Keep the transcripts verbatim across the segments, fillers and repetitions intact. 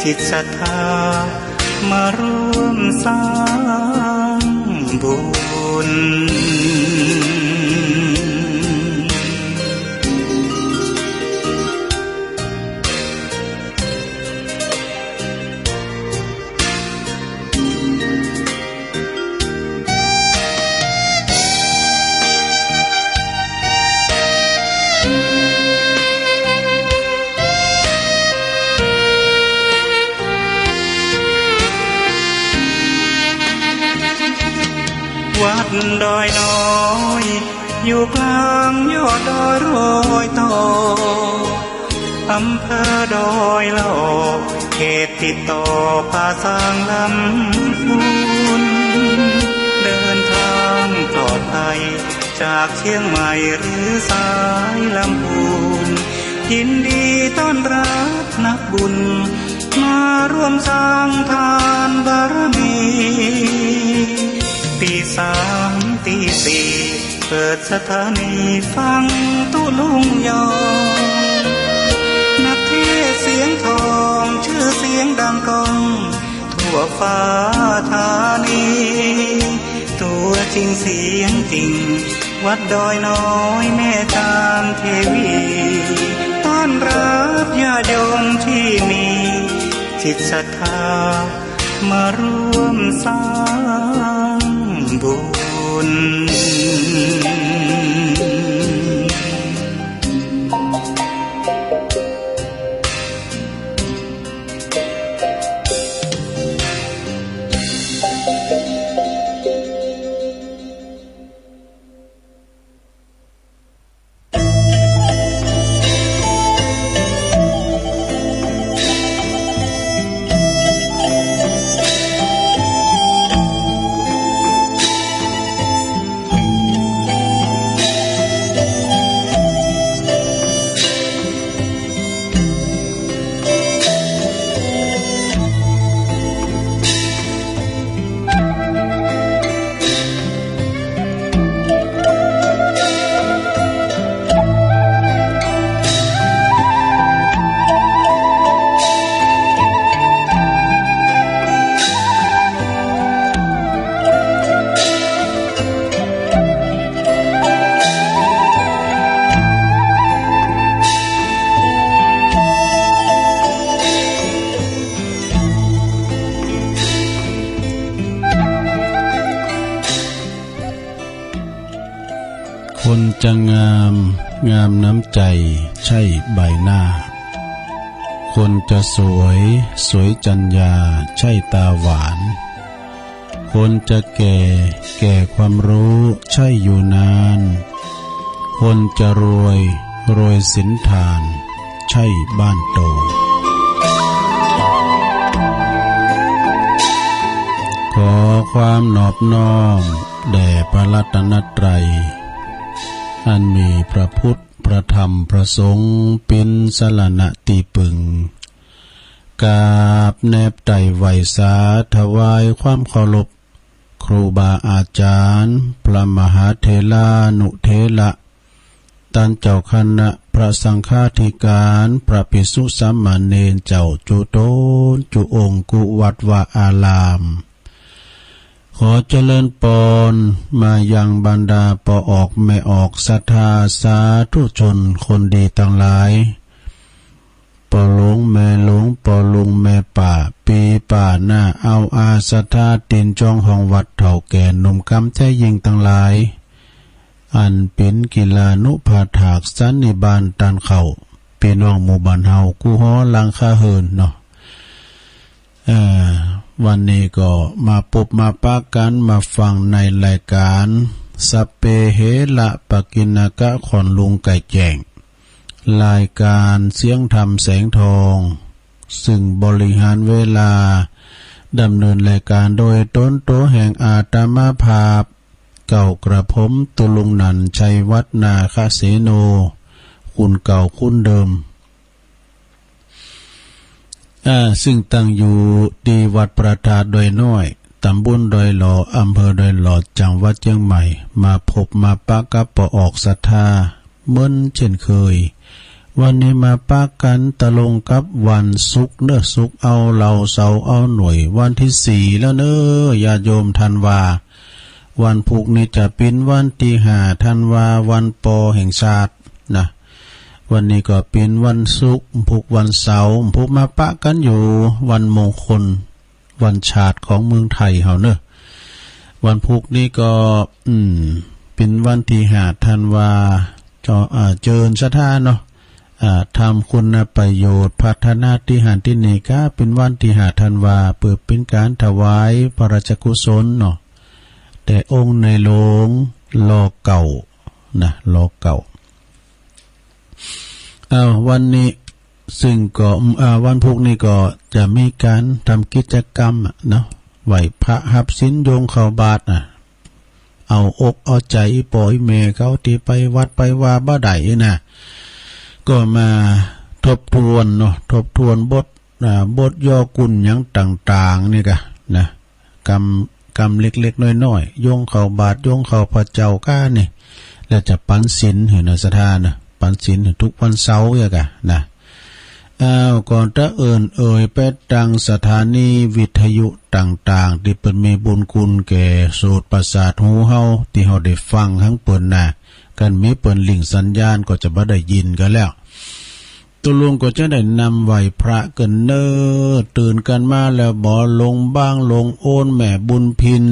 จิตศรัทธามาร่วมสร้างบุญ วัดดอยน้อย อยู่กลางยอดดอยรอยต่อ อำเภอดอยหล่อ เขตติดต่อป่าซางลำพูน เดินทางปลอดภัยจากเชียงใหม่หรือสายลำพูน ยินดีต้อนรับนักบุญ มาร่วมสร้างทานบารมี ตีสามตีสี่ เปิดสถานีฟังตุ๊ลุงยอง นักเทศน์เสียงทอง ชื่อเสียงดังก้อง ทั่วฟ้าธานี ตัวจริงเสียงจริง วัดดอยน้อยแม่ตานเทวี ต้อนรับญาติโยมที่มีจิตศรัทธา มาร่วมสร้างบุญ คนจะงาม งามน้ำใจ๋ ใช่ใบหน้า คนจะสวย สวยจัญญา ใช่ต๋าหวาน คนจะแก่ แก่ความฮู้ ใช่อยู่นาน คนจะรวย รวยศีลฐาน ใช่บ้านโต ขอความนอบน้อมแด่พระรัตนตรัย อันมีพระพุทธ พระธรรม พระสงฆ์ เป๋นสรณะตี้ปึง กราบแนบไตร่ไหว้สาถวายความเคารพ ครูบาอาจ๋ารย์ พระมหาเถรานุเถระ ต้านเจ้าคณะ พระสังฆาธิการ พระภิกษุสามเณรเจ้า จุ๊ต๋นจุ๊องค์ กู้วัดวาอาราม ขอเจริญปอนมายังบรรดาป้อออกแม่ออกศรัทธาสาธุชนคนดีตังหลาย ป้อหลวงแม่หลวง ป้อลุงแม่ป้า ปี้ป้าน้า เอาอาศรัทธา ตี๋นจองห้องวัด เฒ่าแก่หนุ่มกำแจ๊ยิ่งตังหลาย อันเป๋นกิลานุปถากสันนิบาตต้านเข้า ปี้น้องหมู่บ้านเฮากู้หอหลังคาเฮือนเนาะ เอ่อ วันนี้ก็มาปบมาปะกั๋นมาฟังในรายก๋าน สัพเพเหระปะกิณณกะ ขอนลุงไก่แจ้ง รายก๋านเสียงธรรมแสงทอง ซึ่งบริหารเวลาดำเนินรายก๋านโดยต๋นตั๋วแห่งอาตมาภาพ เก้ากระผมตุ๊ลุงนันท์ ชัยวัฒน์ นาคเสโน คุณเก่าคุณเดิม อ่า ซึ่งตั้งอยู่ตี้วัดพระธาตุดอยน้อย ต๋ำบลดอยหล่อ อำเภอดอยหล่อ จังหวัดเจียงใหม่ มาปบมาปะกับป้อออกศรัทธา เหมือนเจ้นเคย วันนี้มาปะกั๋นตรงกับวันศุกร์เนาะ ศุกร์เอาเหล้า เสาร์เอาหน่วย วันตี้สี่แล้วเนาะ ญาติโยม ธันวา วันพุธนี่จะเป๋นวันตี้ห้า ธันวา วันปอแห่งชาตินะ วันนี้ก็เป๋นวันศุกร์ พุธ วันเสาร์ พุธ มาปะกั๋นอยู่วันมงคล วันชาติของเมืองไทยเฮาเนาะ วันพุธนี่ก็ อืม เป๋นวันตี้ห้า ธันวา เจ้า อ่า เจิญศรัทธาเนาะ อ่า ทำคุณประโยชน์ พัฒนาตี้หั้นตี้นี่ ก็เป๋นวันตี้ห้า ธันวา เปื้อเป๋นก๋านถวายพระราชกุศลเนาะ แด่องค์ในหลวง ร.เก้า นะ ร.เก้า อ้าว วันนี้ ซึ่งก็ อ่า วันพุธนี่ก็จะมีก๋านทำกิจกรรมอะเนาะ ไหว้พระ ฮับศีล โยงเข้าบาตรนะ เอาอกเอาใจ๋ป้อแม่เขาตี้ไปวัดไปวาบ่ได้นะ ก็มาทบทวนเนาะ ทบทวนบท อ่า บทย่อกุณหยังต่างๆ นี่กะนะ กำ กำเล็กๆ น้อยๆ โยงเข้าบาตร โยงเข้าพระเจ้าก้านี่ แล้วจะปั๋นศีลหื้อนะ ศรัทธานะ ปั๋นศีลหื้อทุกวันเสาร์เยียะกะนะ อ้าว ก่อนจะอื่นเอ่ย ไปตางสถานีวิทยุต่างๆ ตี้เปิ้นมีบุญคุณแก่โสตประสาทหูเฮา ตี้เฮาได้ฟังหั้งเปิ้นนะ คันมีเปิ้นหลิ้งสัญญาณก็จะบ่ได้ยินกั๋นแล้ว ตุ๊ลุงก็จะได้นำไหว้พระกั๋นเนาะ ตื่นกั๋นมาแล้วบ่ ลงบ้างลงโอน แม่บุญพิน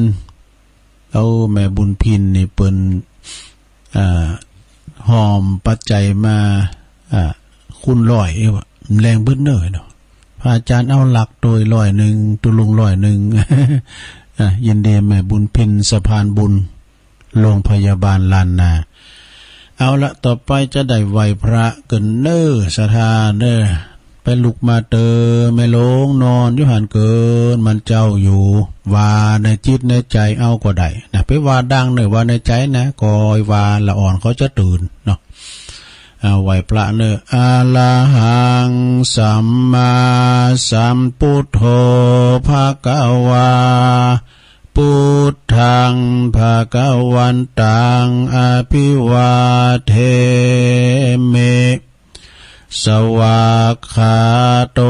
เออ แม่บุญพินนี่เปิ้น อ่า หอบปัจจัยมา อ่า คูณร้อย เอ้ย ว่าแลงเบิดเนาะเนาะ พระอาจารย์เอาหลักโตยร้อยนึ่ง ตุ๊ลุงร้อยนึ่ง อ่า ยินดีแม่บุญพิน สะพานบุญ โรงพยาบาลล้านนา เอาละ ต่อไปจะได้ไหว้พระกั๋นเนาะ ศรัทธาเนาะ ไปลุกมาเต๊อะ แม่หลงนอนอยู่หั้นเกิน มันเจ้าอยู่ ว่าในจิตในใจ๋เอาก็ได้นะ ไปว่าดังเนาะ ว่าในใจ๋นะ ก่อยว่าละอ่อนเขาจะตื่นเนาะ เอา ไหว้พระเนาะ อะระหัง สัมมาสัมพุทโธ ภะคะวา พุทธัง ภะคะวันตัง อะภิวาเทมิ สวากขาโต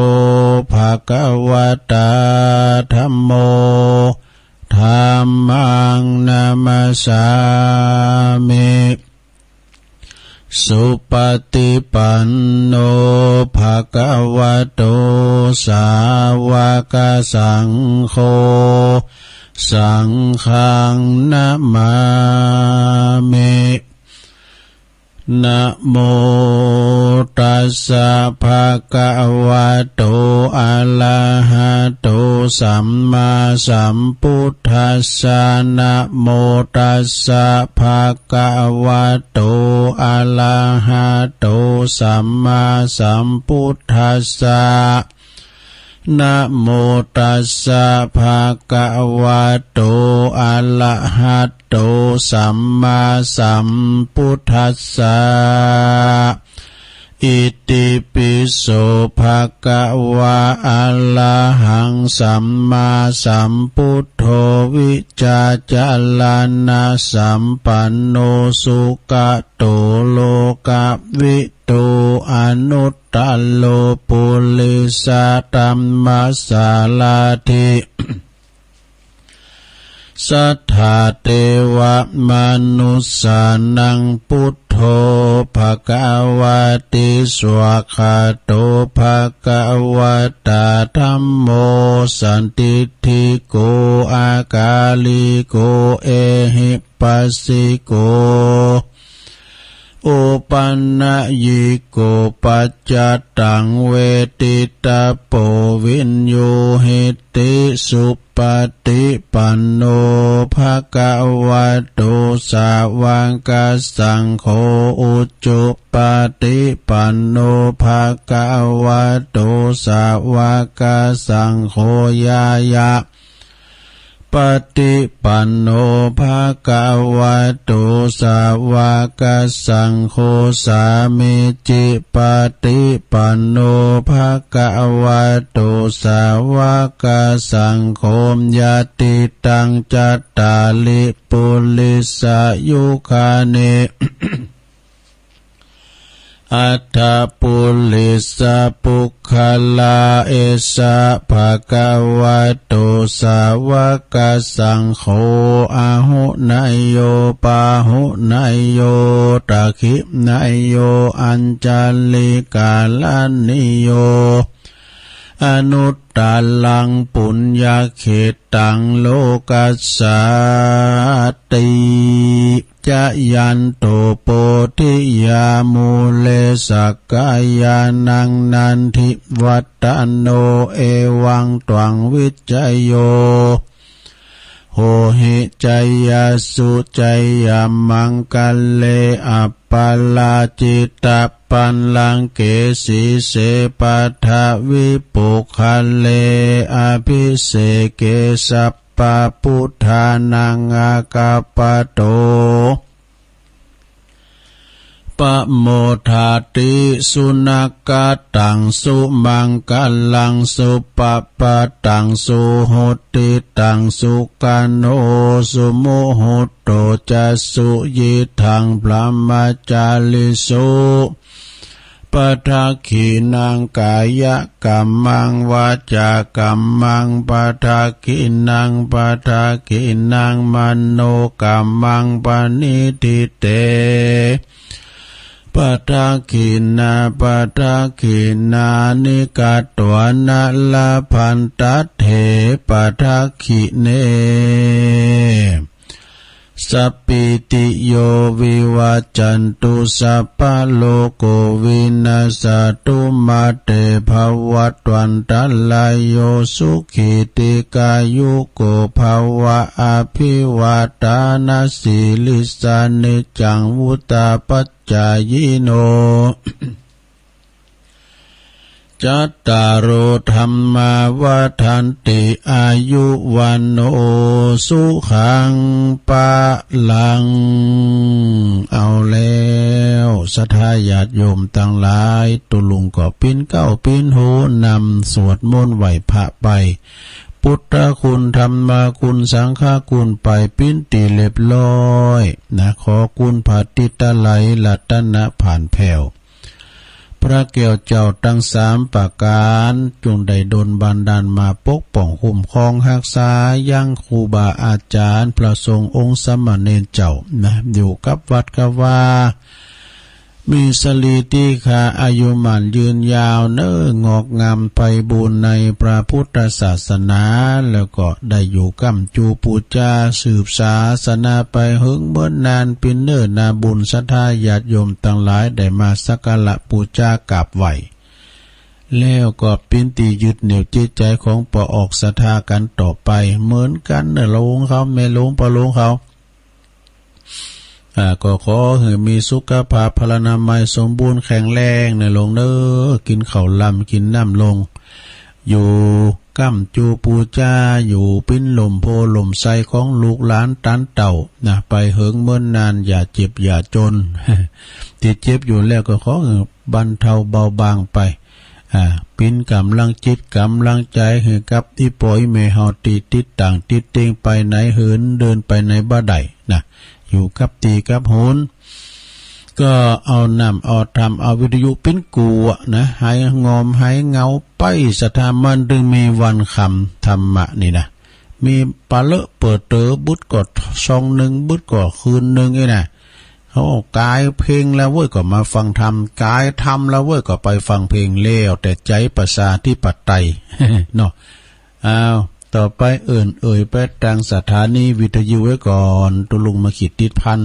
ภะคะวะตา ธัมโม ธัมมัง นะมัสสามิ สุปะฏิปันโน ภะคะวะโต สาวะกสังโฆ สังฆัง นะมามิ นะโมตัสสะ ภะคะวะโต อะระหะโต สัมมาสัมพุทธัสสะ นะโมตัสสะ ภะคะวะโต อะระหะโต สัมมาสัมพุทธัสสะ นะโมตัสสะ ภะคะวะโต อะระหะโต สัมมาสัมพุทธัสสะ อิติปิโส ภะคะวะ อะระหัง สัมมาสัมพุทโธ วิจจารณสัมปันโน สุขะโต โลกวิทู อนุตตโร ปุริสะธัมมะสารถิ สัทธาเทวะมนุสสานัง พุทโธ ภะคะวะติ สวากขาโต ภะคะวะตา ธัมโม สันทิฏฐิโก อากาลิโก เอหิปัสสิโก โอปันนยิโก ปัจจตตัง เวทิตาโป วิญญูหิติ สุปะฏิปันโน ภะคะวะโต สาวะกะสังโฆ อุจุปะฏิปันโน ภะคะวะโต สาวะกะสังโฆ ญาณะ ปะฏิปันโน ภะคะวะโต สาวะกะสังโฆ สามีจิปะฏิปันโน ภะคะวะโต สาวะกะสังโฆ ญาติตัง จัตตาริ ปุริสายุคานิ อัฏฐปุริสปุคคลา เอสะภะคะวะโต สาวกสังโฆ อาหุเนยโย ปาหุเนยโย ตักขิเนยโย อัญชลีกรณีโย อนุตตรังปุญญเขตตัง โลกัสสาติ จายันโต โพธิยา มูเล สักกายานัง นันทิวัฒโน เอวังตวัง วิจโย โหหิ จายสสุ จายมังคะเล อัปปะราจิตปัลลังเก สีเส ปัทวิปุคคะเล อภิเสเก สัพพะพุทธานัง อาคัปปะโต ปะโมทาติ สุนัคขะตัง สุมังคะลัง สุภะพะตัง สุหุตติตัง สุขันโธ สุมุหุตโต จะ สุยิธัง บรหมจาริสุ ปะทักขิณัง กายกัมมัง วาจากัมมัง ปะทักขิณัง ปะทักขิณัง มโนกัมมัง ปะณิฏฐิเต ปะทักขิณา ปะทักขิณานิ กัตวานะ ละพันตัตเถ ปะทักขิเณ สัพพีติโย วิวัจจันตุ สัพพะโรโค วินัสสะตุ มาเต ภะวัตวันตะราโย สุขี ทีฆายุโก ภะวะ อะภิวาทานะสีลิสสะ นิจจัง วุฑฒาปะจายิโน จัตตาโร ธัมมา วัฑฒันติ อายุ วัณโณ สุขัง พะลัง เอาแล้ว ศรัทธาญาติโยมตังหลาย ตุ๊ลุงก็ปิ๊นเก๊าปิ๊นฮูนำสวดมนต์ไหว้พระไป พุทธคุณ ธรรมคุณ สังฆคุณไปปิ๊นตี้เรียบร้อยนะ ขอคุณพระติตะไลยรัตนะผ่านแผ้ว พระแก้วเจ้าตังสามประก๋าน จงได้ดลบันดาลมาปกป้องคุ้มครองฮักษา ยังครูบาอาจ๋ารย์ พระสงฆ์องค์สามเณรเจ้านะ อยู่กับวัดกับวา มีสรีติขาอายุหมั้นยืนยาวเน่อ งอกงามไพบูลย์ในพระพุทธศาสนา แล้วก็ได้อยู่ก้ำจูปู๋จาสืบศาสนาไปเหิงเมินนาน ปิ๊นเน่อนาบุญ ศรัทธาญาติโยมตังหลายได้มาสักการะปู๋จากราบไหว้ แล้วก็ปิ๊นตี้ยึดเหนี่ยวจิตใจ๋ของป้อออกศรัทธากั๋นต่อไป เหมือนกั๋นเน่อ โลงเขา แม่โลง ป้อโลงเขา อ่า ก็ขอหื้อมีสุขภาพพลานามัยสมบูรณ์แข็งแรงเน่อโลงเน่อ กิ๋นข้าวลำกิ๋นน้ำลง อยู่ก้ำจูปู๋จา อยู่ปิ๊นล่มโพธิ์ล่มไทรของลูกหลานต๋านเต้านะ ไปเหิงเมินนาน อย่าเจ็บอย่าจ๋น ตี้เจ็บอยู่แล้วก็ขอหื้อบรรเทาเบาบางไป อ่า ปิ๊นก๋ำลังจิตก๋ำลังใจ๋หื้อกับอี่ป้ออี่แม่เฮาตี้ติดต่างติดเต็งไปไหนเหินเดินไปไหนบ่ได้นะ อยู่กับตี้กับหน ก็เอาน้ำเอาธรรมเอาวิทยุปิ๊นกู่อะนะ หายงอมหายเหงาไป ศรัทธามันตึงมีวันคำธรรมะนี่นะ มีปาเลอะเปิดเต๋อ บึดก็ซองนึ่ง บึดก็คืนนึ่งอี้นะ เขาก๋ายเพลงแล้วเว้ยก็มาฟังธรรม ก๋ายธรรมแล้วเว้ยก็ไปฟังเพลง แล้วแต่ใจ๋ประชาธิปไตย เนาะ อ้าว ต่อไปเอิ้นเอ่ยไปตางสถานีวิทยุไว้ก่อน ตุ๊ลุงมาขีดติดพัน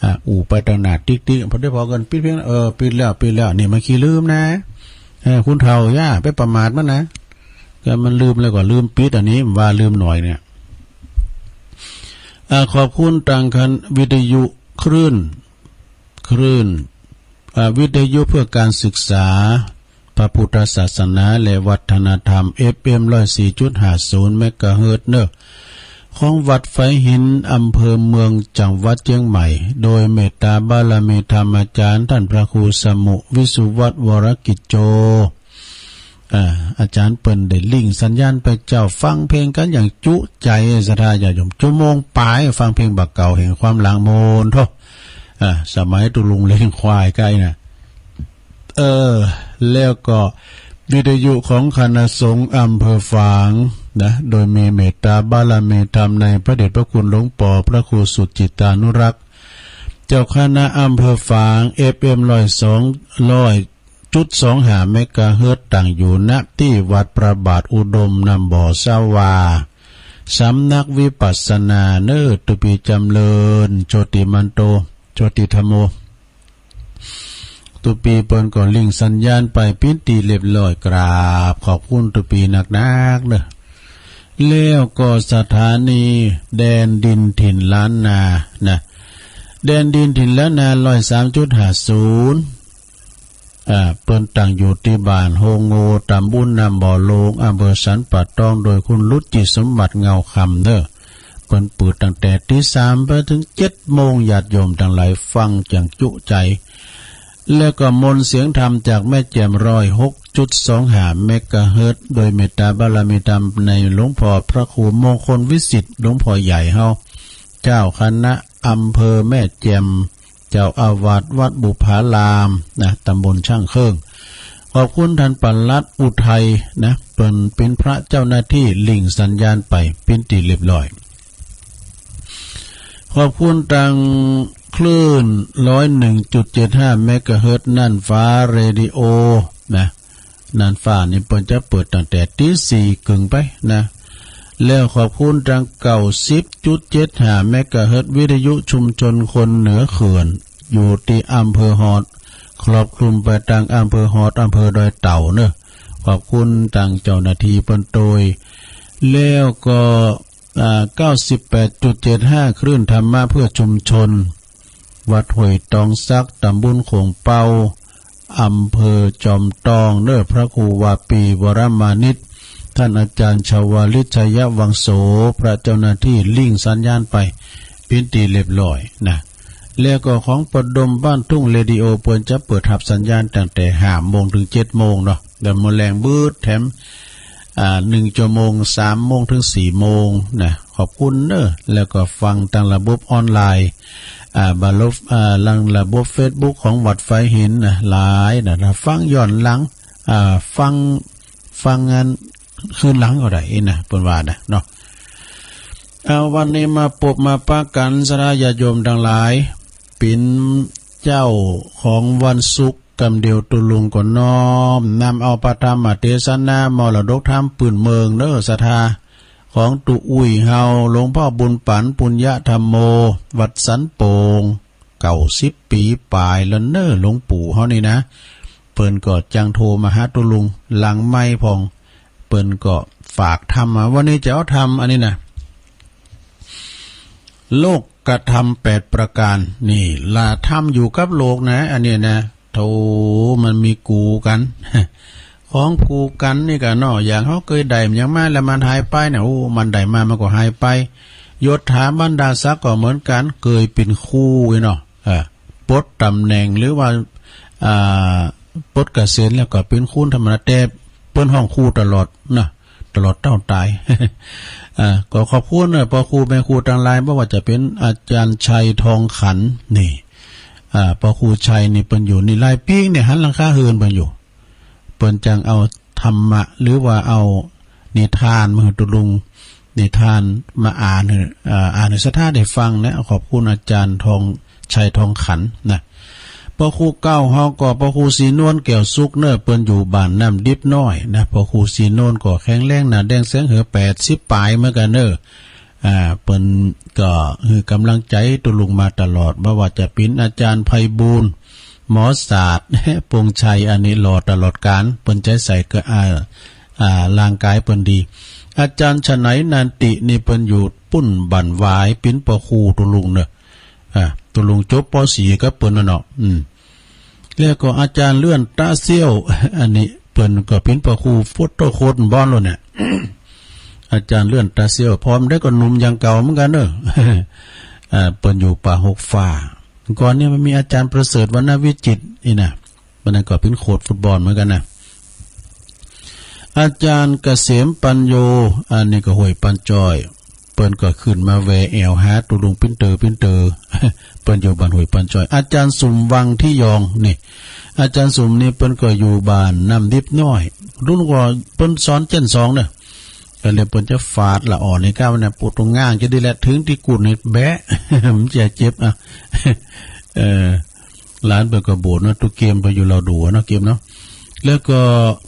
อ่ะ อู้ไปตางหน้าติ๊กๆ พอได้พอกั๋น ปิดเพลง เออ ปิดแล้ว ปิดแล้ว นี่มาขี้ลืมนะ เออ คนเฒ่าอย่าไปประมาทมันนะ ก็มันลืมแล้วก็ลืมปิด อันนี้ว่าลืมหน่อยเนี่ย อ่า ขอบคุณตางคันวิทยุคลื่น คลื่น อ่า วิทยุเพื่อการศึกษาพระพุทธศาสนาและวัฒนธรรม เอฟเอ็ม ร้อยสี่จุดห้าศูนย์ เมกะเฮิรตซ์เน่อ ของวัดฝายหิน อำเภอเมือง จังหวัดเจียงใหม่ โดยเมตตาบารมีธรรมอาจ๋ารย์ ต้านพระครูสมุ วิสุวัฒน์ วรกิจโจ อ่า อาจ๋ารย์เปิ้นได้ลิงก์สัญญาณไปเจ้า ฟังเพลงกั๋นอย่างจุใจ๋ ศรัทธาญาติโยม ชั่วโมงป๋าย ฟังเพลงบ่าเก่าแห่งความหลังโมนโธ่ อ่า สมัยตุ๊ลุงเลี้ยงควายใก้นะ เออ แล้วก็วิทยุของคณะสงฆ์อำเภอฝางนะ โดยมีเมตตาบารมีธรรมในพระเดชพระคุณหลวงปอพระครูสุจิตตานุรักษ์ เจ้าคณะอำเภอฝาง เอฟเอ็ม ร้อยสอง ร้อยจุดสองห้า เมกะเฮิรตซ์ ตั้งอยู่ ณ ที่วัดพระบาทอุดมน้ำบ่อสวา สำนักวิปัสสนาเน่อ ตุ๊ปี๋จำเริญ โชติมันโต โชติธัมโม ตุ๊ปี๋เปิ้นก็ลิงก์สัญญาณไปเป๋นตี้เรียบร้อย กราบขอบคุณตุ๊ปี๋นักๆ เน่อ แล้วก็สถานีแดนดินถิ่นล้านนานะ แดนดินถิ่นล้านนา ร้อยสามจุดห้าศูนย์ อ่า เปิ้นตั้งอยู่ตี้บ้านโฮงโง ตำบลน้ำบ่อโลง อำเภอสันป่าตอง โดยคุณรุจิสมบัติเงาคำเน่อ เปิ้นเปิดตั้งแต่ตีสามไปเถิงเจ็ดโมง ญาติโยมตังหลายฟังอย่างจุใจ แล้วก็มนต์เสียงธรรมจากแม่แจ่ม ร้อยหกจุดสองห้า เมกะเฮิรตซ์ โดยเมตตาบารมีธรรมในหลวงพ่อพระครูมงคลวิสิทธิ์ หลวงพ่อใหญ่เฮา เจ้าคณะอำเภอแม่แจ่ม เจ้าอาวาสวัดบุพารามนะ ตำบลช่างเครื่อง ขอบคุณท่านปลัดอุทัยนะ เปิ้นเป๋นพระเจ้าหน้าตี้ลิงก์สัญญาณไปเป๋นตี้เรียบร้อย ขอบคุณตังคลื่น ร้อยหนึ่งจุดเจ็ดห้า เมกะเฮิรตซ์ น่านฟ้าเรดิโอนะ น่านฟ้านี่เปิ้นจะเปิดตั้งแต่ตีสี่เกิ่งไปนะ แล้วขอบคุณตัง เก้าสิบจุดเจ็ดห้า เมกะเฮิรตซ์ วิทยุชุมชนคนเหนือเขื่อน อยู่ตี้อำเภอฮอด ครอบคลุมไปตังอำเภอฮอด อำเภอดอยเต่าเน่อ ขอบคุณตังเจ้าหน้าตี้เปิ้นโตย แล้วก็ อ่า เก้าสิบแปดจุดเจ็ดห้า คลื่นธรรมะเพื่อชุมชน วัดห้วยตองสัก ตำบลโขงเป๊า อำเภอจอมตองเน่อ พระครูวาปี วรมานิต ท่านอาจารย์ชวาลิต ชัยวังโส พระเจ้าหน้าตี้ลิงก์สัญญาณไปเป๋นตี้เรียบร้อยนะ แล้วก็ของปดมบ้านทุ่งเรดิโอ เปิ้นจะเปิดฮับสัญญาณตั้งแต่ห้าโมงเถิงเจ็ดโมงเนาะ แล้วเมื่อแลงบืดแถม อ่า หนึ่งชั่วโมง สามโมงเถิงสี่โมงนะ ขอบคุณเน่อ แล้วก็ฟังตังระบบออนไลน์ อ่า บาลบ อ่า หลังระบบเฟซบุ๊กของวัดไฟหินนะ หลายนะ ถ้าฟังย้อนหลัง อ่า ฟัง ฟังอันคืนหลังก็ได้นะ เปิ้นว่านะเนาะ เอา วันนี้มาปบมาปะกั๋น ศรัทธาญาติโยมตังหลาย เป๋นเจ๊าของวันศุกร์ กำเดียวตุ๊ลุงก็น้อมนำเอาพระธรรมเตสนามรดกธรรมปื้นเมืองเน่อ ศรัทธา ของตุ๊อุ้ยเฮา หลวงพ่อบุญปั๋น ปุญญธัมโม วัดสันโป่ง เก้าสิบปี๋ป๋ายแล้วเน่อ หลวงปู่เฮานี่นะ เปิ้นก็จังโทรมาหาตุ๊ลุงหลังไมค์พ่อง เปิ้นก็ฝากธรรมมา วันนี้จะเอาธรรมอันนี้นะ โลก กธรรมแปดประก๋าน นี่ละธรรมอยู่กับโลกนะ อันนี้นะ โธ่ มันมีกู๋กั๋น ของกู๋กั๋นนี่กะเนาะ อย่างเฮาเกยได้หยังมาแล้วมันหายไปนะ โอ้ มันได้มามันก็หายไป ยศถาบรรดาศักดิ์ก็เหมือนกั๋น เกยเป๋นครูไอ้เนาะ เออ ปลดต๋ำแหน่งหรือว่า อ่า ปลดเกษียณแล้วก็เป๋นครูธรรมดา แต่เปิ้นฮ้องครูตลอดนะ ตลอดเต้าต๋าย อ่า ก็ขอบคุณเน่อ พ่อครูแม่ครูตังหลาย บ่ว่าจะเป๋นอาจ๋ารย์ชัยทองขัน นี่ อ่า พ่อครูชัยนี่เปิ้นอยู่นี่หลายปี๋เนี่ย หันหลังคาเฮือนเปิ้นอยู่ เปิ้นจังเอาธรรมะ หรือว่าเอานิทานมาหื้อตุ๊ลุง นิทานมาอ่านหื้อ อ่า อ่านหื้อศรัทธาได้ฟังนะ ขอบคุณอาจ๋ารย์ทอง ชัยทองขันนะ พ่อครูเก่าเฮาก็พ่อครูศรีนวล แก้วสุขเน่อ เปิ้นอยู่บ้านน้ำดิบน้อยนะ พ่อครูศรีนวลก็แข็งแรงหน้าแดงแสงเหอ แปดสิบป๋ายเหมือนกั๋นเน่อ อ่า เปิ้นก็หื้อก๋ำลังใจ๋ตุ๊ลุงมาตลอด บ่ว่าจะเป๋นอาจ๋ารย์ไพบูลย์ หมอศาสตร์ ปงชัย อันนี้หล่อตลอดกาล เปิ้นใจ๋ใส่ก็ อ่า อ่า ร่างก๋ายเปิ้นดี อาจ๋ารย์ฉะไหน นันติ นี่เปิ้นอยู่ปุ้นบ้านหวาย เป๋นพ่อครูตุ๊ลุงเน่อ อ่า ตุ๊ลุงจบ ป.สี่ กับเปิ้นน่ะเนาะ อืม แล้วก็อาจ๋ารย์เลื่อนต๋าเสี้ยว อันนี้เปิ้นก็เป๋นพ่อครูโฟโต้โค้ชบอลแล้วเนี่ย อาจ๋ารย์เลื่อนต๋าเสี้ยว พร้อมได้ก็หนุ่มอย่างเก่าเหมือนกั๋นเน่อ อ่า เปิ้นอยู่ป่าหกฟ้า ก่อนเนี่ยมันมีอาจ๋ารย์ประเสริฐ วรรณวิจิตร นี่นะ มันนั้นก็เป๋นโค้ชฟุตบอลเหมือนกั๋นนะ อาจ๋ารย์เกษมปัญโญ อันนี้ก็ห้วยปัญจอย เปิ้นก็ขึ้นมาแวแอ่วหาตุ๊ลุงปิ้นเต๋อ ปิ้นเต๋อ เปิ้นอยู่บ้านห้วยปันจ้อย อาจ๋ารย์สุมวังทิยองนี่ อาจ๋ารย์สุมนี่เปิ้นก็อยู่บ้านน้ำดิบน้อย ตุ๊ลุงก็เปิ้นสอนเจ้นสองเน่อ ก็เลยเปิ้นจะฝาดละอ่อนนี่ก้าวเนี่ย ปูดตรงง่างจะดีแหละ เถิงตี้กุดนี่แบะ มันจะเจ็บอ่ะ เออ หลานเปิ้นก็โบสถ์เนาะ ตุ๊เกมเปิ้นอยู่ลาวดูเนาะ เกมเนาะ แล้วก็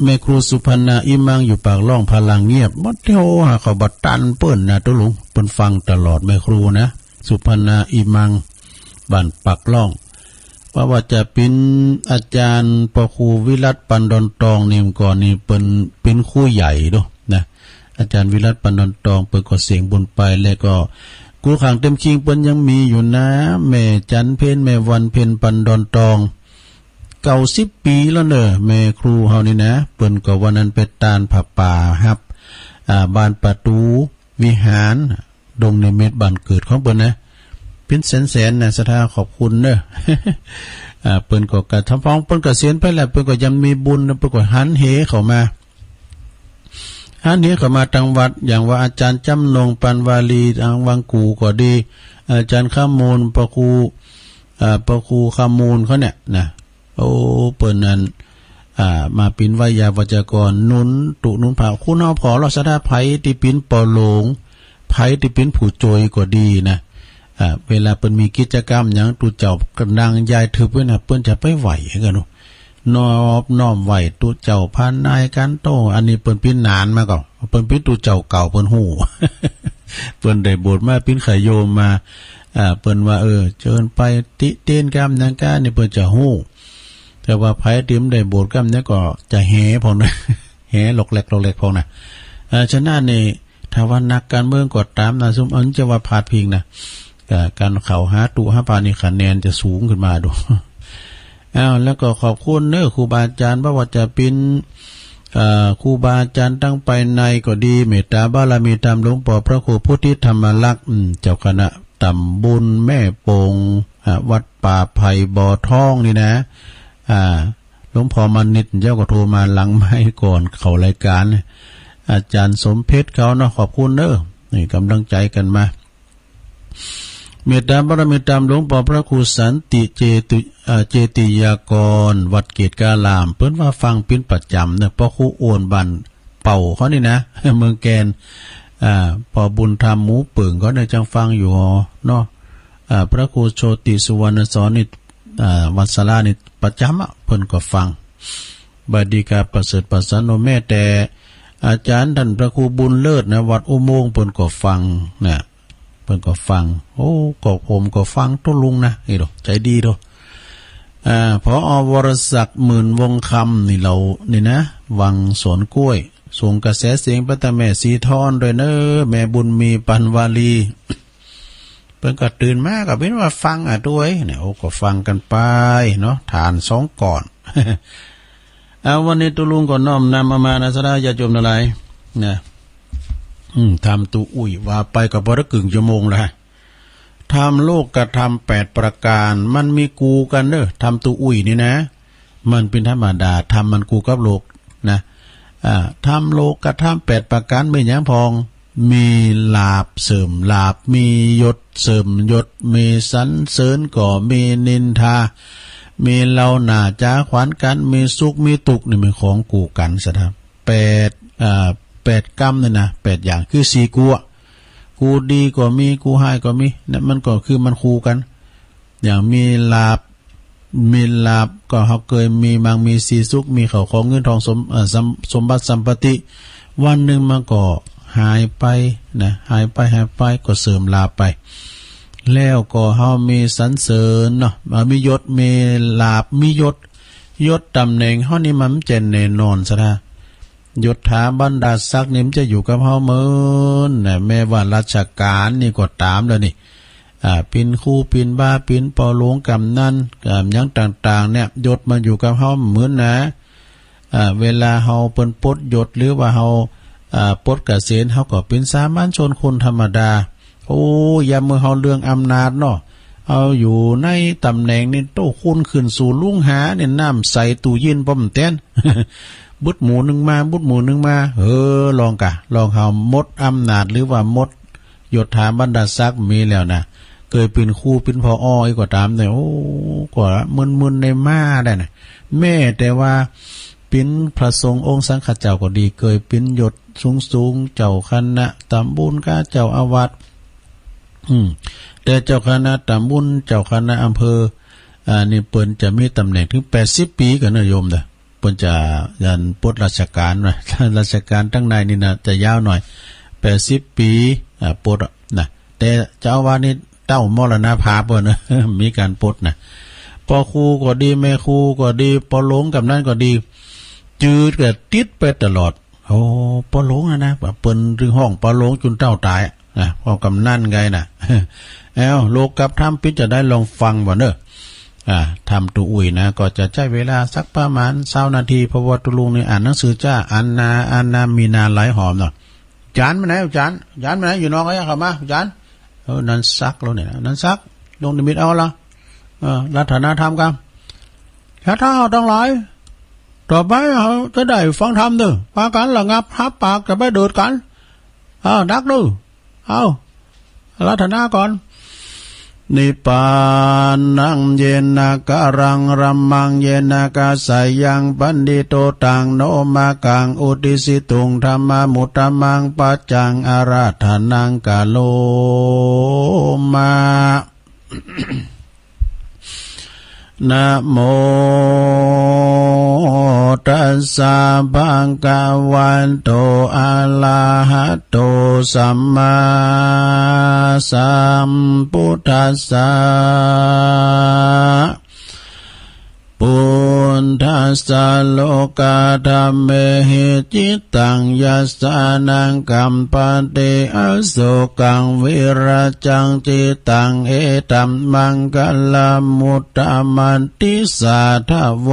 แม่ครูสุพรรณา อิมัง อยู่ปากล่อง พลังเงียบ บ่เตียวหาเขาบ่ตันเปิ้นนะ ตุ๊ลุง เปิ้นฟังตลอด แม่ครูนะ สุพรรณา อิมัง บ้านปากล่อง ว่า ว่าจะเป๋นอาจ๋ารย์ปอครูวิรัต ปันดอนตอง นี่ก่อนนี่เปิ้นเป๋นครูใหญ่โดนะ อาจ๋ารย์วิรัต ปันดอนตอง เปิ้นก็เสี้ยงบุญไป แล้วก็ครูขังเต็มคิง เปิ้นยังมีอยู่นะ แม่จันเพ็ญ แม่วันเพ็ญ ปันดอนตอง เก้าสิบปี๋แล้วเน่อ แม่ครูเฮานี่นะ เปิ้นก็วันนั้นไปตานผ้าป่าฮับ อ่า บานประตู๋วิหาร ดงนิมิตรบ้านเกิดของเปิ้นนะ เป๋นแสนๆ นะ ศรัทธาขอบคุณเน่อ อ่า เปิ้นก็กระทำ พอเปิ้นเกษียณไปแล้ว เปิ้นก็ยังมีบุญนะ เปิ้นก็หันเหเข้ามา หันเหเข้ามาตังวัด อย่างว่าอาจ๋ารย์จำนง ปันวาลี ตังวังกู่ก็ดี อาจ๋ารย์คำมูล ปอครู อ่า ปอครูคำมูลเขาเนี่ยนะ โอ้ เปิ้นนั้น อ่า มาเป๋นไวยาวัจกร หนุนตุ๊หนุนผา คุณเอาผอลอศรัทธา ใผตี้เป๋นปอหลวง ใผตี้เป๋นผู้โจยก็ดีนะ อ่า เวลาเปิ้นมีกิจกรรมหยัง ตุ๊เจ้าก็นั่งยายทึบไว้นะ เปิ้นจะไปไหว้กั๋นเนาะ นอบน้อมไหว้ตุ๊เจ้าพานายกันโต อันนี้เปิ้นเป๋นนานมาก่อ เปิ้นเป๋นตุ๊เจ้าเก่า เปิ้นฮู้ เปิ้นได้บวชมาเป๋นขะโยมมา อ่า เปิ้นว่า เออ เจิญไปติเตียนกำหยังก้านี่เปิ้นจะฮู้ แต่ว่าใผตี้บ่ได้บวชกำเนี่ยก็จะแหพ่องนะ แหหลอกแหลกหลอกแหลกพ่องนะ อ่า ฉะนั้นนี่ ถ้าว่านักก๋านเมืองก็ต๋ามนะ ซุมอันจะว่าพาดพิงนะ ก็ก๋านเข้าหาตุ๊หาผานี่คะแนนจะสูงขึ้นมาดู อ้าว แล้วก็ขอบคุณเน่อครูบาอาจ๋ารย์ บ่ว่าจะเป๋น เอ่อ ครูบาอาจ๋ารย์ตังภายในก็ดี เมตตาบารมีธรรมหลวงปอพระครูพุทธิธรรมลักษณ์ อืม เจ้าคณะต๋ำบลแม่โป่ง อ่า วัดป่าไผ่บ่อทองนี่นะ อ่า หลวงพ่อมณิษฐ์เจ้าก็โทรมาหลังไมค์ก่อนเข้ารายก๋าน อาจ๋ารย์สมเพชรเขาเนาะ ขอบคุณเน่อ นี่ก๋ำลังใจ๋กั๋นมา เมตตาบารมีธรรมหลวงปอพระครูสันติเจตุ เอ่อ เจติยากร วัดเกตุการาม เปิ้นว่าฟังเป๋นประจ๋ำเน่อ ปอครูโอ่นบ้านเป่าเขานี่นะ เมืองแกน อ่า ปอบุญธรรมหมูเปิ่งเขาเนี่ยจังฟังอยู่หอเนาะ อ่า พระครูโชติสุวรรณสอนนี่ อ่า วัดสารานี่ประจ๋ำอะ เปิ้นก็ฟัง บดีกาประเสริฐประสานนท์ แม้แต่อาจ๋ารย์ต้านพระครูบุญเลิศนะ วัดอุโมงค์ เปิ้นก็ฟังนะ เปิ้นก็ฟัง โอ้ ก็ผมก็ฟังตุ๊ลุงนะ นี่โด ใจ๋ดีโด อ่า ผอ.วรศักดิ์ หมื่นวงศ์คำ นี่เฮานี่นะ วังสวนกล้วย ส่งกระแสเสียงไปตางแม่สีทอนด้วยเน่อ แม่บุญมี ปันวาลี เปิ้นก็ตื่นมาก็เป๋นว่าฟังอะตวยเนี่ย โอ้ ก็ฟังกั๋นไปเนาะ ฐานสองก่อน เอา วันนี้ตุ๊ลุงก็น้อมนำเอามานะ ศรัทธาญาติโยมตังหลายนะ อืม ธรรมตุ๊อุ้ย ว่าไปก็ปอได้กึ่งชั่วโมงแล้ว ธรรมโลกธรรมแปดประก๋าน มันมีกู่กั๋นเน่อ ธรรมตุ๊อุ้ยนี่นะ มันเป๋นธรรมดา ธรรมมันกู่กับโลกนะ อ่า ธรรมโลกธรรมแปดประก๋าน มีหยังพ่อง มีลาภเสริมลาภ มียศเสริมยศ มีสรรเสริญก็มีนินทา มีเล่าหน้าจ๋าขวัญกั๋น มีสุขมีตุ๊กข์ นี่มันของกู่กั๋น ศรัทธา แปด อ่า แปดกำนี่นะ แปดอย่าง คือสี่กู่อะ กู่ดีก็มี กู่ฮ้ายก็มี เนี่ย มันก็คือมันคู่กั๋น อย่างมีลาภ มีลาภก็เฮาเกยมีมั่งมีสีสุข มีเข้าของเงินทองสม เอ่อ สม สมบัติสัมปติ วันนึ่งมันก็หายไปนะ หายไป หายไป ก็เสื่อมลาภไป แล้วก็เฮามีสรรเสริญเนาะ อ่า มียศ มีลาภ มียศ ยศต๋ำแหน่งเฮานี่มันบ่แน่นอน ศรัทธา ยศถาบรรดาศักดิ์นี่มันจะอยู่กับเฮาเมินนะ แม้ว่าราชก๋านนี่ก็ต๋ามแล้วนี่ อ่า เป๋นครู เป๋นบา เป๋นปอหลวง กำนัน อ่า หยังต่างๆ เนี่ย ยศมันอยู่กับเฮาเมินนะ อ่า เวลาเฮาเปิ้นปลดยศ หรือว่าเฮา อ่า ปลดเกษียณ เฮาก็เป๋นสามัญชนคนธรรมดา โอ้ ยามเมื่อเฮาเลื่องอำนาจเนาะ เฮาอยู่ในต๋ำแหน่งนี่ โต้ คุณขึ้นสู่ลุงหาเนี่ย น้ำใสตู้เย็นป้อมแตน บึดหมู่นึ่งมา บึดหมู่นึ่งมา เออ ลองกะ ลองเฮาหมดอำนาจ หรือว่าหมด ยศถาบรรดาศักดิ์มีแล้วนะ เกยเป๋นครูเป๋นผอ.อีกก็ต๋ามเนี่ย โอ้ ก็มึนๆ ในมาได้นะ แม้แต่ว่าเป๋นพระสงฆ์องค์สังฆเจ้าก็ดี เกยเป๋นยศสูงๆ เจ้าคณะตำบลก้า เจ้าอาวาส อืม แต่เจ้าคณะตำบล เจ้าคณะอำเภอ อ่า นี่เปิ้นจะมีต๋ำแหน่งเถิงแปดสิบปี๋กั๋นนะโยมเน่อ เปิ้นจะ อัน ปลดราชก๋านนะ ราชก๋านตังในนี่นะ จะยาวหน่อย แปดสิบปี๋ อ่า ปลดอะนะ แต่เจ้าอาวาสนี่เต้ามรณภาพเปิ้นนะ มีก๋านปลดนะ ปอครูก็ดี แม่ครูก็ดี ปอหลวงก๋ำนันก็ดี จื้อก็ติดไปตลอด โอ้ ปอหลวงอะนะ เปิ้นตึงฮ้องปอหลวงจุนเต้าต๋ายอะนะ ปอก๋ำนันไงนะ เอ้า โลกกับธรรมเป๋นจาใดลองฟังบ่าเน่อ อ่า ธรรมตุ๊อุ้ยนะ ก็จะใจ๊เวลาสักประมาณซาวนาที เพราะว่าตุ๊ลุงนี่อ่านหนังสือจ้า อันนา อันนา มีนาหลายหอมเนาะ จ๋ารย์ไปไหน จ๋ารย์ จ๋ารย์ไปไหน อยู่นอก เอ้ย เข้ามา จ๋ารย์ เออ นันสักแล้วเนี่ยนะ นันสัก ลงนิมิตเอาละ เออ รัตนธรรมกำ ศรัทธาตังหลาย ต่อไปเฮาจะได้ฟังธรรมเน่อ ปากั๋นระงับ ฮับปาก จะไปเดือดกั๋น เออ นักเน่อ เอา อาราธนาก่อน นิพพานัง เยนะกะรัง รัมมัง เยนะกะสะยัง ปัณฑิโต ตัง โน มะกัง อุตติสสิตุง ธัมมามุตตะมัง ปัจจัง อาราธนัง กะโรมะ นะโมตัสสะ ภะคะวะโต อะระหะโต สัมมาสัมพุทธัสสะ ปุทธัสสะ โลกะธัมเมหิ จิตตัง ยัสสะ นะ กัมปะติ อโสกัง วิระจัง จิตตัง เอตัมมังคะละมุตตะมัตติ สาธะโว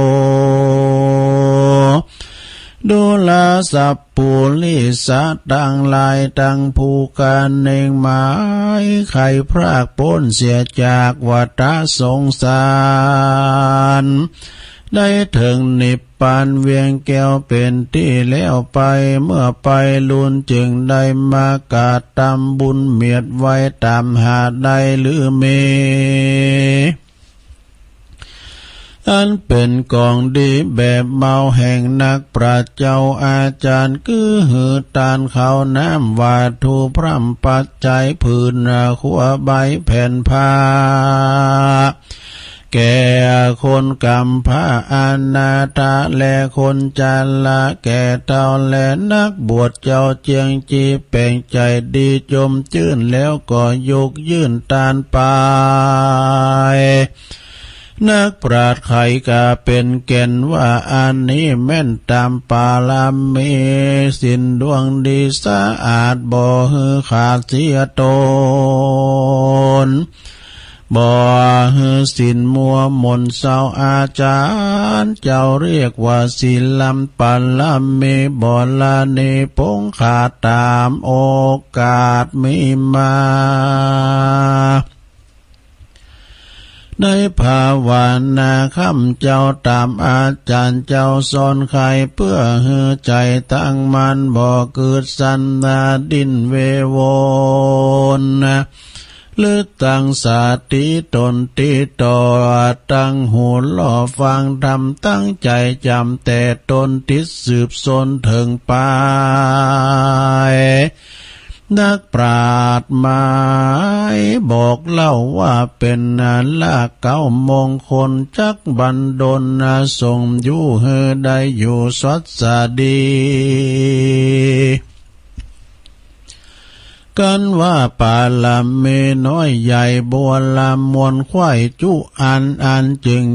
ดูราสัพปุริสะตังหลาย ตังผู้กาเน่งหมาย ใค่พรากป๊นเสียจากวัฏสงสาร ได้เถิงนิพพานเวียงแก้วเป๋นตี้แล้วไป เมื่อไปลุนจึงได้มากราบตำบุญเมียดไว้ต๋ามหาได้หรือมี อันเป๋นของดีแบบเบาแห่งนักปราชญ์เจ้าอาจารย์ คือหื้อตานข้าวน้ำวัตถุพร่ำปัจจัย ผืนครัวใบแผ่นผ้า แก่คนก๋ำพร้าอนาถา และคนจรา แก่เฒ่าและนักบวช เจ้าเจียงจี้แป๋งใจ๋ดีจมจื้น แล้วก็ยกยื่นตานไป นักปราชญ์ใค่กาเป๋นแก่นว่า อันนี้แม่นต๋ามปารมี ศีลดวงดีสะอาด บ่หื้อขาดเสียต๋น บ่หื้อศีลมัวหม่นเศร้า อาจารย์เจ้าเรียกว่าศีลัมปารมี บรณีปงขาดต๋ามโอกาสมีมา ในภาวนาค่ำเจ้าต๋ามอาจารย์เจ้าสอนใค่ เปื้อหื้อใจ๋ตั้งมั่น บ่กึ๊ดสั่นนาดิ้นเววน ลึกตั้งสติต๋นติดต่อ ตั้งหูรอฟังธรรม ตั้งใจ๋จ๋ำแต่ต๋นติดสืบสนเถิงปาย นักปราชญ์หมายบอกเล่าว่าเป๋นรากเก๊ามงคล จักบันดลส่งอยู่หื้อได้อยู่สวัสดี กันว่าปารมีน้อยใหญ่บัวลามวลไขว้จุอัน อันจึง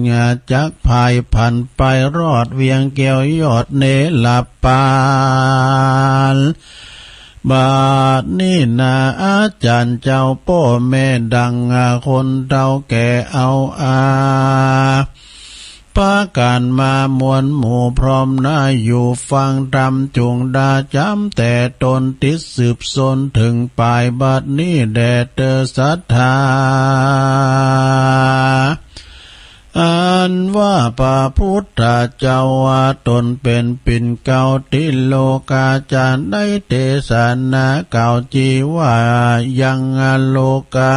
จักพายผันไปรอดเวียงแก้วยอดเนรปาน บัดนี้นาอาจ๋ารย์เจ้าป้อแม่ดังคนเฒ่าแก่เอาอา ปากั๋นมามวลหมู่พร้อมหน้าอยู่ฟังธรรม จุ่งดาจ๋ำแต่ต๋นติดสืบสนเถิงปาย บัดนี้แด่เตอศรัทธา อันว่าพระพุทธเจ้าว่าต๋นเป๋นปิ่นเกล้าตี้โลกา จักได้เตสนาเกล้าจี๋ว่า ยังโลกา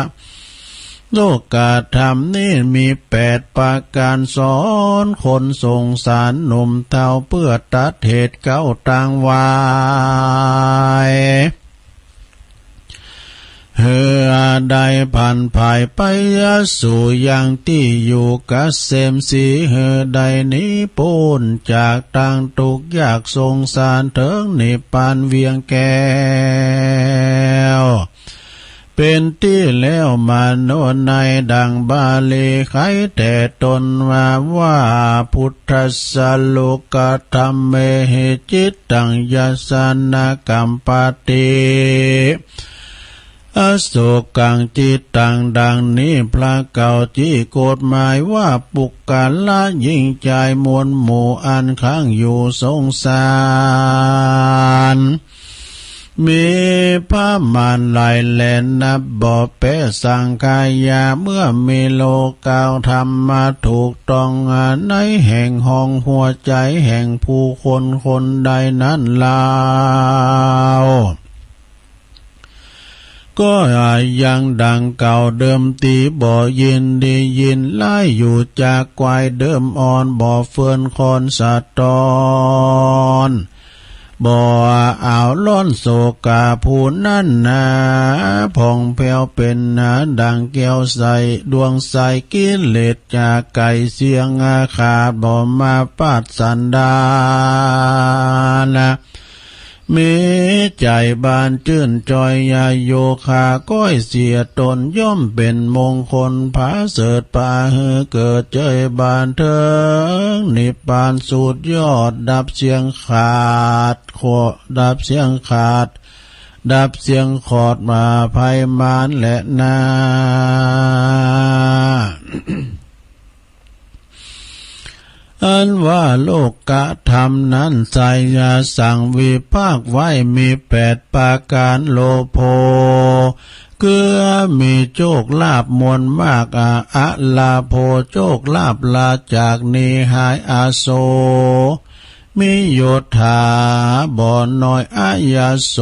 โลกธรรมนี้มีแปดประก๋าน สอนคนสงสารหนุ่มเฒ่า เปื้อตัดเหตุเก๊าตังหวาย หื้อได้ผันผายไปสู่ยังตี้อยู่เกษมศรี หื้อได้หนีป๊นจากตังตุ๊กข์ยากสงสาร เถิงนิพพานเวียงแก้ว เป๋นตี้แล้วมาโนนัย ดังบาลีไขแต๊ตนว่า ว่า พุทธัสสะโลกธรรมเมหิ จิตตัง ยัสสะ นะ กัมปะติ อโสกัง จิตตัง ดังนี้ พระเกล้าจี๋กฎหมายว่า ปุคคละหญิงจายมวลหมู่ อันค้างอยู่สงสาร มีประมาณหลายแหล่ นับบ่แป๊สังขยา เมื่อมีโลกาธรรมมาถูกต้องในแห่งห้องหัวใจ๋แห่งผู้คนคนใดนั้นลาว ก็ยังดังเก่าเดิมตี้บ่ยินดียินร้ายอยู่ จากกวายเดิมอ่อนบ่เฟื่อนคอนสะตอน บ่เอาร้อนโศกาผู้นั้นนา ผ่องแผ้วเป๋นนา ดังแก้วใสดวงใส กิเลสจะไก๋เสี้ยงขาด บ่มาปาดสันดานนะ มีใจ๋บานจื้นจอย อย่าโยคะก้อยเสียตน ย่อมเป๋นมงคลผาเสริฐ ปาหื้อเกิดเจยบานเถิงนิพพานสุดยอด ดับเสี้ยงขาด โค ดับเสี้ยงขาด ดับเสี้ยงขอดมาภัยมารแลนา อันว่าโลกธรรมนั้นไส้ สังวิพากษ์ไว้มีแปดประก๋าน โลโภ คือมีโชคลาภมวลมาก อะ อะลาโภ โชคลาภลาจากหนีหาย อาโส มียศถาบ่น้อย อายาโส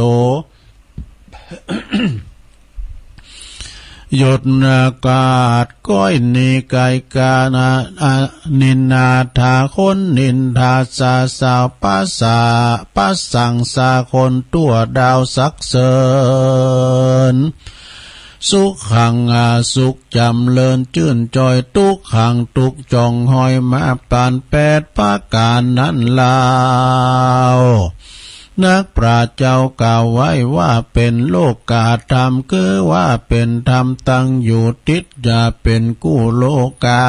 ยศนาขาดก้อยหนีไก๋ก๋า นะ อะ นินนาถาคนนินทา สาสาวปะสา ปะสังสาคนตั๋วดาวสรรเสริญ สุขัง อา สุขจ๋ำเริญจื้นจอย ตุ๊กขัง ตุ๊กข์จ่องหอยมาปานแปดประก๋านนั้นลาว นักปราชญ์เจ้ากล่าวไว้ว่าเป๋นโลกธรรม คือว่าเป๋นธรรมตั้งอยู่ติด จะเป๋นกู้โลกา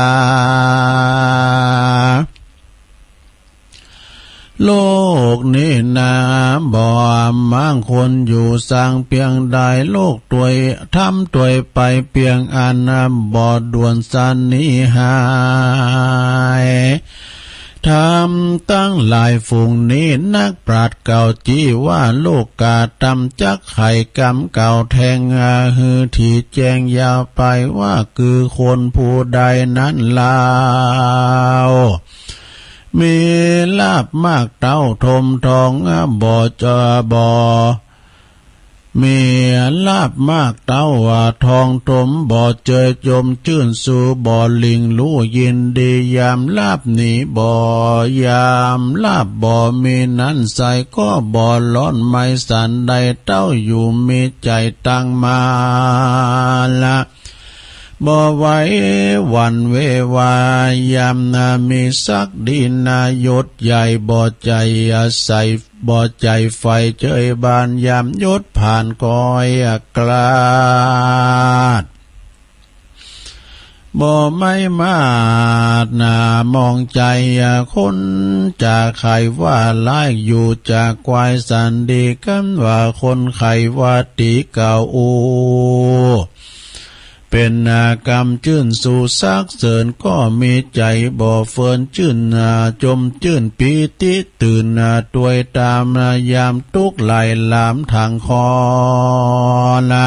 โลกนี้นาบ่มั่งควรอยู่สังเพียงใด โลกตวย ธรรมตวยไปเปียงอันบ่ด่วนสะหนีหาย ธรรมตังหลายฝูงนี้ นักปราชญ์เก่าจี้ว่าโลกธรรม จักไขกำเก่าแทงหื้อถี่แจ้งยาวไป ว่าคือคนผู้ใดนั้นลาว มีลาภมากเต้าถมทอง บ่จะบ่ มีลาภมากเต้าว่าทองถม บ่เจยจมจื้นสู่ บ่หลิ่งลู่ยินดี ยามลาภหนีบ่ ยามลาภบ่มีนั้นใส ก็บ่ร้อนไหม้สันใด เต้าอยู่มีใจ๋ตั้งมั่นละ บ่ไหวหวั่นเววา ยามนามีศักดินายศใหญ่ บ่ใจ๋อาศัย บ่ใจ๋ใฝ่เจยบาน ยามยศผ่านก้อยกลาด บ่ไม้มาดหน้ามองใจ๋คน จะใค่ว่าร้ายอยู่ จะกวายสันดี กันว่าคนใค่ว่าดี เก่าอู้ เป๋นกำจื้นสู่สรรเสริญ ก็มีใจ๋บ่เฟื่อนจื้น จมจื้นปีติตื่น ตวยต๋ามยามตุ๊กข์ไหลหลามถังคอละ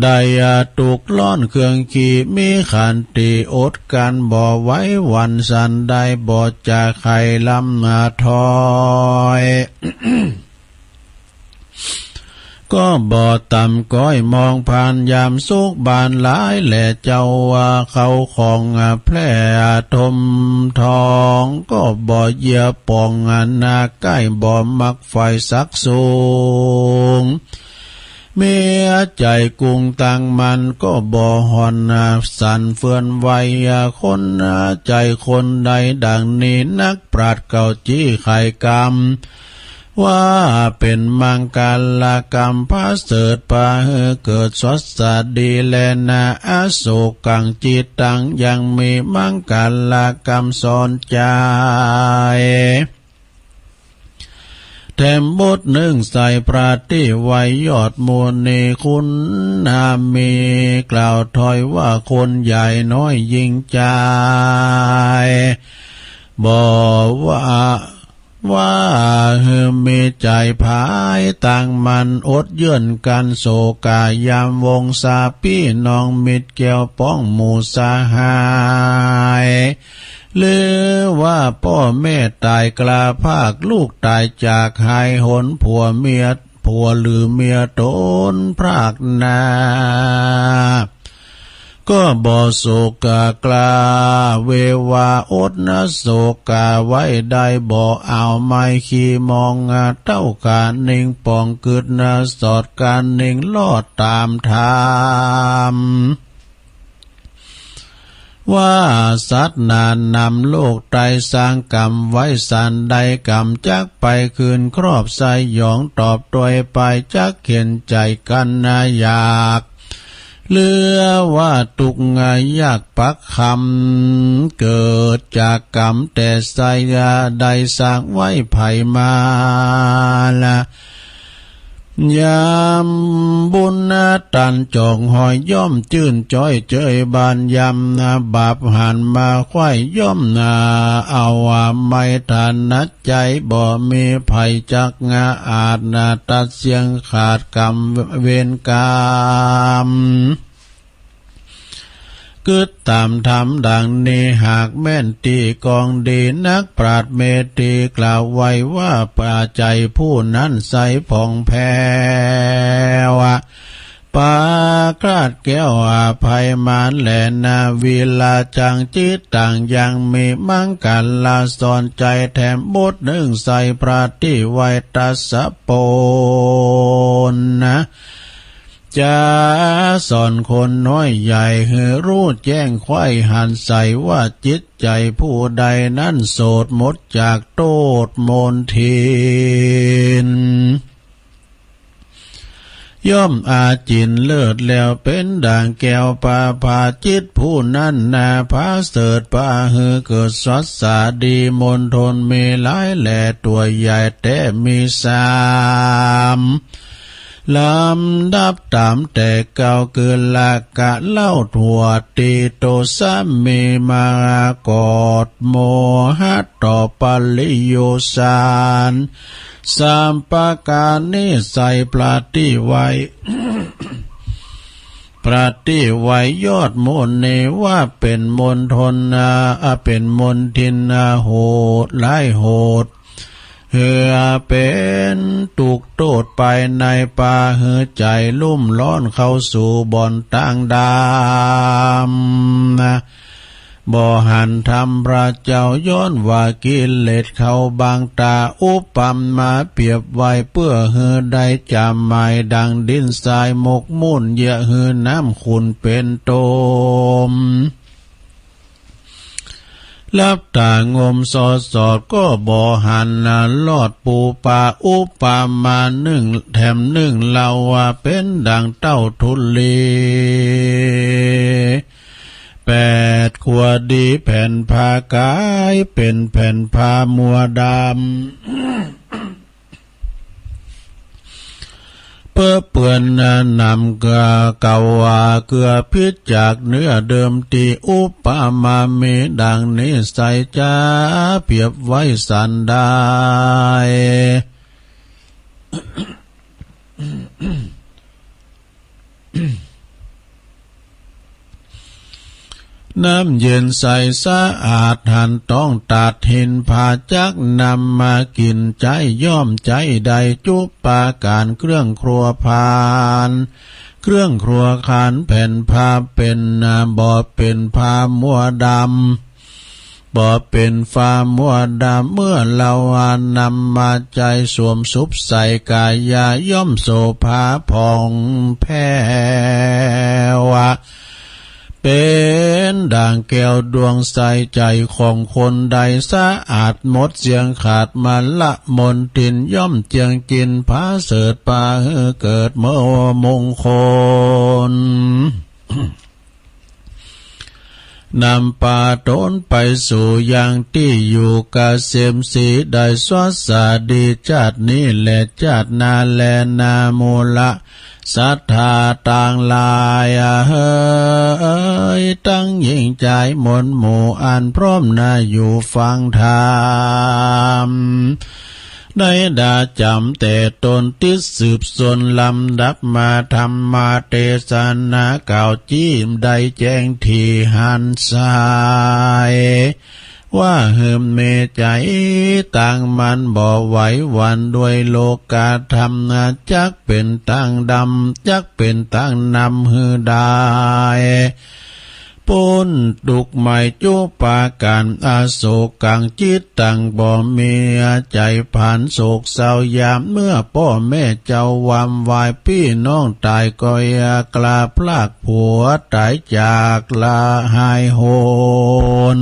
ได้อาตุกร้อนเคืองขี้ มีขันติอดกลั้นบ่ไหวหวั่นสันใด บ่จะใค่ลำอาถอย ก็บ่ต่ำก้อยมองผ่านยามสุขบานหลายแล เจ้าว่าเข้าของแพร่ถมทอง ก็บ่เยียะป่องนาใก้ บ่มักใฝ่สักสูง มีใจ๋กุ้งตั้งมั่น ก็บ่ห่อนสั่นเฟือนไหว คนใจ๋คนใดดังนี้ นักปราชญ์เก่าจี้ไขกำ ว่าเป๋นมังคลกรรมประเสริฐ ปาหื้อเกิดสวัสดีแลนา อโศกังจิตตัง ยังมีมังคลกรรมสอนใจ๋ แถมบทนึ่งใส่พระตี้ไหว้ยอดมุนีคุณนามี กล่าวถ้อยว่าคนใหญ่น้อยยิ่งใจ๋ บ่ว่า ว่าหื้อมีใจ๋ผายตั้งมั่น อดเยื่อนกลั้นโศกายามวงศา ปี้น้องมิตรแก้วป้องหมู่สหาย หรือว่าป้อแม่ต๋ายกล้าพราก ลูกต๋ายจากหายหน ผัวเมีย ผัวหรือเมียต๋นพรากนา ก็บ่โศกกล้าเววา อดโศกาไว้ได้ บ่เอาไม้ขีมองเต้า ก๋านนิ่งป่องกึ๊ดสอด ก๋านนิ่งรอดต๋ามธรรม ว่าสัตว์หนานำโลกไตรสร้างกรรมไว้สันใด กรรมจักไปคืนครอบสยอง ตอบตวยไปจักเข็ญใจ๋กั๋นนาอยาก เหลือว่าตุ๊กข์ยากปักคำ เกิดจากกรรมแต่ใส ได้สร้างไว้ไผมาละ ยามบุญตันจองหอย ย่อมจื้นจ้อยเจยบานยำ บาปหันมาไขว้ย่อมเอาไม้ถนัด ใจ๋บ่มีไผจักอาจตัดเสี้ยงขาดกรรมเวรกรรม กึ๊ดต๋ามธรรมดังนี้ หากแม่นตี้กองดี นักปราชญ์เมธีกล่าวไว้ว่า ปาใจ๋ผู้นั้นใสผ่องแผ้ว ปราศแก้วอภัยมารแลนา วิราจังจิตตัง ยังมีมังคลาสอนใจ๋ แถมบทนึ่งใส่พระตี้ไหว้ตรัสปนนะ จะสอนคนน้อยใหญ่ หื้อฮู้แจ้งใคว่หันใส่ ว่าจิตใจ๋ผู้ใดนั้นโสดหมดจากโต้ษมลทิน ย่อมอาจิณเลิศแล้วเป๋นดั่งแก้วประภา จิตผู้นั้นนาผาเสริฐ ปาหื้อเกิดสวัสดี มณฑลมีหลายแล ตั๋วใหญ่แต๊มีสาม ลำดับต๋ามแต่เก่า คือละกะเล่า ทวัตถี โตสามี มกท โมหะ ต่อปริโยสาร สามประก๋านนี้ใส่พระตี้ไหว้ พระตี้ไหว้ยอดมุนี ว่าเป๋นมณฑลนา อ่า เป๋นมลทินนาโหด ร้ายโหด หื้อเป๋นตุ๊กข์โต้ษไปใน ปาหื้อใจ๋ลุ่มร้อนเข้าสู่บ่อนตางดำ บ่หันธรรมพระเจ้า ย้อนว่ากิเลสเข้าบังต๋า อุปมาเปรียบไว้เปื้อหื้อได้จ๋ำหมาย ดั่งดินทรายหมกมุ่น เยียะหื้อน้ำขุ่นเป๋นต้น หลับต๋างมสอดสอด ก็บ่หันรอดปูปา อุปมานึ่งแถมนึ่งเล่า ว่าเป๋นดั่งเต้าธุลี แปดขัวดี แผ่นผ้ากายเป๋นแผ่นผ้ามัวดำ เปื้อเปื้อนนำเกลือเก่าว่า เกลือผิดจากเนื้อเดิมตี้ อุปมามีดั่งนี้ใส่ จะเปรียบไว้สันใด เ น้ำเย็นใสสะอาด หันต้องตัดหินผา จักนำมากิ๋นใจ๊ ย่อมใจ๊ได้จุ๊ปาก๋าน เครื่องครัวผาน เครื่องครัวขานแผ่นผ้า เป๋นนา บ่เป๋นผ้ามัวดำ บ่เป๋นผ้ามัวดำ เมื่อเฮานำมาใจ๊ สวมสุบใส่ก๋ายา ย่อมโสภาผ่องแผ้ว เป๋นดั่งแก้วดวงใส ใจ๋ของคนใดสะอาดหมด เสี้ยงขาดมลมลทิน ย่อมเจียงจินผาเสริฐ ปาหื้อเกิดเมื่อมงคล นำปาต๋นไปสู่ยังตี้อยู่เกษมศรี ได้สวัสดีจาตินี้แลจาติหน้าแลนา มูลศรัทธาตังหลายเอ๋ย ตังญิงจายมวลหมู่ อันพร้อมหน้าอยู่ฟังธรรม ได้ดาจ๋ำแต่ตน ติดสืบสนลำดับมา ธรรมเตสนากล่าวจี้ ได้แจ้งถี่หันสาย ว่าหื้อมีใจ๋ตั้งมั่น บ่ไหวหวั่นด้วยโลกธรรมนา จักเป๋นตางดำ จักเป๋นตางนำหื้อได้ ป๊นตุ๊กข์ใหม่จุ๊ปาก๋าน อโศกัง จิตตัง บ่มีใจ๋ผาน โศกเศร้ายาม เมื่อป้อแม่เจ้าวำวาย ปี้น้องต๋ายก็อย่ากล้าพราก ผัวต๋ายจากละหายโหน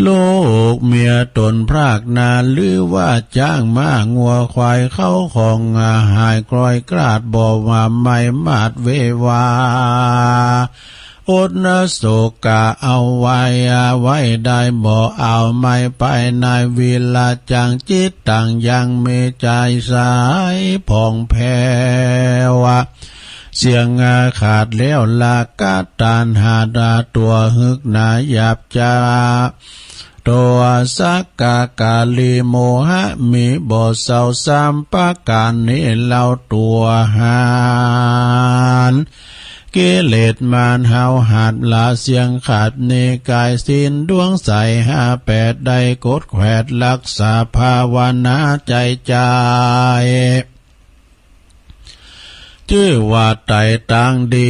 ลูกเมียต๋นพรากนา หรือว่าจ๊างม้างัวควาย เข้าของหายคลอยคลาด บ่ว่าไม้มาดเววา อดโศกะเอาไว้ ไว้ได้บ่เอาไม้ไป ในเวลาจัง จิตตังยังมีใจ๋ใสผ่องแผ้ว เสี้ยงขาดแล้วละกะตัณหา ตั๋วหึกหนาหยาบจ๊า ตั๋วสักกะกาลี โมหะมีบ่เศร้า สามประก๋านนี้เล่าตั๋วหัน กิเลสมารเฮาหัดละ เสี้ยงขาดนิกาย ศีลดวงใสห้าแปด ได้กดแขวดรักษา ภาวนาใจ๋ใจ๋ จื้อว่าไต่ตางดี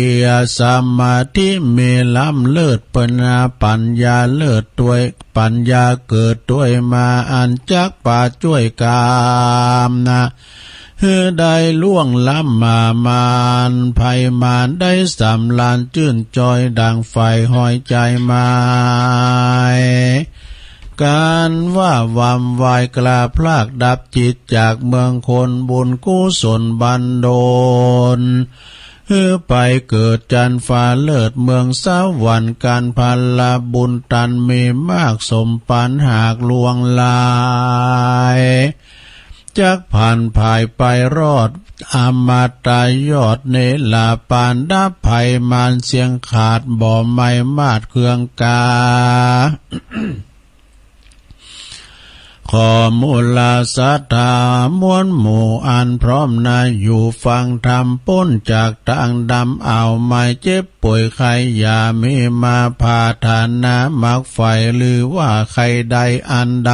สมาธิมีล้ำเลิศ เปิ้นปัญญาเลิศตวย ปัญญาเกิดตวยมา อันจักปาจ้วยกามนา หื้อได้ล่วงล้ำมามารภัยมาร ได้สำราญจื้นจอย ดั่งไฟหอยใจ๋ไม้ ก๋านว่าวำวายกล้าพราก ดับจิตจากเมืองคน บุญกุศลบันดล หื้อไปเกิดจันทร์ฟ้าเลิศเมืองสวรรค์ ก๋านผละบุญตันมีมาก สมปรารถนาหากล่วงหลาย จักผ่านผายไปรอด อมตะยอดเนรปาน ดับภัยมารเสี้ยงขาด บ่ไม้มาดเครื่องกา ขอมูลศรัทธามวลหมู่ อันพร้อมหน้าอยู่ฟังธรรม ป๊นจากตางดำ เอาไม้เจ็บป่วยไข้ อย่ามีมาผาดถานะมักใฝ่ หรือว่าใค่ได้อันใด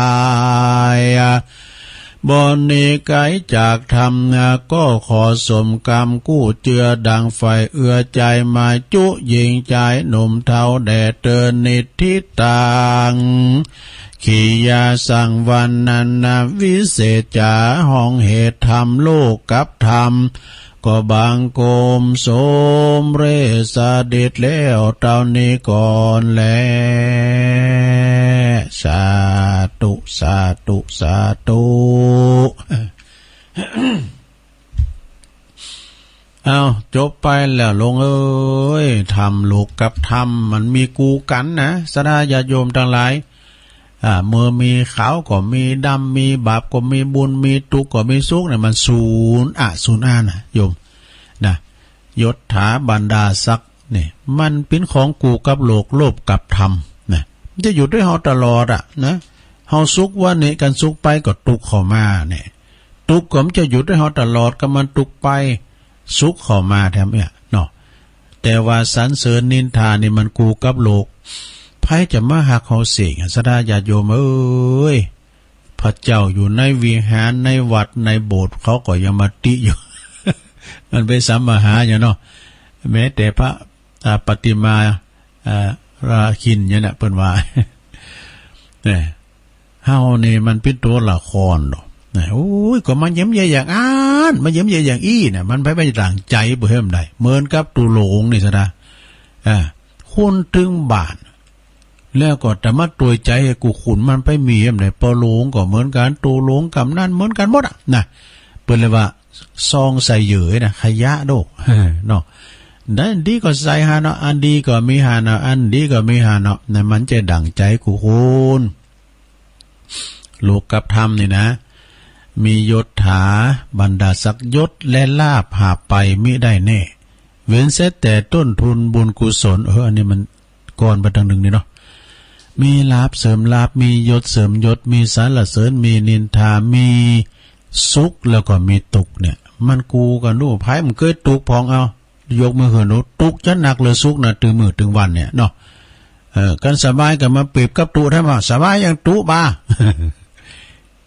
บ่หนีไก๋จากธรรมนา ก็ขอสมกำกู้เจื้อ ดั่งไฟเอื้อใจ๋มาจุ ญิงจายหนุ่มเฒ่าแด่เตอ นิทธิตัง ขียาสังวรรณนา วิเศษจ๋า ห้องเหตุธรรม โลกกับธรรม ก็บังคมสมเร็จเสด็จแล้วเต้านี้ก่อนแล สาธุ สาธุ สาธุ อ้าว จบไปแล้วโลมเอ๋ย ธรรมโลกกับธรรมมันมีกู่กั๋นนะ ศรัทธาญาติโยมตังหลาย อ่า เมื่อมีขาวก็มีดำ มีบาปก็มีบุญ มีตุ๊กข์ก็มีสุขเนี่ย มันสูญอะสูญอานะโยม นะ ยศถาบรรดาศักดิ์เนี่ย มันเป๋นของกู่กับโลก โลภกับธรรมนะ มันจะอยู่ด้วยเฮาตลอดอะนะ เฮาสุขวันนี้กั๋นสุขไปก็ตุ๊กข์เข้ามาเนี่ย ตุ๊กข์ก็มันจะอยู่ด้วยเฮาตลอด ก็มันตุ๊กข์ไป สุขเข้ามาแถมเนี่ยเนาะ แต่ว่าสรรเสริญนินทานี่มันกู่กับโลก ใผจะมาฮักเฮาเสี้ยง ศรัทธาญาติโยมเอ๋ย พระเจ้าอยู่ในวิหาร ในวัด ในโบสถ์ เขาก็ยังมาติอยู่ มันไปสำมาหาอยู่เนาะ แม้แต่พระ อ่า ปฏิมา อ่า ราคินเนี่ยนะ เปิ้นว่า เนี่ย เฮานี่มันเป๋นตั๋วละครเนาะ นะ โอ้ย ก็มาเยี่ยมเยียดอย่างอั้น มาเยี่ยมเยียดอย่างอี้นะ มันไปบ่ดั่งใจ๋บ่หื้อใด เหมือนกับตุ๊หลงนี่ ศรัทธา อ่า คนตึงบ้าน แล้วก็จะมาตวยใจ๋หื้อกู้ขุน มันไปมีหื้อใด ป้อหลวงก็เหมือนกั๋น ตุ๊หลวงกำนันเหมือนกั๋นหมดอะนะ เปิ้นเลยว่า ซองใส่เหยื่อนะ ขยะโด เนาะ อันดีก็ใส่หั้นเนาะ อันดีก็มีหั้นเนาะ อันดีก็มีหั้นเนาะ นะ มันจะดั่งใจ๋กู้คน โลกกับธรรมนี่นะ มียศถาบรรดาศักดิ์ ยศและลาภหาไปมิได้แน่ เว้นเสียแต่ต้นทุนบุญกุศล เออ อันนี้มันก้อนไปตางนึ่งนี่เนาะ มีลาภเสริมลาภ มียศเสริมยศ มีสรรเสริญ มีนินทา มีสุข แล้วก็มีตุ๊กข์เนี่ย มันกู่กั๋นดู ใผมันเกยตุ๊กข์พ่อง เอา ยกมือขึ้นดู ตุ๊กข์จะหนักหรือสุขนะ ตึงมื้อตึงวันเนี่ยเนาะ เออ คันสบายก็มาเปรียบกับตุ๊ ถ้าว่าสบายอย่างตุ๊บ่า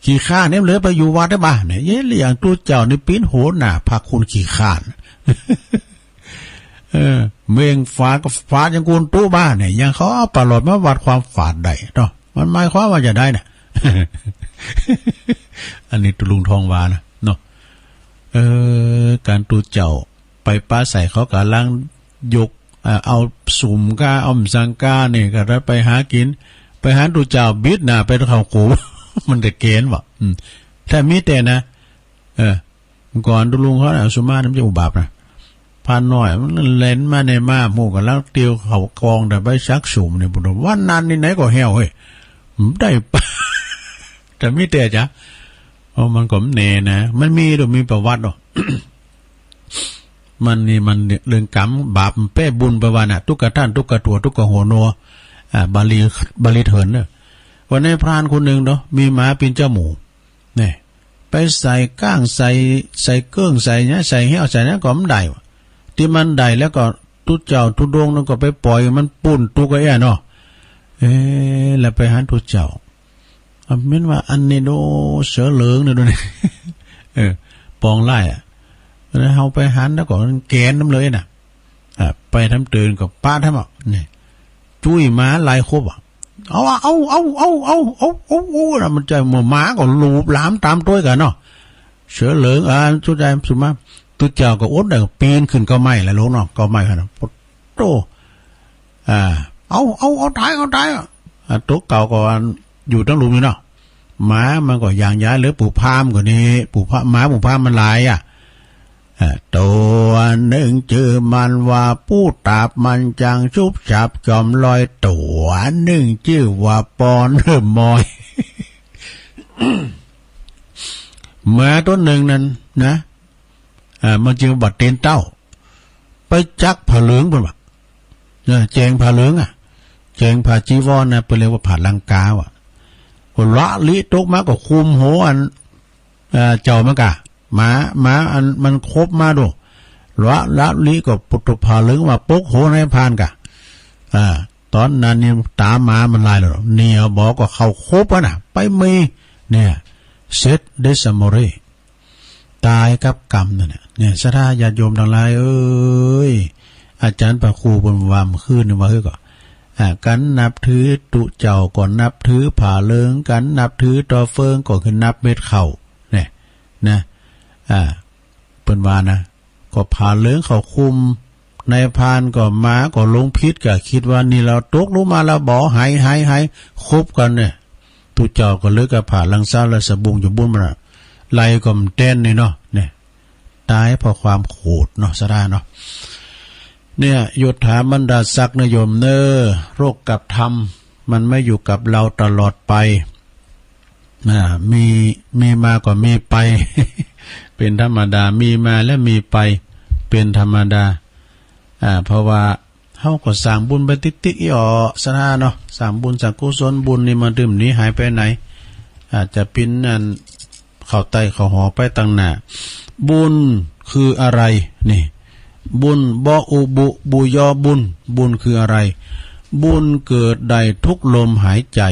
ขี้คร้านเนี่ยเหลือไปอยู่วัดได้บ่าเนี่ย เย้ย อย่างตุ๊เจ้านี่เป๋นหัวหน้าพรรคคนขี้คร้าน เออ เม่งฝาดก็ฝาดอย่างคนตุ๊บ่าเนี่ย อย่างเขาเอาปาหลอดมาวัดความฝาดได้เนาะ มันหมายความว่าจะใดนะ อันนี้ตุ๊ลุงทองว่านะเนาะ เออ ก๋านตุ๊เจ้าไปปาใส่เขาก่ำลังยก อ่า เอาสุมก้า เอาหม่ำสังก้านี่ก็ได้ไปหากิ๋น ไปหันตุ๊เจ้าบิดหน้าไปเข้าโขง มันจะเก๋นบ่ อืม ถ้ามีแต่นะ เออ ก่อนตุ๊ลุงเขาน่ะ สุมาตย์มันจะอุบาทนะ พรานน้อยมันแล่นมาในมาหมู่กั๋นแล้วเตียวเข้ากองแต่ไปสักสุมนี่ ปุ้นวันนั้นนี่ไหนก็แห้วเฮ้ย ได้ปะ แต่มีแต่จะ เพราะมันก็แน่นะ มันมีดู มีประวัติเนาะ มันนี่มันเรื่องกรรมบาปมันแป้บุญไปว่าน่ะ ตุ๊กะต้าน ตุ๊กะตั๋ว ตุ๊กะหัวโน อ่า บาลี บาลีเถินเน่อ วันนี้พรานคนนึ่งเนาะ มีหมาเป๋นเจ้าหมู่ เนี่ย ไปใส่ก้าง ใส่ ใส่เกิ้ง ใส่เนี่ย ใส่แห้ว ใส่นั้นก็บ่ได้วะ ตี้มันได้แล้วก็ตุ๊เจ้าตุ๊ดงค์นั้นก็ไปป่อยมันปุ้นตุ๊กข์ไอ้เนาะ เอ๊ะ แล้วไปหันตุ๊เจ้า อ่ะ แม่นว่าอันนี้โด เสือเหลืองเนี่ยโดนี่ เออ ปองไล่อะ แล้วเฮาไปหันแล้วก็แกนน้ำเลยน่ะ อ่ะ ไปทำเตินก็ปะทำอ่ะ นี่ จุ้ยหมาหลายคบอ่ะ เอาอะ เอา เอา นะ มันจะหมู่หมาก็หลูบหลามต๋ามตวยกั๋นเนาะ เสือเหลือง อ่า ตุ๊เจ้าสุมา ตุ๊เจ้าก็อดได้ ปีนขึ้นเก๊าไม้ละลงเนาะ เก๊าไม้ขนาด โอ้โต อ่า เอา เอา เอาต๋าย เอาต๋าย อ่ะ ตุ๊เจ้าก็อยู่ตังลุ่มนี่เนาะ หมามันก็ย่างย้ายเหลือปู่พราหมณ์ก็นี่ ปู่พราหมณ์ หมาปู่พราหมณ์มันหลายอ่ะ อ่า ตั๋วนึ่งจื้อมันว่าปูตาบ มันจั้งชุบฉับจ๋อมลอย ตั๋วนึ่งจื้อว่าปอนเริ่มมอย หมาตั๋วนึ่งนั้นนะ อ่า มันจึงบ่าตีนเต้า ไปจักผ้าเหลืองปุ้นว่ะ เออ แจงผ้าเหลืองอ่ะ แจงผ้าจีวรนะ เปิ้นเรียกว่าผ้าลังกาว่ะ ก็ละลิตกมาก็คลุมหัวอัน เอ่อ เจ้ามันก่ะ หมา หมาอันมันคบมาดู ละ ละลิก็ปุตตะผ้าเหลืองมาปกหัวนายพรานก่ะ อ่า ต๋อนนั้นนี่ต๋าหมามันลายเลย เหนี่ยวบ่ก็เข้าคุกอะน่ะ ไปมี เนี่ย เสร็จเดชะบุรี ต๋ายกับกรรมนั่นแหละ เนี่ย ศรัทธาญาติโยมตังหลายเอ๋ย อาจ๋ารย์พระครูเปิ้นว่าเมื่อคืนนี่ว่า เฮ้ย ก็ อ่า กั๋นนับถือตุ๊เจ้าก็นับถือผ้าเหลือง กั๋นนับถือตอเฟืองก็คือนับเม็ดข้าว เนี่ย นะ อ่า เปิ้นว่านะ ก็ผ้าเหลืองเข้าคลุม นายพรานก็มาก็หลงผิด ก็กึ๊ดว่านี่ลาวตกลุงมาลาวบ่ หาย หาย หาย คบกั๋นเนี่ย ตุ๊เจ้าก็เลยกับผ้าลังซาวและสะบุ้งจะบุ้นมันน่ะ ไล่ก็บ่แตนนี่เนาะ เนี่ย ต๋ายเพราะความโขดเนาะ ศรัทธาเนาะ เนี่ย ยศถาบรรดาศักดิ์นะโยมเน่อ โลกกับธรรม มันไม่อยู่กับเราตลอดไป อ่า มี มีมาก็มีไป เป๋นธรรมดา มีมาและมีไป เป๋นธรรมดา อ่า เพราะว่าเฮาก็สร้างบุญไปติ๊กๆ อี้อ่อ ศรัทธาเนาะ สร้างบุญสร้างกุศล บุญนี่มันตึงบ่หนีหายไปไหน อาจจะเป๋นอัน เข้าไต้เข้าหอไปตังหน้า บุญคืออะไร นี่ บุญ บออุบุ บุยอบุญ บุญคืออะไร บุญเกิดได้ทุกลมหายใจ๋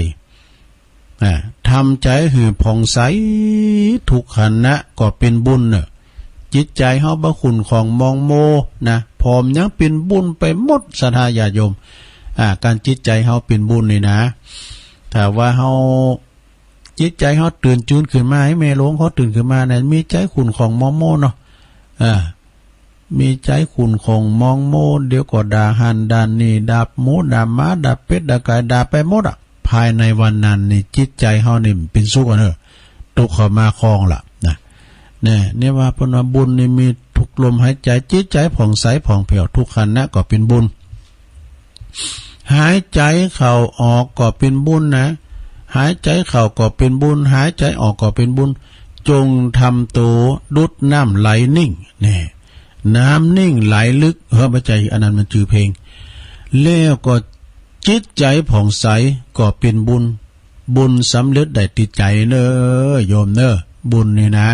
อ่า ทำใจ๋หื้อผ่องใสทุกขณะก็เป๋นบุญเน่อ จิตใจ๋เฮาบ่ขุ่นข้องหมองมัวนะ ผ่องยังเป๋นบุญไปหมด ศรัทธาญาติโยม อ่า ก๋านจิตใจ๋เฮาเป๋นบุญนี่นะ ถ้าว่าเฮา จิตใจ๋เฮาตื่นจืนขึ้นมา หื้อแม่โหลงเขาตื่นขึ้นมานะ มีใจ๋ขุ่นข้องหมองมัวเนาะ อ่า มีใจ๋ขุ่นข้องหมองมัว เดี๋ยวก็ด่าหั้นด่านี่ ด่าหมูด่าหมา ด่าเป็ดด่าไก่ ด่าไปหมดอะ ภายในวันนั้นนี่จิตใจ๋เฮานี่เป๋นสุขอะเน่อ ตุ๊กข์เข้ามาคองละนะ เนี่ย เนี่ยว่าเปิ้นว่าบุญนี่มีทุกลมหายใจ๋ จิตใจ๋ผ่องใสผ่องแผ้วทุกขณะก็เป๋นบุญ หายใจ๋เข้าออกก็เป๋นบุญนะ หายใจ๋เข้าก็เป๋นบุญ หายใจ๋ออกก็เป๋นบุญ จงทำโตดุจน้ำไหลนิ่ง แน่ น้ำนิ่งไหลลึก เฮ้อ บ่ใจ้ อันนั้นมันจื้อเพลง แล้วก็จิตใจ๋ผ่องใสก็เป๋นบุญ บุญสำเร็จได้ตี้ใจ๋เน่อ โยมเน่อ บุญนี่นะ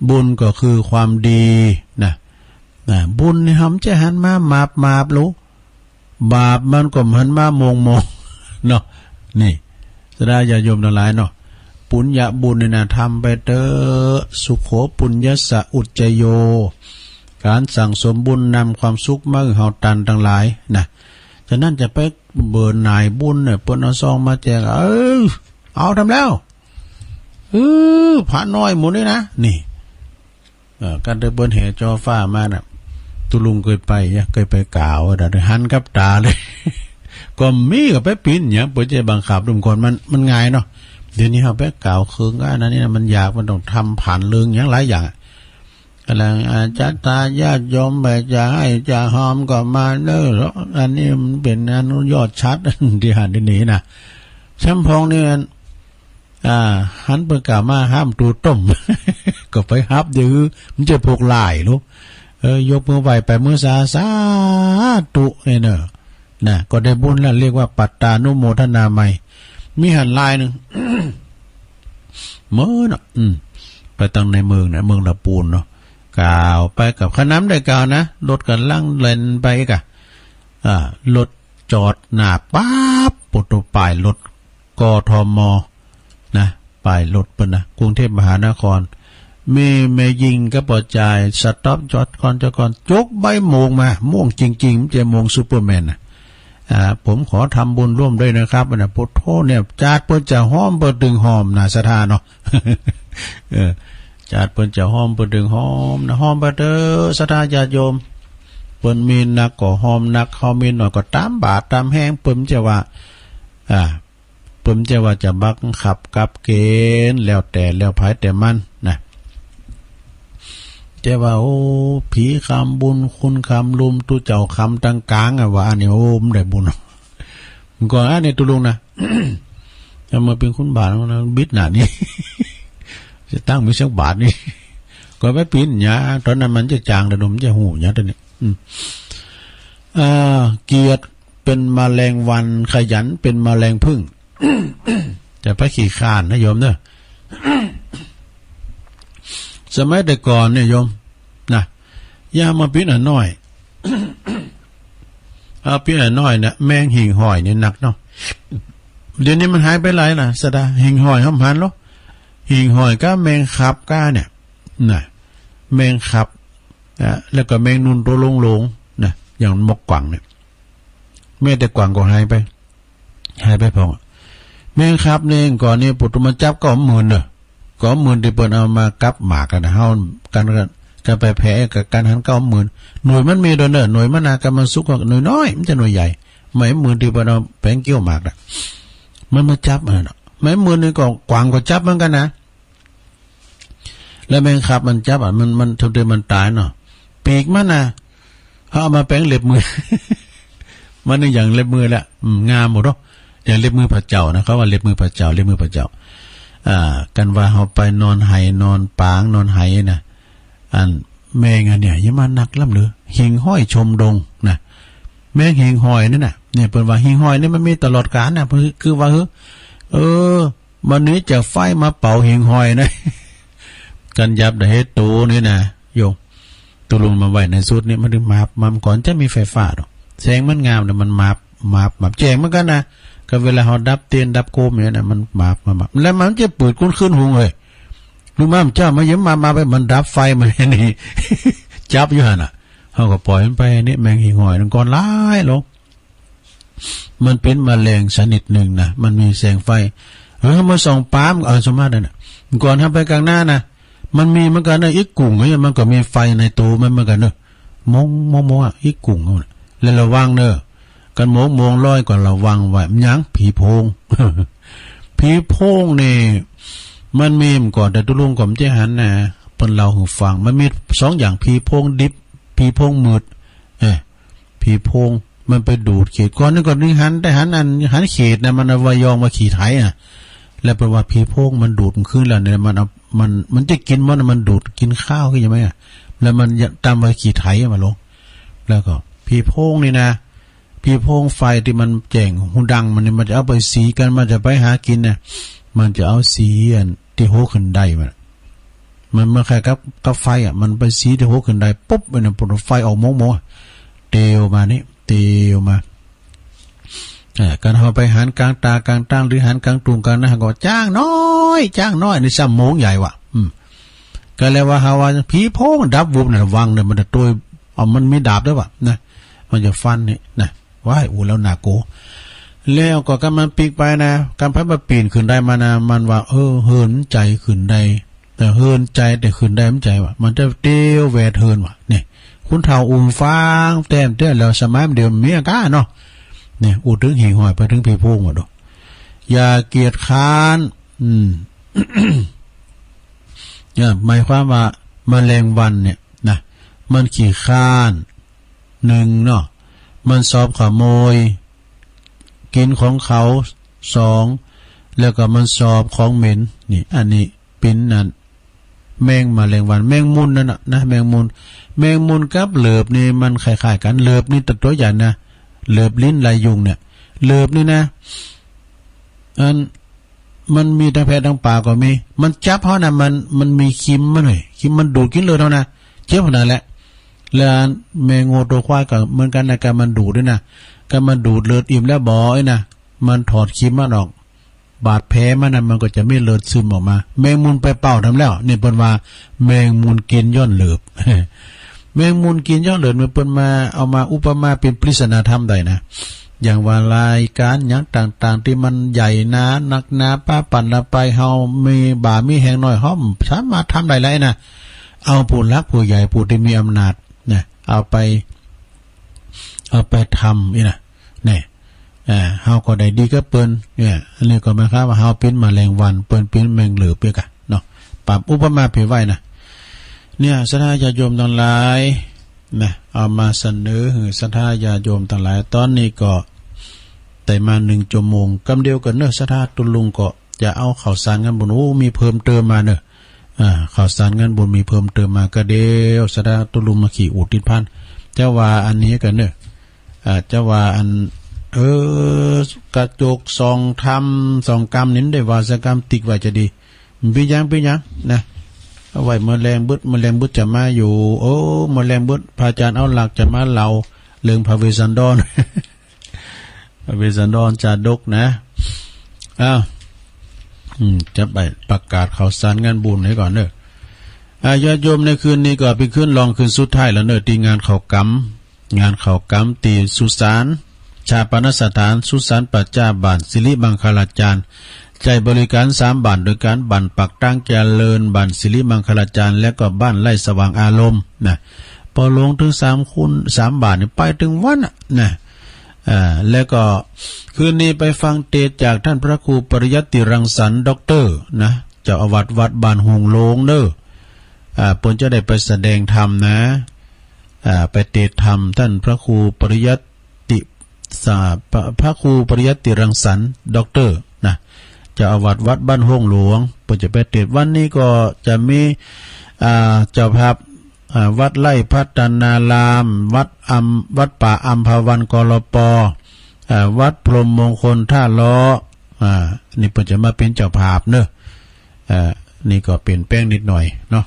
บุญก็คือความดีนะ นะ บุญนี่เฮาบ่ใจ้หันมาหมาบๆ ลูก บาปมันก็หันมาโมงๆ เนาะ นี่ ศรัทธาญาติโยมตังหลายเนาะ ปุญญาบุญนี่นะ ทำไปเต๊อะ สุโข ปุญญัสสะ อุจจโย ก๋านสั่งสมบุญนำความสุขมาหื้อเฮาตันตังหลายนะ ฉะนั้นจะไปเบื่อหน่ายบุญเนี่ย เปิ้นเอาซองมาแจก เออ เอาทำแล้ว เออ พระน้อยหมู่นี้นะ นี่ เออ กั๋นเต๊อะ เปิ้นแห่จอฟ้ามาน่ะ ตุ๊ลุงเกยไปเนี่ย เกยไปกล่าว เดี๋ยวหันกับต๋าเลย ก็มีก็ไปปิ้นเนี่ย เปิ้นจะบังคับลุมคน มัน มันง่ายเนาะ เดี๋ยวนี้เฮาไปกล่าวเคิงอันนั้นนี่นะ มันยาก มันต้องทำผ่านเรื่องอย่างหลายอย่างอะ ก๋ำลังอาจารย์ตาญาติโยมไปจะให้จะหอมก็มาเน่อ อันนี้มันเป๋นอนุญาตชัด ตี้หันตี้หนีนะ แชมพองนี่มัน อ่า หันเปิ้นกล่าวมาห้ามตูดต้ม ก็ไปฮับเดี๋ยว มันจะพวกหลายลูก เออ ยกมือไหว้ไปมือสา สาธุ เนี่ยเนอะ นะ ก็ได้บุญแล้ว เรียกว่าปัตตานุโมทนาใหม่ มีหันลายนึ่ง เมินเนาะ อืม ไปตังในเมืองเนี่ย เมืองละปูนเนาะ กล่าวไปกับขนำได้กล่าวนะ รถก๋ำลังแล่นไปกะ อ่า รถจอดหน้าปั๊บ ปุตตะ ป้ายรถ กทม นะ ป้ายรถเปิ้นนะ กรุงเทพมหานคร มีแม่ญิงกับป้อจาย สต็อป จอดก่อน จอดก่อน จกใบโมงมา โมงจริงๆ บ่ใจ้โมงซูเปอร์แมนนะ อ่า ผมขอทำบุญร่วมด้วยนะครับ นะ โพธิ์โธเนี่ย จาดเปิ้นจะหอม เปิ้นตึงหอมนะ ศรัทธาเนาะ เออ จาดเปิ้นจะหอม เปิ้นตึงหอมนะ หอมไปเต๊อะ ศรัทธาญาติโยม เปิ้นมีนักก็หอมนัก เฮามีน้อยก็ต๋ามบาตรต๋ามแฮง เปิ้นจะว่า อ่า เปิ้นจะว่าจะบังคับกับเกณฑ์ แล้วแต่ แล้วผายแต่มันนะ จะว่า โอ้ ผีคำบุญ คุณคำลุม ตุ๊เจ้าคำตังก๋างอะ ว่าอันนี้ โอ้ บ่ได้บุญ ก่อนอันนี้ตุ๊ลุงนะ เอามาเป๋นคุณบาทแล้วนะ บิดหน้านี่ จะตั้งมีสักบาทนี่ ก็ไปปิ้นเนี่ย ต๋อนนั้นมันจะจ๋าง แต่หนุ่มจะฮู้เนี่ย ต๋อนนี้ อืม อ่า เกียจเป๋นแมลงวัน ขยันเป๋นแมลงผึ้ง จะไปขี้คร้านนะโยมเนอะ สมัยแต่ก่อนเนี่ยโยม นะ ยามมาปิ้นอะน้อย เอาปิ้นอะน้อยเนี่ย แมงหิ่งห้อยเนี่ยหนักเนาะ เดี๋ยวนี้มันหายไปหลายนะ ศรัทธา หิ่งห้อยเฮาบ่หันลอ หิ่งห้อยกับแมงขับก้าเนี่ย น่ะ แมงขับ อ่ะ แล้วก็แมงนูนตั๋วโลงๆ น่ะ อย่างมกกวังเนี่ย แม้แต่กวังก็หายไป หายไปพ่องอะ แมงขับนี่ก่อนนี่ ปุตตะ มาจับเก้าหมื่นเน่อ เก้าหมื่นตี้เปิ้นเอามากับหมากกั๋นนะ เฮากั๋น กั๋นไปแผ่กั๋นหันเก้าหมื่น หน่วยมันมีตวยเน่อ หน่วยมันนา กั๋นมันสุกก็หน่วยน้อย บ่ใจ้หน่วยใหญ่ หมายหมื่นตี้เปิ้นเอาแป๋งเกี้ยวหมากน่ะ มันมาจับอันนั้นน่ะ หมายหมื่นนี่ก็กวางก็จับเหมือนกั๋นนะ แล้วแมงขับมันจับอะ มัน มัน เถิงตี้มันต๋ายเนาะ ปีกมันน่ะ เฮาเอามาแป๋งเล็บมือ มันนึ่งอย่างเล็บมือละ อืม งามหมดเนาะ อย่างเล็บมือพระเจ้านะ เขาว่าเล็บมือพระเจ้า เล็บมือพระเจ้า อ่า กั๋นว่าเฮาไปนอนไหนอนป๋างนอนไหนะ อันแมงอันเนี่ย อย่ามานักล้ำลือ หิ่งห้อยชมดงนะ แมงหิ่งห้อยนั่นน่ะ เนี่ย เปิ้นว่าหิ่งห้อยนี่มันมีตลอดกาลน่ะ คือ คือว่า เออ เออ วันนี้จะไฟมาเผาหิ่งห้อยนะ กั๋นหยาบได้เฮ็ดโตนี่นะ โยม ตุ๊ลุงมาไว้ในสุดนี่มันเถิงหมาบ มันก่อนจะมีไฟฟ้าดอก แสงมันงามเนี่ยมันหมาบ หมาบ หมาบ แจ้งเหมือนกั๋นนะ ก็เวลาเฮาดับเตียนดับโกมอย่างนี้นะ มันหมาบ หมาบ หมาบ แล้วมันจะปืดกุ้นขึ้นหุงเลย ลูกหม่ำเจ้ามาเยี่ยมมา มาไป มันดับไฟมันนี่ จับอยู่หั่นน่ะ เฮาก็ปล่อยมันไปนี่ แมงหิ่งห้อยนั่นก่อนหลายลง มันเป๋นแมลงชนิดนึ่งนะ มันมีแสงไฟ เออ มาส่องปาม เออ สมมาตรนั่นน่ะ ก่อนเฮาไปกลางนานะ มันมีเหมือนกั๋นนะ อิกกุ่งเนี่ย มันก็มีไฟในตั๋วมันเหมือนกั๋นเนอะ มอง มอง มองอะ อิกกุ่งอะ แล้วระวังเนอะ กันมอง มองลอยก็ระวังไว้ มันหยัง ผีโพง ผีโพงนี่ มันมีมาก่อน แต่ตุ๊ลุงก็บ่ใจ้หันนะ เปิ้นเล่าหื้อฟัง มันมีสองอย่าง ผีโพงดิบ ผีโพงมืด เอ้ย ผีโพงมันไปดูดขีด ก่อนนี่ก็ได้หัน ได้หันอัน หันขีดนะ มันเอาไว้ยองว่าขี้ไถอะ แล้วเปิ้นว่าผีโพงมันดูดมันคืนแล้วเนี่ย มันเอา มัน มันจะกิ๋นมัน มันดูดกิ๋นข้าวขึ้นใจ้ไหมอะ แล้วมันจะตำว่าขี้ไถมาลง แล้วก็ผีโพงนี่นะ ผีโพงไฟตี้มันแจ้งฮูดังมันนี่ มันจะเอาไปสีกั๋น มันจะไปหากิ๋นนะ มันจะเอาสีอันตี้หัวขึ้นไดมัน มันเหมือนคล้ายกับ กับไฟอะ มันไปสีตี้หัวขึ้นไดปุ๊บ มันน่ะ ไฟออกโมงๆ เตียวมานี่ เตียวมา เออ กันเฮาไปหันกลางต๋าดกลางต๋าง หรือหันกลางตุ่งกลางนา ก็จ้างน้อย จ้างน้อย นี่ซ้ำโมงใหญ่ว่ะ อืม ก็เลยว่าเฮาว่าผีโพงดับวุบน่ะ ระวังเด้อ มันจะโต้ย เอา มันมีดาบด้วยว่ะ นะ มันจะฟันนี่ นะ ว้าย อู้แล้วน่ากั๋ว แล้วก็กำมันปิ๊กไปนะ กำไผมาปี๋นขึ้นไดมานะ มันว่า เออ เฮินใจ๋ขึ้นได แต่เฮินใจ๋แต่ขึ้นไดมันใจ๋ว่ะ มันจะเตียวแหวดเฮินว่ะ เนี่ย คนเฒ่าอู้หื้อฟังแต้มเตื้อ แล้วสมัยมันเดี๋ยวมีอาการเนาะ เนี่ย อู้เถิงหิ่งห้อยไปเถิงผีโพงหมดดอก อย่าเกียจคร้าน อืม เนี่ย หมายความว่าแมลงวันเนี่ยนะ มันขี้คร้าน นึ่งเนาะ มันชอบขโมย กิ๋นของเขา สอง แล้วก็มันชอบของเหม็น นี่ อันนี้เป๋นนั่น แมงแมลงวัน แมงมุนนั่นน่ะนะ แมงมุน แมงมุนกับเหลิบนี่มันคล้ายๆ กั๋น เหลิบนี่ตั๊วใหญ่นะ เหลิบลิ้นลายยุงเนี่ย เหลิบนี่นะ อัน มันมีตังแพะตังป๋าก็มี มันจับเฮานะ มัน มันมีครีมมันเว้ย ครีมมันดูดกิ๋นเลือดเฮานะ เจ็บขนาดแหละ แล้วแมงงัวตั๋วควายก็เหมือนกั๋นนะ กำมันดูดด้วยนะ กำมันดูดเลือดอิ่มแล้วบ่อยนะ มันถอดครีมมันออก บาดแผลมันนะ มันก็จะมีเลือดซึมออกมา แมงมุนไปเป่าทำแล้ว นี่เปิ้นว่าแมงมุนกิ๋นย้อนเหลิบ แมงมุนกิ๋นย้อนเหลิบ เมื่อเปิ้นมาเอามาอุปมาเป๋นปริศนาธรรมได้นะ อย่างว่ารายก๋านหยังต่างๆ ตี้มันใหญ่หนานักหนา ปะปันละไป เฮามีบ่ามีแฮงน้อย เฮาบ่สามารถทำได้หลายนะ เอาผู้หลักผู้ใหญ่ ผู้ตี้มีอำนาจนะ เอาไป เอาไปทำนี่นะ เนี่ย อ่า เฮาก็ได้ดีกับเปิ้น เนี่ย อันนี้ก็หมายความว่าเฮาเป๋นแมลงวัน เปิ้นเป๋นแมงเหลิบเปียกอะเนาะ ปรับอุปมาเป๋นไว้นะ เนี่ย ศรัทธาญาติโยมตังหลายนะ เอามาเสนอหื้อศรัทธาญาติโยมตังหลาย ต๋อนนี้ก็ได้มานึ่งจั่วโมง กำเดียวกั๋นเนอะ ศรัทธาตุ๊ลุงก็จะเอาข่าวสารงานบุญ โอ้ มีเพิ่มเติมมาเนอะ อ่า ข่าวสารงานบุญมีเพิ่มเติมมา กาเดียวศรัทธาตุ๊ลุงมาขีดอู้ติดพัน จะว่าอันนี้กั๋นเนอะ อ่า จะว่าอัน เออ กระจกส่องธรรมส่องกำนี่ได้ว่าสักกำ ติ๊กไว้จะดี เป๋นหยัง เป๋นหยังนะ เอาไว้เมื่อแลงบึด เมื่อแลงบึดจะมาอยู่ โอ้ เมื่อแลงบึดพระอาจารย์เอาหลักจะมาเล่าเรื่องพระเวสสันดร พระเวสสันดรชาดกนะ อ้าว อืม จะไปประกาศข่าวสารงานบุญให้ก่อนเนอะ อ่า ญาติโยม ในคืนนี้ก็เป๋นคืนรองคืนสุดท้ายแล้วเนอะ ตี้งานเข้ากรรม งานเข้ากรรมตี้สุสาน ฌาปนสถานสุสานป่าจ๊าบ้านสิริมังคลาจารย์ ใจ๊บริการสามบ้านโดยกั๋น บ้านปากตางเจริญ บ้านสิริมังคลาจารย์ และก็บ้านไร่สว่างอารมณ์นะ ปอลงเถิงสามคน สามบ้านนี่ไปเถิงวันอะนะ อ่า แล้วก็คืนนี้ไปฟังเตสน์จากต้านพระครูปริยัติรังสรรค์ ด็อกเตอร์ นะ เจ้าอาวาสวัดบ้านโฮ่งหลวงเนอะ อ่า เปิ้นจะได้ไปแสดงธรรมนะ อ่า ไปเตสน์ธรรมต้านพระครูปริยัติ สา พระ พระครูปริยัติรังสรรค์ ด็อกเตอร์ นะ เจ้าอาวาสวัดบ้านโฮ่งหลวง เปิ้นจะไปเตสน์ วันนี้ก็จะมี อ่า เจ้าภาพ อ่า วัดไร่พัฒนาราม วัดอัม วัดป่าอัมพวัน กลป. อ่า วัดพรหมมงคลท่าล้อ อ่า นี่เปิ้นจะมาเป๋นเจ้าภาพเนอะ อ่า นี่ก็เปลี่ยนแปลงนิดหน่อยเนาะ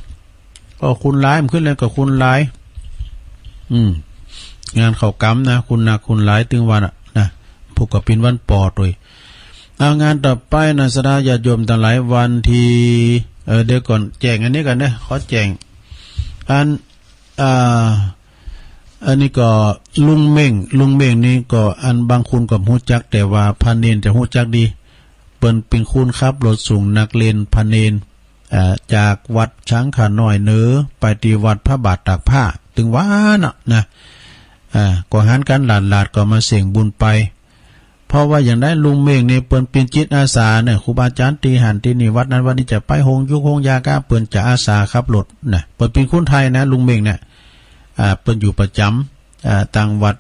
ก็คนหลาย มันขึ้นแล้วก็คนหลาย อืม งานเข้ากรรมนะ คุณหนักคุณหลายตึงวันอะนะ ผู้ก็เป๋นวันปอตวย เอางานต่อไปนะ ศรัทธาญาติโยมตังหลาย วันตี้ เอ่อ เดี๋ยวก่อน แจ้งอันนี้ก่อนนะ ขอแจ้ง อัน อ่า อันนี้ก็ลุงเม่ง ลุงเม่งนี่ก็อันบางคนก็ฮู้จัก แต่ว่าพระเณรจะฮู้จักดี เปิ้นเป๋นคนขับรถส่งนักเรียนพระเณร อ่า จากวัดช้างขาน้อยเหนือ ไปตี้วัดพระบาทตากผ้า ตึงวานั้นนะ อ่า ก็หันกั๋นหลาดๆ ก็มาเสี่ยงบุญไป เพราะว่าอย่างใดลุงเม่งนี่เปิ้นเป๋นจิตอาสาเนี่ย ครูบาอาจ๋ารย์ตี้หั้นตี้นี่ วัดนั้นวัดนี้ จะไปโฮงยุกโฮงยาก้า เปิ้นจะอาสาขับรถนะ เปิ้นเป๋นคนไทยนะ ลุงเม่งเนี่ย อ่า เปิ้นอยู่ประจ๋ำ อ่า ตางวัด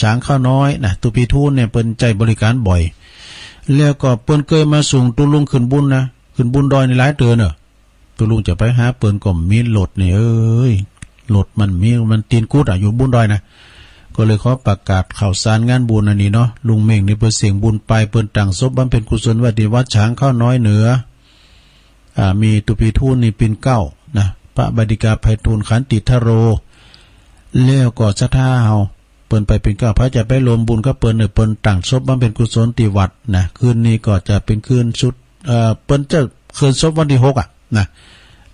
ช้างขาน้อยนะ ตุ๊ปีทูนเนี่ย เปิ้นใจ๊บริการบ่อย แล้วก็เปิ้นเกยมาส่งตุ๊ลุงขึ้นบุญนะ ขึ้นบุญดอยนี่หลายเตื้อเน่อ ตุ๊ลุงจะไปหาเปิ้นก็บ่มีรถนี่ เอ้ย รถมันมี มันตี๋นกุดอะ อยู่บุญดอยนะ ก็เลยขอประกาศข่าวสารงานบุญอันนี้เนาะ ลุงเม่งนี่เปิ้นเสี่ยงบุญไป เปิ้นตั้งศพบำเพ็ญกุศลไว้ตี้วัดช้างขาน้อยเหนือ อ่า มีตุ๊ปีทูนนี่เป๋นเก๊านะ พระบดิกาไพฑูรย์ขันติธโร แล้วก็ศรัทธาเฮา เปิ้นไปเป๋นเก๊า ใผจะไปร่วมบุญกับเปิ้นเน่อ เปิ้นตั้งศพบำเพ็ญกุศลตี้วัดนะ คืนนี้ก็จะเป๋นคืนสุด เอ่อ เปิ้นจะเคลื่อนศพวันตี้หกอะนะ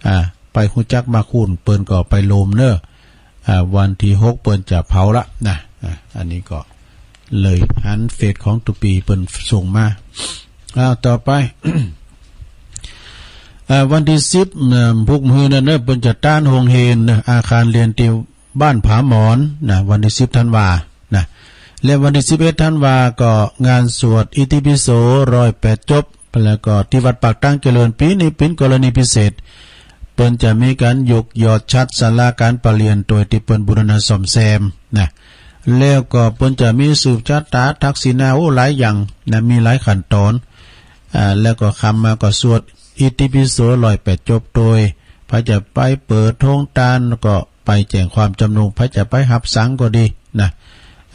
อ่า ไปฮู้จักมาคุณ เปิ้นก็ไปร่วมเน่อ อ่า วันตี้หกเปิ้นจะเผาละนะ อ่า อันนี้ก็เลยหันเฟซของตุ๊ปีเปิ้นส่งมา อ่า ต่อไป อ่า วันตี้สิบ เอ่อ พุกมื้อนั้นเน่อ เปิ้นจะต้านโฮงเฮียนเน่อ อาคารเฮียนตี้ บ้านผาหมอนนะ วันตี้สิบธันวานะ และวันตี้สิบเอ็ดธันวาก็งานสวดอิติปิโสร้อยแปดจบ แล้วก็ตี้วัดปากตางเจริญ ปี๋นี้เป๋นกรณีพิเศษ เปิ้นจะมีก๋านยกยอดฉัตรศาลาก๋านประเรียน โดยตี้เปิ้นบูรณะซ่อมแซมนะ แล้วก็เปิ้นจะมีสืบชะตาทักษิณา โอ้ หลายอย่างนะ มีหลายขั้นตอน อ่า แล้วก็ค่ำมาก็สวดอิติปิโสร้อยแปดจบ โดย ใผจะไปเปิดโฮงต้านก็ไปแจ้งความจำนง ใผจะไปฮับสังก็ดีนะ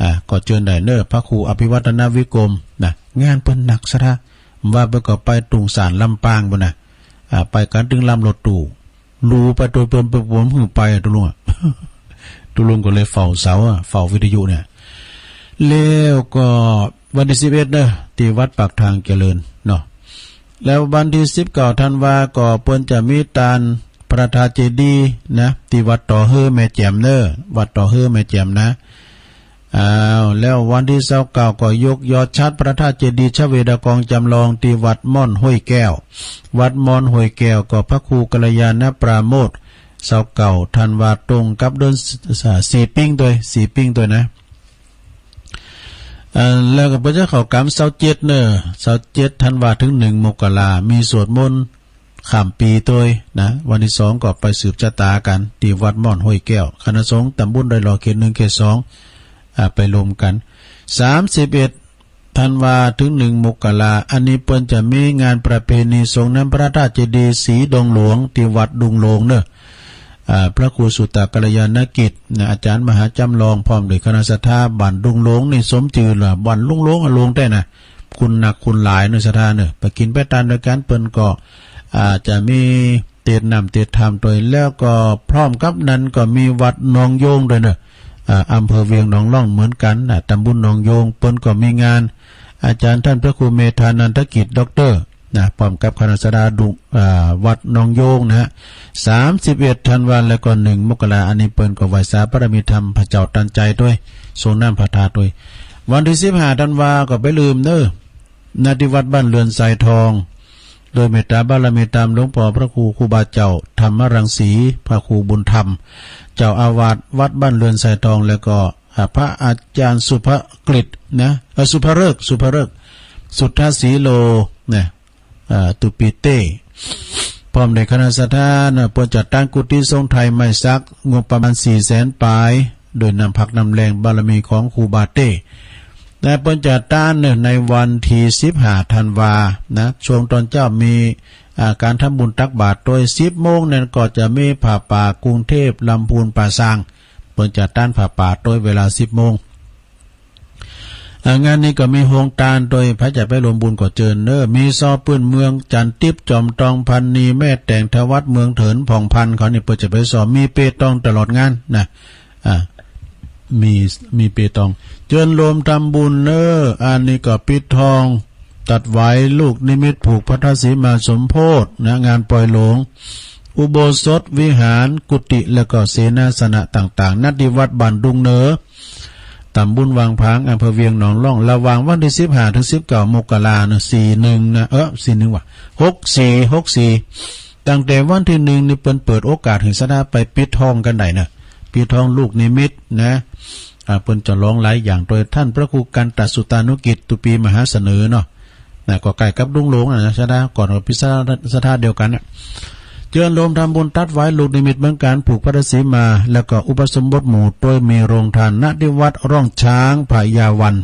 อ่า ก็เจิญได้เน่อ พระครูอภิวัฒนวิกรมนะ งานเปิ้นหนักศรัทธา ว่าไปก็ไปตุงสานลำปางปู้นนะ อ่า ไปกั๋นตึงลำรถตู้ หลู่ไปโดยเปิ้น เปิ้นบ่หื้อไปอะ ตุ๊ลุงอะ ตุ๊ลุงก็เลยเฝ้าเสาอะ เฝ้าวิทยุเนี่ย แล้วก็วันตี้สิบเอ็ดเน่อ ตี้วัดปากตางเจริญเนาะ แล้ววันตี้สิบเก้าธันวาก็เปิ้นจะมีต้านพระธาตุเจดีย์นะ ตี้วัดต่อเฮือแม่แจ่มเน่อ วัดต่อเฮือแม่แจ่มนะ อ้าว แล้ววันตี้ซาวเก้าก็ยกยอดฉัตรพระธาตุเจดีย์ชเวดากองจำลองตี้วัดม่อนห้วยแก้ว วัดม่อนห้วยแก้วก็พระครูกัลยาณปราโมทย์ ซาวเก้าธันวาตรงกับเดือน อ่า สี่ปิงตวย สี่ปิงตวยนะ อ่า แล้วก็เปิ้นจะเข้ากรรมซาวเจ็ดเน่อ ซาวเจ็ดธันวาเถิงหนึ่งมกรา มีสวดมนต์ ข้ามปี๋ตวยนะ วันตี้สองก็ไปสืบชะตากั๋นตี้วัดม่อนห้วยแก้ว คณะสงฆ์ตำบลดอยหล่อ เขตหนึ่ง เขตสอง อ่า ไปร่วมกั๋น สามสิบเอ็ดธันวาเถิงหนึ่งมกรา อันนี้เปิ้นจะมีงานประเพณีส่งน้ำพระธาตุเจดีย์สีดงหลวงตี้วัดดงหลวงเน่อ อ่า พระครูสุตตะกัลยาณกิจนะ อาจ๋ารย์มหาจ๋ำลอง พร้อมด้วยคณะศรัทธา บ้านดงหลวงนี่สมจื่อละ บ้านหลวงๆ อะ หลวงแต๊นะ คุณหนักคุณหลายเน่อศรัทธาเน่อ ไปกิ๋นไปต้านตวยกั๋น เปิ้นก็ อ่า จะมีเตสน์น้ำเตสน์ธรรมตวย แล้วก็พร้อมกับนั้นก็มีวัดหนองโยงตวยเน่อ อ่า อำเภอเวียงหนองล่องเหมือนกั๋นนะ ตำบลหนองโยง เปิ้นก็มีงาน อาจ๋ารย์ต้านพระครูเมธานันทกิจ ด็อกเตอร์ นะ พร้อมกับคณะศรัทธาดุ อ่า วัดหนองโยงนะฮะ สามสิบเอ็ดธันวา แล้วก็หนึ่งมกรา อันนี้เปิ้นก็ไหว้สาบารมีธรรมพระเจ้าตันใจตวย ส่งน้ำพระธาตุตวย วันตี้สิบห้าธันวาก็บ่าลืมเน่อ ณ ตี้วัดบ้านเรือนทรายทอง โดยเมตตาบารมีตามหลวงป้อพระครู ครูบาเจ้าธรรมรังสี พระครูบุญธรรม เจ้าอาวาสวัดบ้านเรือนทรายทอง แล้วก็ อ่า พระอาจ๋ารย์สุภกฤษนะ เอ่อ สุภฤกษ์ สุภฤกษ์ สุทธสีโลนะ อ่า ตุปิเต พร้อมด้วยคณะศรัทธานะ เปิ้นจัดตั้งกุฏิทรงไทยไม้สัก งบประมาณสี่แสนปลาย โดยน้ำพักน้ำแรงบารมีของครูบาเต้ และเปิ้นจัดตั้งเน่อในวันตี้สิบห้าธันวานะ ช่วงตอนเจ๊ามี อ่า ก๋านทำบุญตักบาตรตวย สิบโมงนั้นก็จะมีผ้าป่ากรุงเทพฯลำพูนป่าซาง เปิ้นจัดตั้งผ้าป่าตวยเวลาสิบโมง อ่า งานนี้ก็มีโฮงต้านตวย ใผจะไปร่วมบุญก็เจิญเน่อ มีซอปื้นเมือง จันทร์ติ๊บ จอมตอง พันนี แม่แตง ถวัต เมืองเถิน ผ่องพัน เขานี่เปิ้นจะไปซอ มีเปตองตลอดงานนะ อ่า มี มีเปตอง เจิญโฮมทำบุญเน้อ อันนี้ก็ปิดทอง ตัดหวายลูกนิมิตผูกพัทธสีมาสมโพธินะ งานปอยหลวง อุโบสถวิหาร กุฏิ แล้วก็เสนาสนะต่างๆ ณ ตี้วัดบ้านดุงเหนือ ตำบลวังผาง อำเภอเวียงหนองล่อง ระหว่างวันตี้สิบห้าเถิงสิบเก้ามกราเนาะ สี่หนึ่งนะ เออ สี่หนึ่งว่ะ หกสี่ หกสี่ ตั้งแต่วันตี้หนึ่งนี่เปิ้นเปิดโอกาสหื้อศรัทธาไปปิดทองกั๋นได้เนาะ ปิดทองลูกนิมิตนะ อ่า เปิ้นจะลองหลายอย่าง โดยต้านพระครูกันตสุตานุกิจ ตุปีมหาเสนอเนาะ นะ ก็ใก้กับดุงหลวงนะ ศรัทธาก่อนก็ปิดศรัทธา ศรัทธาเดียวกั๋นนะ เจิญโฮมทำบุญตัดหวายลูกนิมิตเหมือนกั๋น ผูกพัทธสีมา แล้วก็อุปสมบทหมู่ โดยมีโฮงตาน ณ ตี้วัดร่องช้างพญาวัน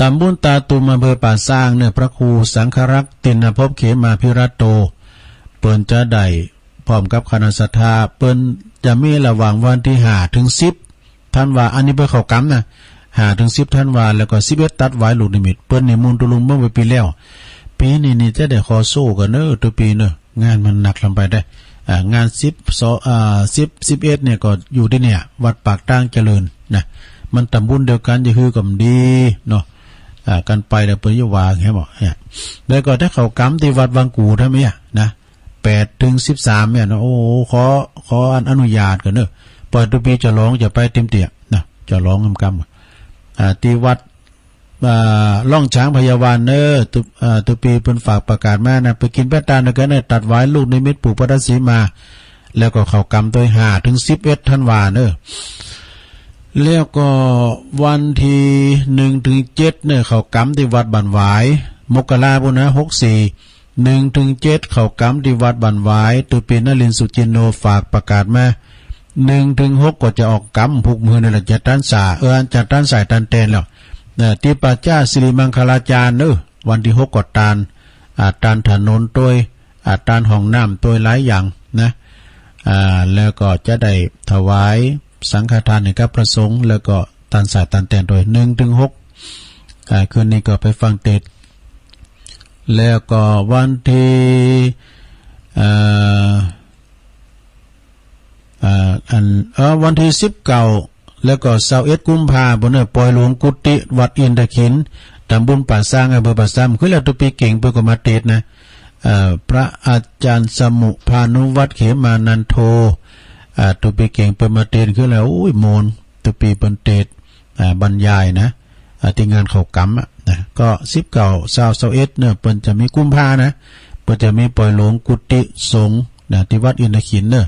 ตำบลตาตุ่ม อำเภอป่าซางเน้อ พระครูสังฆรักษ์ ติณภพเขมาภิรัตโต เปิ้นจะได้พร้อมกับคณะศรัทธา เปิ้นจะมีระหว่างวันตี้ห้าเถิงสิบธันวา อันนี้เปิ้นเข้ากรรมนะ ห้าเถิงสิบธันวา แล้วก็สิบเอ็ดตัดหวายลูกนิมิต เปิ้นนิมนต์ตุ๊ลุงเมื่อปีแล้ว ปีนี้นี่จะได้ขอโซ่กั๋นเน้อ ตุ๊ปีเน้อ งานมันหนักลำไปได้ อ่า งานสิบสอง อ่า สิบ สิบเอ็ดเนี่ยก็อยู่ตี้เนี่ย วัดปากตางเจริญนะ มันตำบลเดียวกั๋น จะหื้อก็บ่ดีเนาะ อ่า กั๋นไปแล้วเปิ้นจะว่าไงบ่เนี่ย แล้วก็ถ้าเข้ากรรมตี้วัดวังกู่ถ้ามีอะนะ แปดเถิงสิบสามเนี่ยนะ โอ้โห ขอ ขออนุญาตกั๋นเน้อ ปอยตุ๊ปีจะลองจะไปเต็มตี้นะ จะลองกำกำ อ่า ตี้วัด อ่า ร่องช้างพญาวันเน้อ ตุ๊ อ่า ตุ๊ปีเปิ้นฝากประกาศมานะ ไปกิ๋นไปตานเดียวกั๋นเน้อ ตัดหวายลูกนิมิตผูกพัทธสีมา แล้วก็เข้ากรรมตวยห้าเถิงสิบเอ็ดธันวาเน้อ แล้วก็วันตี้หนึ่งเถิงเจ็ดเน้อ เข้ากรรมตี้วัดบ้านหวาย มกราปู้นนะ หกสี่ หนึ่งเถิงเจ็ด เข้ากรรมตี้วัดบ้านหวาย ตุ๊ปีนรินทร์ สุจินโน ฝากประกาศมา หนึ่งเถิงหก ก็จะออกกรรม ผูกมือนี่แหละ จะตานสา เออ จะตานสายตานแตนแล้ว นะ ตี้ป่าจ๊าสิริมังคลาจารย์เน้อ วันตี้หกก็ตาน อ่า ตานถนนตวย อ่า ตานห้องน้ำตวยหลายอย่างนะ อ่า แล้วก็จะได้ถวายสังฆทานหื้อกับพระสงฆ์ แล้วก็ตานสายตานแตนตวย หนึ่งเถิงหก อ่า คืนนี้ก็ไปฟังเตสน์ แล้วก็วันตี้ เอ่อ อ่า อัน เอ่อ วันตี้สิบเก้า แล้วก็ซาวเอ็ดกุมภาปู้นเน้อ ปอยหลวงกุฏิวัดอินทขิล ตำบลป่าซาง อำเภอป่าซาง คือแล้วตุ๊ปีเก๋งเปิ้นก็มาเตสน์นะ เอ่อ พระอาจารย์สมุภานุวัฒน์ เขมานันโท อ่า ตุ๊ปีเก๋งเปิ้นมาเตสน์ คือแล้ว โอ้ย โมน ตุ๊ปีเปิ้นเตสน์ อ่า บรรยายนะ อ่า ตี้งานเข้ากรรมอะนะ ก็สิบเก้า ซาว ซาวเอ็ดเน้อ เปิ้นจะมีกุมภานะ เปิ้นจะมีปอยหลวงกุฏิสงฆ์นะ ตี้วัดอินทขิลเน้อ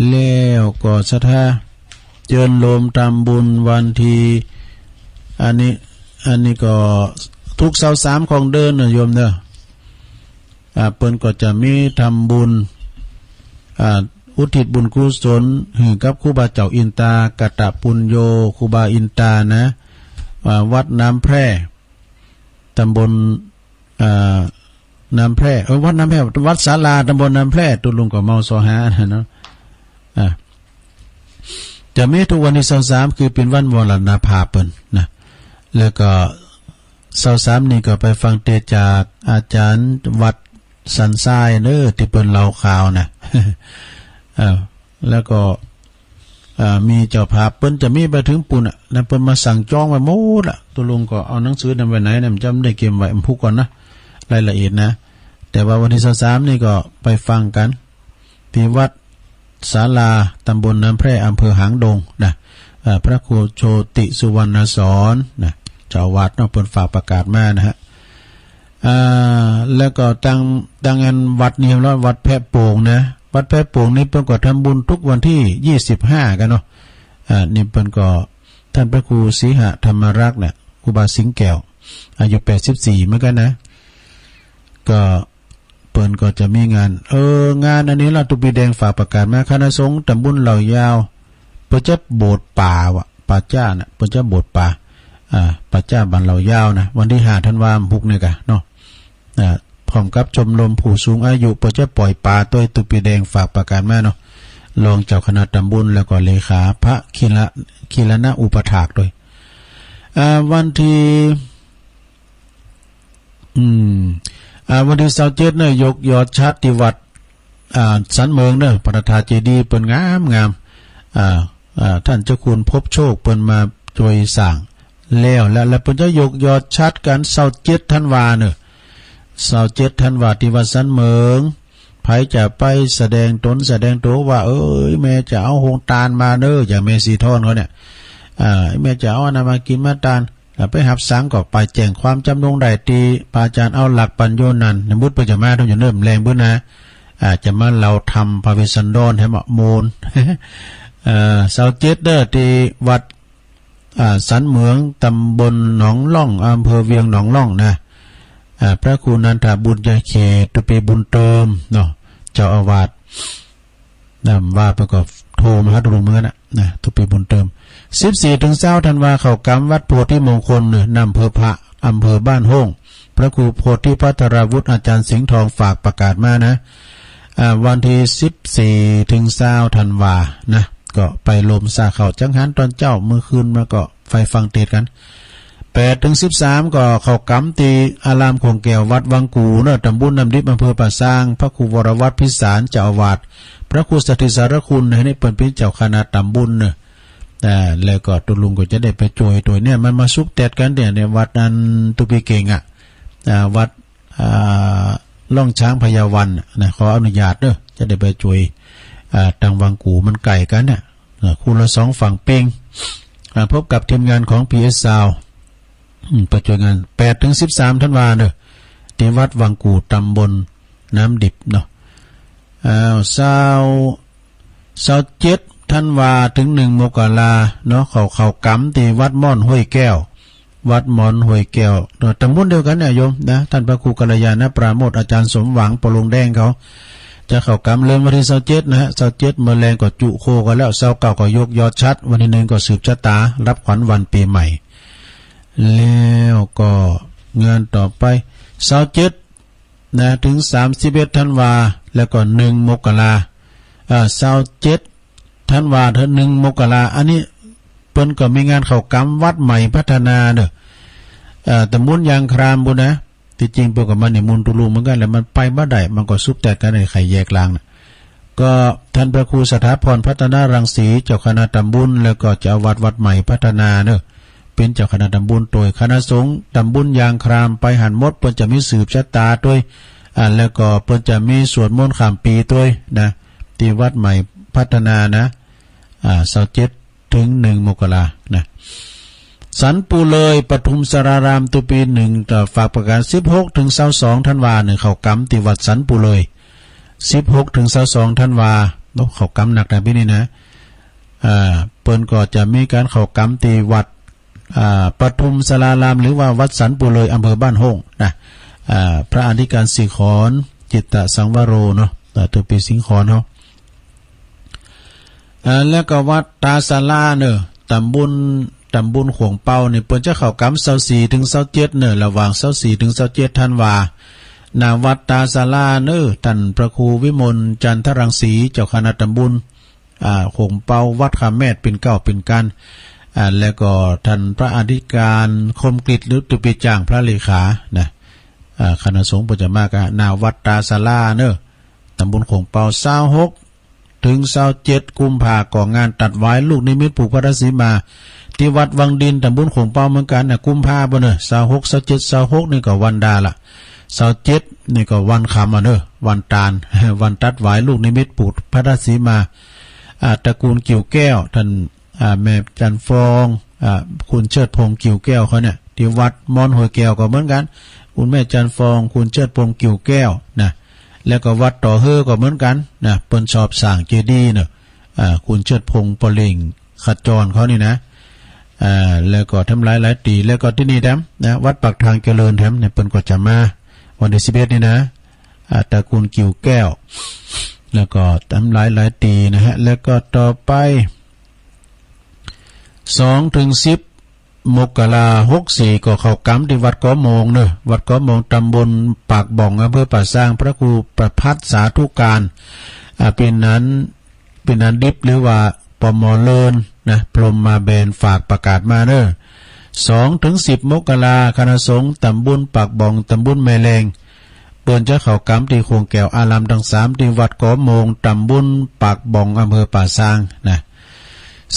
แล้วก็ศรัทธาเจิญโฮมทำบุญวันตี้ อันนี้ อันนี้ก็ทุกซาวสามของเดือนเน้อโยมเน้อ อ่า เปิ้นก็จะมีทำบุญ อ่า อุทิศบุญกุศลหื้อกับครูบาเจ้าอินตา กตปุญโญ ครูบาอินตานะ อ่า วัดน้ำแพร่ ตำบล อ่า น้ำแพร่ เออ วัดน้ำแพร่ วัดศาลา ตำบลน้ำแพร่ ตุ๊ลุงก็เมาซอหานะเนาะ อ่า จะมีทุกวันตี้ซาวสาม คือเป๋นวันมรณภาพเปิ้นนะ แล้วก็ ซาวสามนี่ก็ไปฟังเตสน์จากอาจ๋ารย์วัดสันทรายเน้อ ตี้เปิ้นเล่าข่าวนะ เออ แล้วก็ เอ่อ มีเจ้าภาพ เปิ้นจะมีไปเถิงปู้นอะนะ เปิ้นมาสั่งจองไว้หมดละ ตุ๊ลุงก็เอาหนังสือนั้นไว้ไหนเนี่ย บ่จำได้เก็บไว้ บ่ฮู้ก่อนนะ รายละเอียดนะ แต่ว่าวันตี้ซาวสามนี่ก็ไปฟังกั๋น ตี้วัดศาลา ตำบลน้ำแพร่ อำเภอหางดงนะ เอ่อ พระครูโชติสุวรรณสอนนะ เจ้าอาวาสเนาะ เปิ้นฝากประกาศมานะฮะ อ่า แล้วก็ตัง ตังอันวัดนี่แล้ว วัดแพะโป่งนะ วัดแพะโป่งนี่เปิ้นก็ทำบุญทุกวันตี้ยี่สิบห้ากั๋นเนาะ อ่า นี่เปิ้นก็ ท่านพระครูสีหธรรมรักษ์เนี่ย ครูบาสิงห์แก้ว อายุแปดสิบสี่เหมือนกั๋นนะ ก็ เปิ้นก็จะมีงาน เออ งานอันนี้ละ ตุ๊ปีแดงฝากประกาศมา คณะสงฆ์ตำบลเหล่ายาว เปิ้นจะบวชป่าว่ะ ป่าจ๊าน่ะ เปิ้นจะบวชป่า อ่า ป่าจ๊าบ้านเหล่ายาวนะ วันตี้ห้าธันวา หกนี่กะเนาะ อ่า พร้อมกับชมรมผู้สูงอายุ เปิ้นจะปล่อยป่าตวย ตุ๊ปีแดงฝากประกาศมาเนาะ รองเจ้าคณะตำบล แล้วก็เลขาพระคิระ คิรณอุปถากตวย อ่า วันตี้ อืม อ่า วันตี้ซาวเจ็ดเน้อ ยกยอดฉัตรตี้วัด อ่า สันเมิงเน้อ พระธาตุเจดีย์เปิ้นงามงาม อ่า อ่า ต้านเจ้าคุณพบโชคเปิ้นมาจ้วยสร้าง แล้ว แล้ว แล้วเปิ้นจะยกยอดฉัตรกั๋นซาวเจ็ดธันวาเนาะ ซาวเจ็ดธันวาตี้วัดสันเหมิง ใผจะไปแสดงต๋นแสดงตั๋วว่า เอ้ย แม่จะเอาโฮงตานมาเน้อ อย่างแม่สีทอนเขาเนี่ย อ่า แม่จะเอาอันนั้นมากิ๋นมาตาน อ่า ไปหับสังก็ไปแจ้งความจ๋ำนงได้ตี้พระอาจ๋ารย์เอาหลักปั๋นโยนั้น ในมุดเปิ้นจะมาต๋อนอยู่เนิ่นแลงปื้นนะ อ่า จะมาเล่าธรรมพระเวสสันดรให้มะมวล เอ่อ ซาวเจ็ดเน้อ ตี้วัด อ่า สันเหมิง ต๋ำบลหนองล่อง อำเภอเวียงหนองล่องนะ อ่า พระครูนันทบุญญาเขต ตุ๊ปีบุญเติมเนาะ เจ้าอาวาส นำว่าไปก็โทรมาหาตุ๊ลุงเหมือนกั๋นนะ นะ ตุ๊ปีบุญเติม สิบสี่ถึงซาวธันวา เข้ากรรมวัดโพธิมงคลเนาะ นำอำเภอพระ อำเภอบ้านโฮ่ง พระครูโพธิภัทราวุฒิ อาจ๋ารย์สิงห์ทองฝากประกาศมานะ อ่า วันตี้สิบสี่ถึงซาวธันวานะ ก็ไปลมสาเข้าจังหันต๋อนเจ๊า มื้อคืนมาก็ไปฟังเตสน์กั๋น แปดถึงสิบสาม ก็เข้ากรรมตี้อารามโขงแก้ววัดวังกู่เนาะ ต๋ำบลน้ำดิบ อำเภอป่าซาง พระครูวรวัฒน์พิสาร เจ้าอาวาส พระครูสถิตสารคุณ อันนี้เปิ้นเป๋นเจ้าคณะต๋ำบลเนาะ อ่า แล้วก็ตุ๊ลุงก็จะได้ไปจ้วยตวยเนี่ย มันมาสุบแตดกั๋นเนี่ย ในวัดนั้นตุ๊ปีเก่งอะ อ่า วัด อ่า ล่องช้างพญาวันน่ะนะ ขออนุญาตเนาะ จะได้ไปจ้วย อ่า ตางวังกู่ มันใก้กั๋นน่ะ อ่า คนละสองฝั่งเป๋ง อ่า พบกับทีมงานของ พีเอส ซาวด์ อืม ไปจ้วยงาน แปดถึงสิบสามธันวาเนาะ ตี้วัดวังกู่ ต๋ำบลน้ำดิบเนาะ อ้าว ซาว ซาวเจ็ดธันวา เถิงหนึ่งมกราเนาะ เข้า เข้ากรรมตี้วัดม่อนห้วยแก้ว วัดม่อนห้วยแก้วเนาะ ต๋ำบลเดียวกั๋นเนี่ยโยมนะ ต้านพระครูกัลยาณปราโมทย์ อาจ๋ารย์สมหวัง ปอลงแดงเขา จะเข้ากรรมเริ่มวันตี้ซาวเจ็ดนะฮะ ซาวเจ็ดเมื่อแลงก็จุโคกั๋นแล้ว ซาวเก้าก็ยกยอดฉัตร วันตี้หนึ่งก็สืบชะตา รับขวัญวันปี๋ใหม่ แล้วก็งานต่อไป ซาวเจ็ด นะ เถิงสามสิบเอ็ดธันวา แล้วก็หนึ่งมกรา เอ่อ ซาวเจ็ดธันวา เถิงหนึ่งมกรา อันนี้เปิ้นก็มีงานเข้ากรรมวัดใหม่พัฒนาเนาะ เอ่อ ต๋ำบลยางครามปู้นนะ ตี้จริงเปิ้นก็มานิมนต์ตุ๊ลุงเหมือนกั๋นแหละ มันไปบ่ได้ มันก็สุบแตดกั๋น ไอ้ไข่แยกลางน่ะ ก็ต้านพระครูสถาพรพัฒนรังสี เจ้าคณะต๋ำบล แล้วก็เจ้าอาวาสวัดใหม่พัฒนาเนาะ เป๋นเจ้าคณะต๋ำบลตวย คณะสงฆ์ต๋ำบลยางครามไปหั้นหมด เปิ้นจะมีสืบชะตาตวย อ่า แล้วก็เปิ้นจะมีสวดมนต์ข้ามปี๋ตวยนะ ตี้วัดใหม่พัฒนานะ อ่า ซาวเจ็ดเถิงหนึ่งมกรานะ สันปู่เลย ปทุมสาราราม ตุ๊ปีหนึ่ง ก็ฝากประกาศ สิบหกเถิงซาวสองธันวาเนาะ เข้ากรรมตี้วัดสันปู่เลย สิบหกเถิงซาวสองธันวา โอ้ เข้ากรรมหนักนะปี๋นี้นะ อ่า เปิ้นก็จะมีก๋านเข้ากรรมตี้วัด อ่า ปทุมสาราราม หรือว่าวัดสันปู่เลย อำเภอบ้านโฮ่งนะ อ่า พระอธิการสิงขร จิตตสังวโรเนาะ อ่า ตุ๊ปีสิงขรเฮา อ่า แล้วก็วัดต๋าสาราเนาะ ต๋ำบล ต๋ำบลขวงเปานี่ เปิ้นจะเข้ากรรมซาวสี่เถิงซาวเจ็ดเนาะ ระหว่างซาวสี่เถิงซาวเจ็ดธันวา ณ วัดต๋าสาราเนาะ ต้านพระครูวิมลจันทรังสี เจ้าคณะต๋ำบล อ่า ขวงเปา วัดคำแมด เป๋นเกล้าเป๋นกลาง อ่า แล้วก็ต้านพระอธิการคมกฤต หรือตุ๊ปีจ่าง พระเลขานะ อ่า คณะสงฆ์เปิ้นจะมากั๋น ณ วัดต๋าสาราเนาะ ต๋ำบลขวงเปา ซาวหกเถิงซาวเจ็ดกุมภา ก็งานตัดหวายลูกนิมิตผูกพัทธสีมา ตี้วัดวังดิน ต๋ำบลขวงเปาเหมือนกั๋นนะ กุมภาปู้นเนาะ ซาวหก ซาวเจ็ด ซาวหกนี่ก็วันดาละ ซาวเจ็ดนี่ก็วันคำอะเนาะ วันตาน วันตัดหวายลูกนิมิตผูกพัทธสีมา อ่า ตระกูลกิ่วแก้ว ต้าน อ่า แม่จันทร์ฟอง อ่า คุณเชิดพงษ์กิ่วแก้วเขาเนี่ย ตี้วัดม่อนห้วยแก้วก็เหมือนกั๋น คุณแม่จันทร์ฟอง คุณเชิดพงษ์กิ่วแก้วนะ แล้วก็วัดต่อเฮอก็เหมือนกั๋นนะ เปิ้นชอบสร้างเจดีย์เนาะ อ่า คุณเชิดพงษ์ ปอเล่ง ขจรเขานี่นะ อ่า แล้วก็แถมหลายหลายตี้ แล้วก็ตี้นี่แถมนะ วัดปากทางเจริญแถมเนี่ย เปิ้นก็จะมาวันตี้สิบเอ็ดนี่นะ อ่า ตระกูลกิ่วแก้ว แล้วก็แถมหลายหลายตี้นะฮะ แล้วก็ต่อไป สองเถิงสิบมกรา หกสี่ ก็เข้ากรรมตี้วัดกอมงเนาะ วัดกอมง ต๋ำบลปากบ่อง อำเภอป่าซาง พระครูประภัสสาธุการ อ่า เป๋นอัน เป๋นอันดิบ หรือว่า ปม. เลินนะ พรหมมาแบน ฝากประกาศมาเนาะ สองเถิงสิบมกรา คณะสงฆ์ต๋ำบลปากบ่อง ต๋ำบลแม่แลง เปิ้นจะเข้ากรรมตี้โขงแก้วอารามตังสาม ตี้วัดกอมง ต๋ำบลปากบ่อง อำเภอป่าซางนะ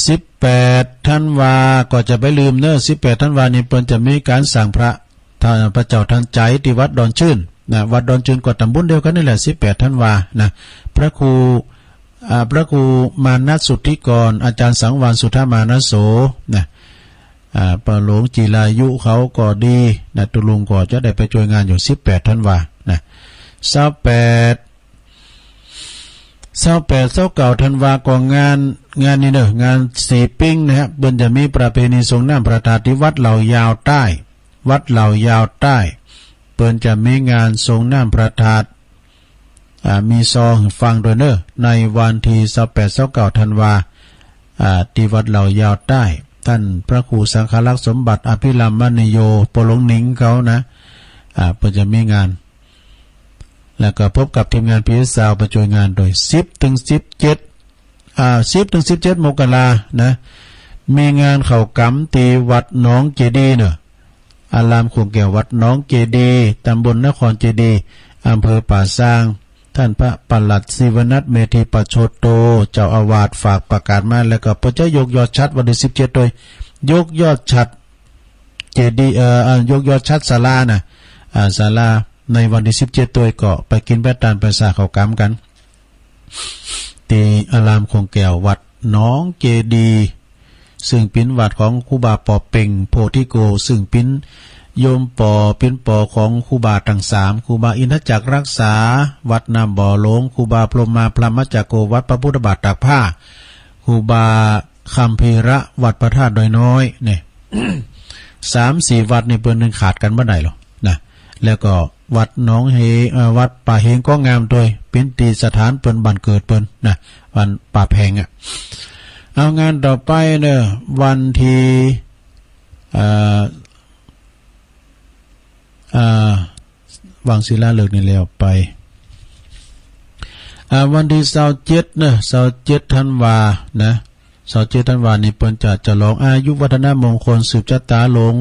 สิบแปดธันวา ก็จะไปลืมเน่อ สิบแปดธันวานี่เปิ้นจะมีก๋านสังพระ ท่านพระเจ้าทันใจตี้วัดดอนจื้นนะ วัดดอนจื้นก็ต๋ำบลเดียวกั๋นนี่แหละ สิบแปดธันวานะ พระครู อ่า พระครูมานัสสุทธิกร อาจารย์สังวาลสุทธมานัสโสนะ อ่า ป้อหลวงจิรายุเขาก็ดีนะ ตุ๊ลุงก็จะได้ไปจ้วยงานอยู่ สิบแปดธันวานะ ซาวแปด ซาวแปด ซาวเก้าธันวาก็งาน งานนี่เน่อ งานสีปิ้งนะฮะ เปิ้นจะมีประเพณีสรงน้ำพระธาตุตี้วัดเหล่ายาวใต้ วัดเหล่ายาวใต้ เปิ้นจะมีงานสรงน้ำพระธาตุ อ่า มีซอหื้อฟังตวยเน่อ ในวันตี้ซาวแปด ซาวเก้าธันวา อ่า ตี้วัดเหล่ายาวใต้ ต้านพระครูสังฆรักษ์สมบัติอภิรามมณีโย ป้อหลวงหนิงเขานะ อ่า เปิ้นจะมีงาน แล้วก็พบกับทีมงานพีเอสซาวด์ไปจ้วยงานตวย สิบเถิงสิบเจ็ด อ่า สิบเถิงสิบเจ็ดมกรานะ มีงานเข้ากรรมตี้วัดหนองเจดีย์เน่อ อารามข่วงแก้ววัดหนองเจดีย์ ต๋ำบลนครเจดีย์ อำเภอป่าซาง ต้านพระปลัดศิวนัท เมธีปัจโชโต เจ้าอาวาสฝากประกาศมา แล้วก็เปิ้นจะยกยอดฉัตรวันตี้สิบเจ็ดตวย ยกยอดฉัตรเจดีย์ เอ่อ อ่า ยกยอดฉัตรศาลานะ อ่า ศาลาในวันตี้สิบเจ็ดตวย ก็ไปกิ๋นไปตานไปสร้างเข้ากรรมกั๋น ตี้อารามข่วงแก้ววัดหนองเจดีย์ ซึ่งเป๋นวัดของครูบาปอเป่งโพธิโก ซึ่งเป๋นโยมป๋อ เป๋นป๋อของครูบาตังสาม ครูบาอินทจักรรักษา วัดน้ำบ่อหลง ครูบาพรหมาพรหมจักโก วัดพระพุทธบาทตากผ้า ครูบาคัมภีระ วัดพระธาตุดอยน้อย เนี่ย สามสี่วัดนี่เปิ้นนึ่งขาดกั๋นบ่ได้หรอกนะ แล้วก็วัดหนองเฮ เอ่อ วัดป่าเฮงก็งามตวย เป๋นตี้สถานเปิ้นบ้านเกิดเปิ้นนะ บ้านป่าแพงอะ เอางานต่อไปเน่อ วันตี้ เอ่อ เอ่อ วังศิลาฤกษ์นี่แล้วไป อ่า วันตี้ซาวเจ็ดเน่อ ซาวเจ็ดธันวานะ ซาวเจ็ดธันวานี่เปิ้นจะฉลองอายุวัฒนมงคลสืบชะตาหลวง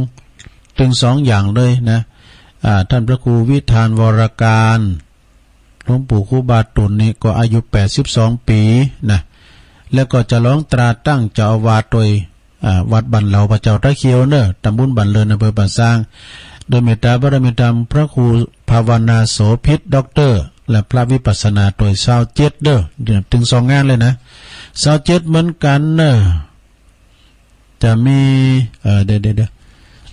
เถิงสองอย่างเลยนะ อ่า ต้านพระครูวิธานวรการ หลวงปู่ครูบาตุ่นนี่ก็อายุแปดสิบสองปี๋นะ แล้วก็ฉลองตราตั้งเจ้าอาวาสตวย อ่า วัดบ้านเหล่าพระเจ้าตาเขียวเน่อ ต๋ำบลบ้านเลิน อำเภอป่าซาง โดยเมตตาบารมีธรรมพระครูภาวนาโสภิต ด็อกเตอร์ และพระวิปัสสนาตวย ซาวเจ็ดเน่อ เถิงสองงานเลยนะ ซาวเจ็ดเหมือนกั๋นเน่อ จะมี เอ่อ เดี๋ยว เดี๋ยว เดี๋ยว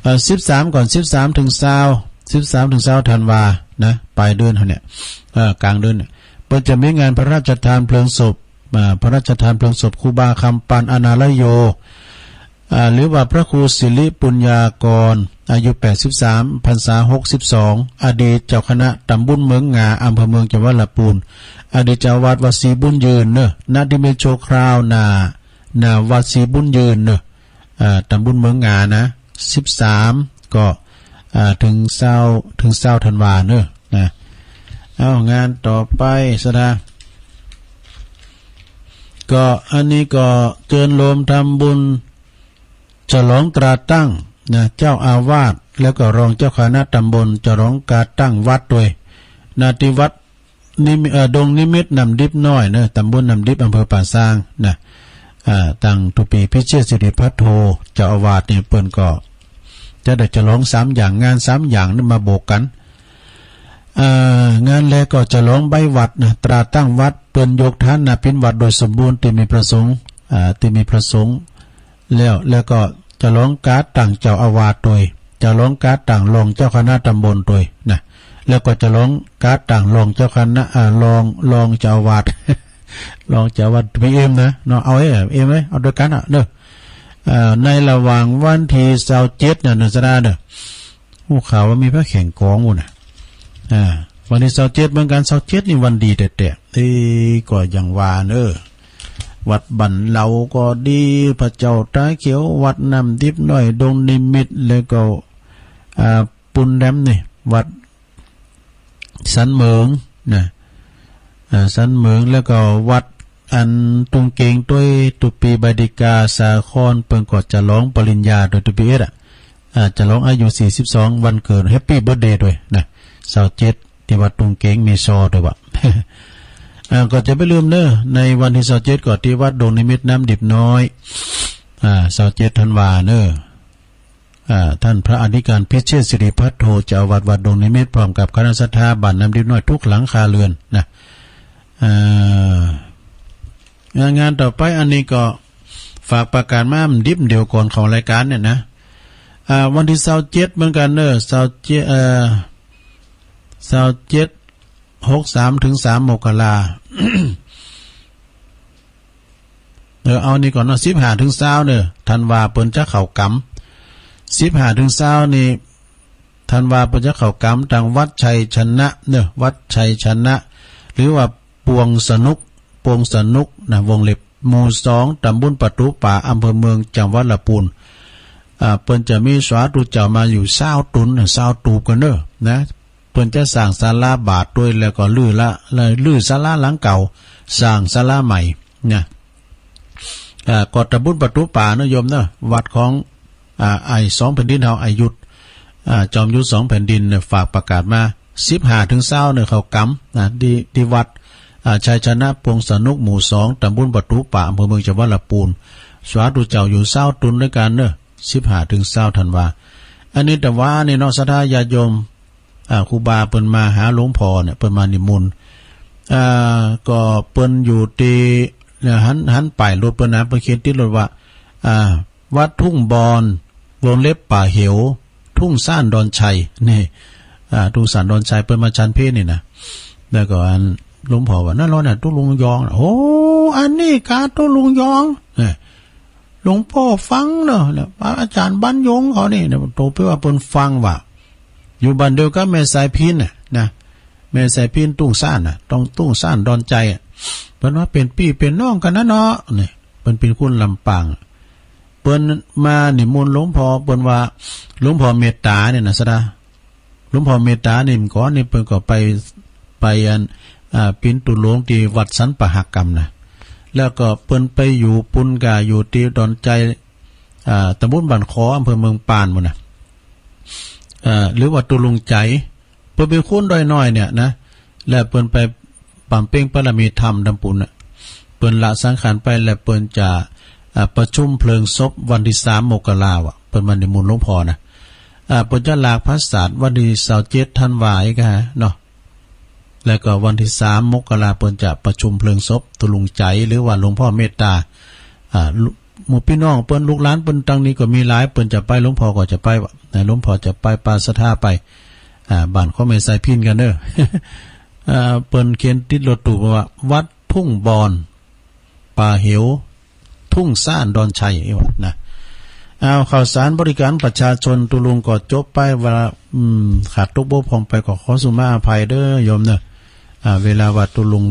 เอ่อ สิบสามก่อน สิบสามเถิงซาว สิบสามเถิงซาวธันวานะ ป๋ายเดือนเฮาเนี่ย เอ่อ ก๋างเดือนเนี่ย เปิ้นจะมีงานพระราชทานเพลิงศพ อ่า พระราชทานเพลิงศพครูบาคำปันอนาลโย อ่า หรือว่าพระครูสิริปุญญากร อายุแปดสิบสาม พรรษาหกสิบสอง อดีตเจ้าคณะต๋ำบลเมืองงา อำเภอเมือง จังหวัดลำปูน อดีตเจ้าอาวาสวัดศรีบุญยืนเน่อ ณ นิมิตชั่วคราว ณ ณ วัดศรีบุญยืนเน่อ อ่า ต๋ำบลเมืองงานะ สิบสาม ก็ อ่า เถิงซาว เถิงซาวธันวาเน่อ นะ เอางานต่อไปซะนะ ก็อันนี้ก็เจิญโลมทำบุญฉลองตราตั้งนะ เจ้าอาวาส แล้วก็รองเจ้าคณะต๋ำบล ฉลองตราตั้งวัดตวย ณ ตี้วัด นิมิต เอ่อ ดงนิมิตน้ำดิบน้อยเน่อ ต๋ำบลน้ำดิบ อำเภอป่าซางนะ อ่า ตังตุ๊ปีพิเชษฐสิริภัทโท เจ้าอาวาสเนี่ยเปิ้นก็จะได้ฉลองสามอย่าง งานสามอย่างนี่มาบวกกั๋น อ่า งานแรกก็ฉลองใบวัดนะ ตราตั้งวัด เปิ้นยกฐานะเป๋นวัดโดยสมบูรณ์ ตี้มีพระสงฆ์ อ่า ตี้มีพระสงฆ์ แล้ว แล้วก็ฉลองก๋านตั้งเจ้าอาวาสตวย ฉลองก๋านตั้งรองเจ้าคณะต๋ำบลตวยนะ แล้วก็ฉลองก๋านตั้งรองเจ้าคณะ อ่า รอง รองเจ้าอาวาส รองเจ้าอาวาส พีเอ็มนะ เนาะ เอาเอ้ย เอ็มเอ้ย เอาตวยกั๋นอะเน่อ เอ่อ ในระหว่างวันตี้ซาวเจ็ดเนี่ย เน่อ สดาเน่อ ฮู้ข่าวว่ามีพระแข่งกลองปู้นน่ะ อ่า วันตี้ซาวเจ็ดเหมือนกั๋น ซาวเจ็ดนี่วันดีแต๊ๆ เอ้ย ก็อย่างว่าเน่อ วัดบ้านเหล่าก็ดี พระเจ้าตาเขียว วัดน้ำดิบน้อย ดงนิมิต แล้วก็ อ่า ปูนแดมนี่ วัดสันเหมิงนะ อ่า สันเหมิง แล้วก็วัดอันตุงเก๋งตวย ตุ๊ปีใบดิกาสาคร เปิ้นก็ฉลองปริญญาตวย ตุ๊ปีเอสอะ อ่า ฉลองอายุสี่สิบสอง วันเกิด แฮปปี้เบิร์ธเดย์ตวยนะ ซาวเจ็ด ตี้วัดตุงเก๋ง มีซอตวยว่ะ อ่า ก็จะบ่ลืมเน่อ ในวันตี้ซาวเจ็ดก็ตี้วัดดงนิมิตรน้ำดิบน้อย อ่า ซาวเจ็ดธันวาเน่อ อ่า ต้านพระอธิการพิเชษฐศิริภัทโท เจ้าอาวาสวัดดงนิมิตร พร้อมกับคณะศรัทธาบ้านน้ำดิบน้อยกู้หลังคาเรือนนะ อ่า งาน งานต่อไปอันนี้ก็ฝากประกาศมาดิบเดี่ยวก่อนของรายการเนี่ยนะ อ่า วันตี้ซาวเจ็ดเหมือนกั๋นเน่อ ซาวเจ็ด เอ่อ ซาวเจ็ด หกสาม เถิงสาม มกรา เออ เอานี่ก่อนเนาะ สิบห้าเถิงซาวเน่อ ธันวาเปิ้นจะเข้ากรรม สิบห้าเถิงซาวนี่ ธันวาเปิ้นจะเข้ากรรม ตางวัดชัยชนะเน่อ วัดชัยชนะ หรือว่าปวงสนุก ปวงสนุกนะ วงเล็บ หมู่สอง ตำบลประตู๋ป่า อำเภอเมือง จังหวัดละปูน อ่า เปิ้นจะมีสาธุเจ้ามาอยู่ซาวตุ๊น ซาวตูบกั๋นเน่อนะ เปิ้นจะสร้างศาลาบาทตวย แล้วก็รื้อละ รื้อศาลาหลังเก่า สร้างศาลาใหม่นะ อ่า ก็ตำบลประตู๋ป่าเน่อโยมเน่อ วัดของ อ่า ไอ้สองแผ่นดินเฮา ไอ้หยุด อ่า จอมยุทธสองแผ่นดินเนี่ย ฝากประกาศมา สิบห้าเถิงซาวเน่อ เข้ากรรมนะ ตี้ ตี้วัด อ่า ชัยชนะ ปวงสนุก หมู่สอง ตำบลประตู๋ป่า อำเภอเมือง จังหวัดละปูน สาธุเจ้าอยู่ซาวตุ๊นตวยกั๋นเน่อ สิบห้าเถิงซาวธันวา อันนี้แต่ว่านี่เนาะ ศรัทธาญาติโยม อ่า ครูบาเปิ้นมาหาหลวงพ่อเนี่ย เปิ้นมานิมนต์ อ่า ก็เปิ้นอยู่ตี้ เนี่ย หัน หันป้ายรถเปิ้นนะ เปิ้นเขียนติดรถว่า อ่า วัดทุ่งบอน วงเล็บป่าเหว ทุ่งซ่านดอนชัย นี่ อ่า ทุ่งซ่านดอนชัย เปิ้นมาฉันเพลนี่นะ แล้วก็อันหลวงพ่อว่า นั่นลอน่ะ ตุ๊ลุงยอง โอ้ อันนี้กาตุ๊ลุงยอง เนี่ย หลวงป้อฟังเนาะ เนี่ย พระอาจ๋ารย์บรรยงเขานี่ เนี่ย โตไปว่าเปิ้นฟังว่า อยู่บ้านเดียวกับแม่สายพิณน่ะนะ แม่สายพิณทุ่งซ่านน่ะ ต้องทุ่งซ่านดอนชัยอะ เปิ้นว่าเป๋นปี้เป๋นน้องกั๋นนะเนาะ เนี่ย เปิ้นเป๋นคนลำปาง เปิ้นมานิมนต์หลวงพ่อ เปิ้นว่าหลวงพ่อเมตต๋าเนี่ยนะ ศรัทธา หลวงพ่อเมตต๋านี่ ก่อนนี่เปิ้นก็ไป ไปอัน อ่า เป๋นตุ๊ลุงตี้วัดสันป่าหักกำนะ แล้วก็เปิ้นไปอยู่ปูนกา อยู่ตี้ดอนชัย อ่า ตำบลบ้านขอ อำเภอเมืองปานปู้นนะ อ่า หรือว่าตุ๊ลุงใจ๋ เปิ้นเป๋นคนดอยน้อยเนี่ยนะ แล้วเปิ้นไปบำเพ็ญบารมีธรรมตางปู้นน่ะ เปิ้นละสังขารไป แล้วเปิ้นจะ อ่า ประชุมเพลิงศพวันตี้สามมกราว่ะ เปิ้นมานิมนต์หลวงพ่อนะ อ่า เปิ้นจะหลากผาสาทวันตี้ซาวเจ็ดธันวาอีกฮะเนาะ แล้วก็วันตี้สามมกราเปิ้นจะประชุมเพลิงศพตุ๊ลุงใจ๋ หรือว่าหลวงพ่อเมตต๋า อ่า ลุ หมู่ปี้น้องเปิ้น ลูกหลานเปิ้นตางนี้ก็มีหลาย เปิ้นจะไป หลวงพ่อก็จะไปว่ะ นะ หลวงพ่อจะไปปาศรัทธาไป อ่า บ้านของแม่สายพิณกั๋นเน่อ อ่า เปิ้นเขียนติดรถตู้ว่า วัดทุ่งบอน ป่าเหว ทุ่งซ่านดอนชัย เอ้ยว่ะนะ อ้าว ข่าวสารบริการประชาชนตุ๊ลุงก็จบไปว่า อืม ขาดตกบกพร่องไปก็ขอสุมาอภัยเด้อโยมเน่อ อ่า เวลาว่าตุ๊ลุง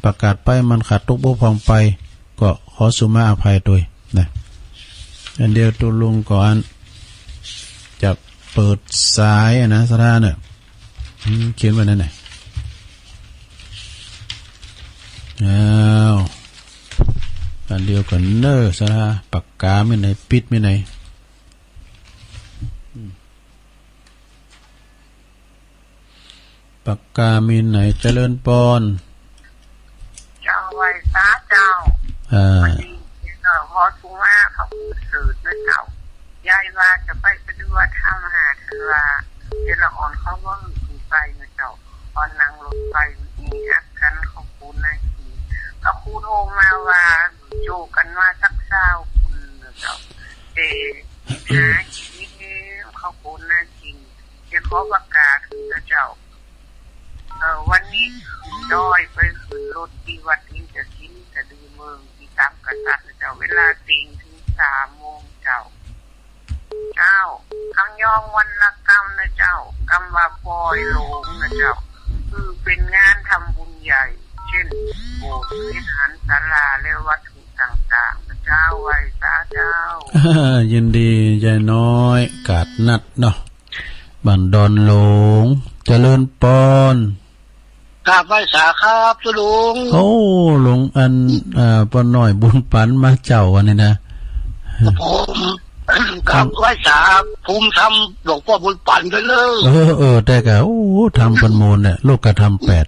ประกาศไปมันขาดตกบกพร่องไป ก็ขอสุมาอภัยตวยนะ อันเดียวตุ๊ลุงก่อนจะเปิดสายอะนะ ศรัทธาเน่อ อืม เขียนไว้นั่นน่ะ อ้าว อันเดียวกั๋นเน่อ ศรัทธา ปากกามีไหน ปิ๊ดมีไหน อืม ปากกามีไหน เจริญปอน เจ้า ไหว้สาเจ้า อ่า พอดีเจ้า ขอสุมาเขาสืบนะเจ้า ยายว่าจะไปปฏิบัติธรรมห้าธันวา แต่ละอ่อนเขาว่าหื้อไปนะเจ้า อ่อนนั่งรถไฟมีอักกันเขาคูณนาที เขาคูณโทรมาว่า โจกันมาสักซาวคนนะเจ้า แต่หากินเขาคูณนาที จะขอประกาศนะเจ้า เอ่อ วันนี้ขึ้นดอยไปขึ้นรถตี้วัดอินทศิลป์สะดือเมืองตี้สามกษัตริย์นะเจ้า เวลาเต็งเถิงสามโมงเจ้า เจ้า กำยองวันละกำนะเจ้า กำว่าปอยหลงนะเจ้า คือเป๋นงานทำบุญใหญ่ เช่น โบสถ์ วิหาร ศาลา และวัตถุต่างๆ นะเจ้า ไหว้สาเจ้า ยินดี ยายน้อย กาดนัดเนาะ บ้านดอนหลง เจริญปอน กราบไหว้สาครับตุ๊ลุง โอ้ หลวงอัน เอ่อ ป้อน้อยบุญปันมาเจ้าอันนี้นะ ผม กราบไหว้สา ภูมิธรรมหลวงป้อบุญปันด้วยเนอะ เออ เออ แต่ก็ โอ้ ธรรมเปิ้นโมนเนี่ย โลกธรรมแปด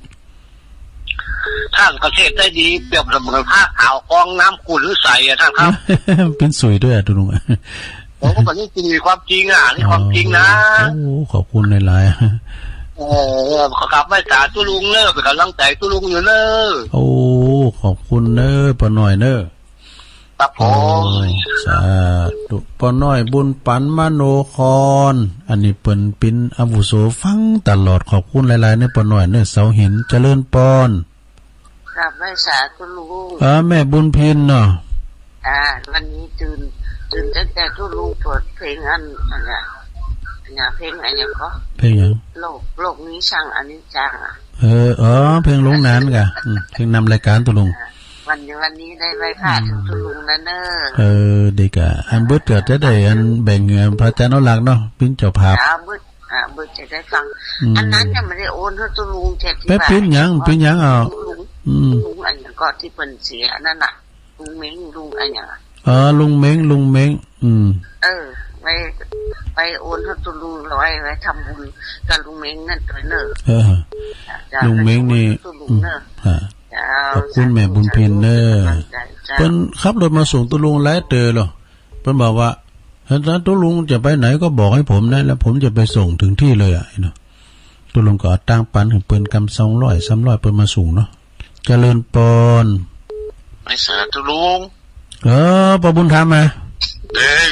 ธ ต้านก็เทศน์ได้ดี เปรียบเสมือนผ้าขาวกองน้ำขุ่นใสอะต้านครับ เป๋นสุยตวยอะ ตุ๊ลุง ผมก็บอกนี่คือความจริงอะ นี่ความจริงนะ อ๋อ โอ้ ขอบคุณหลายๆ เออ ขอกราบไหว้สาตุ๊ลุงเน้อ เป๋นก๋ำลังใจ๋ตุ๊ลุงอยู่เน้อ โอ้ ขอบคุณเน้อ ป้อน้อยเน้อ ครับผม โอ้ สาธุ ป้อน้อยบุญปันมโนคร อันนี้เปิ้นเป๋นอาวุโสฟังตลอด ขอบคุณหลายๆ เน้อ ป้อน้อยเน้อ เสาหิน เจริญปอน กราบไหว้สาตุ๊ลุง เออ แม่บุญเพ็ญเนาะ อ่า วันนี้ตื่น ตื่นตั้งแต่ตุ๊ลุงเปิดเพลงอัน อันเนี้ย อันเนี้ย เพลงอันเนี้ยก็ เพลงหยัง โลก โลกนี้ช่างอนิจจังอะ เออ อ๋อ เพลงลงนานก่ะ อืม เพลงนำรายการตุ๊ลุง อ่า วันนี้ วันนี้ได้ไหว้พระ อืม ตุ๊ลุงแล้วเน้อ เออ ดีก่ะ อันเบิดก็จะได้อันแบ่งเงินพระอาจารย์อนุรักษ์เนาะ เป๋นเจ้าภาพ อ่า เบิด อ่า เบิดจะได้ฟัง อืม อันนั้นยังไม่ได้โอนหื้อตุ๊ลุง แต่ที่ แป๊บ ว่า เป๋นหยัง เป๋นหยัง เอา ตุ๊ลุง อืม ตุ๊ลุงอันนั้นก็ตี้เปิ้นเสียนั่นน่ะ ลุงเม้ง ลุงอันนั้นอะ อ๋อ ลุงเม้ง ลุงเม้ง อืม เออ ไป ไปโอนหื้อตุ๊ลุง ไว้ ไว้ทำบุญกับลุงเม้งนั่นตวยเน้อ เออ จ้ะ ลุงเม้งนี่ ไปโอนหื้อตุ๊ลุงเน้อ อืม อ่า เจ้า ขอบคุณแม่บุญเพ็ญเน้อ สาธุ เป๋นกำลังใจ๋ เจ้า เปิ้นขับรถมาส่งตุ๊ลุงหลายเตื้อแล้ว เปิ้นบอกว่า ถ้าตุ๊ลุงจะไปไหนก็บอกให้ผมนะ แล้วผมจะไปส่งถึงที่เลยอะ เนาะ ตุ๊ลุงก็เอาตังค์ปันหื้อเปิ้นกำสองร้อย สามร้อย เปิ้นมาส่งเนาะ เจริญปอน ไหว้สาตุ๊ลุง เออ ป้อบุญธรรมอะ เด้อ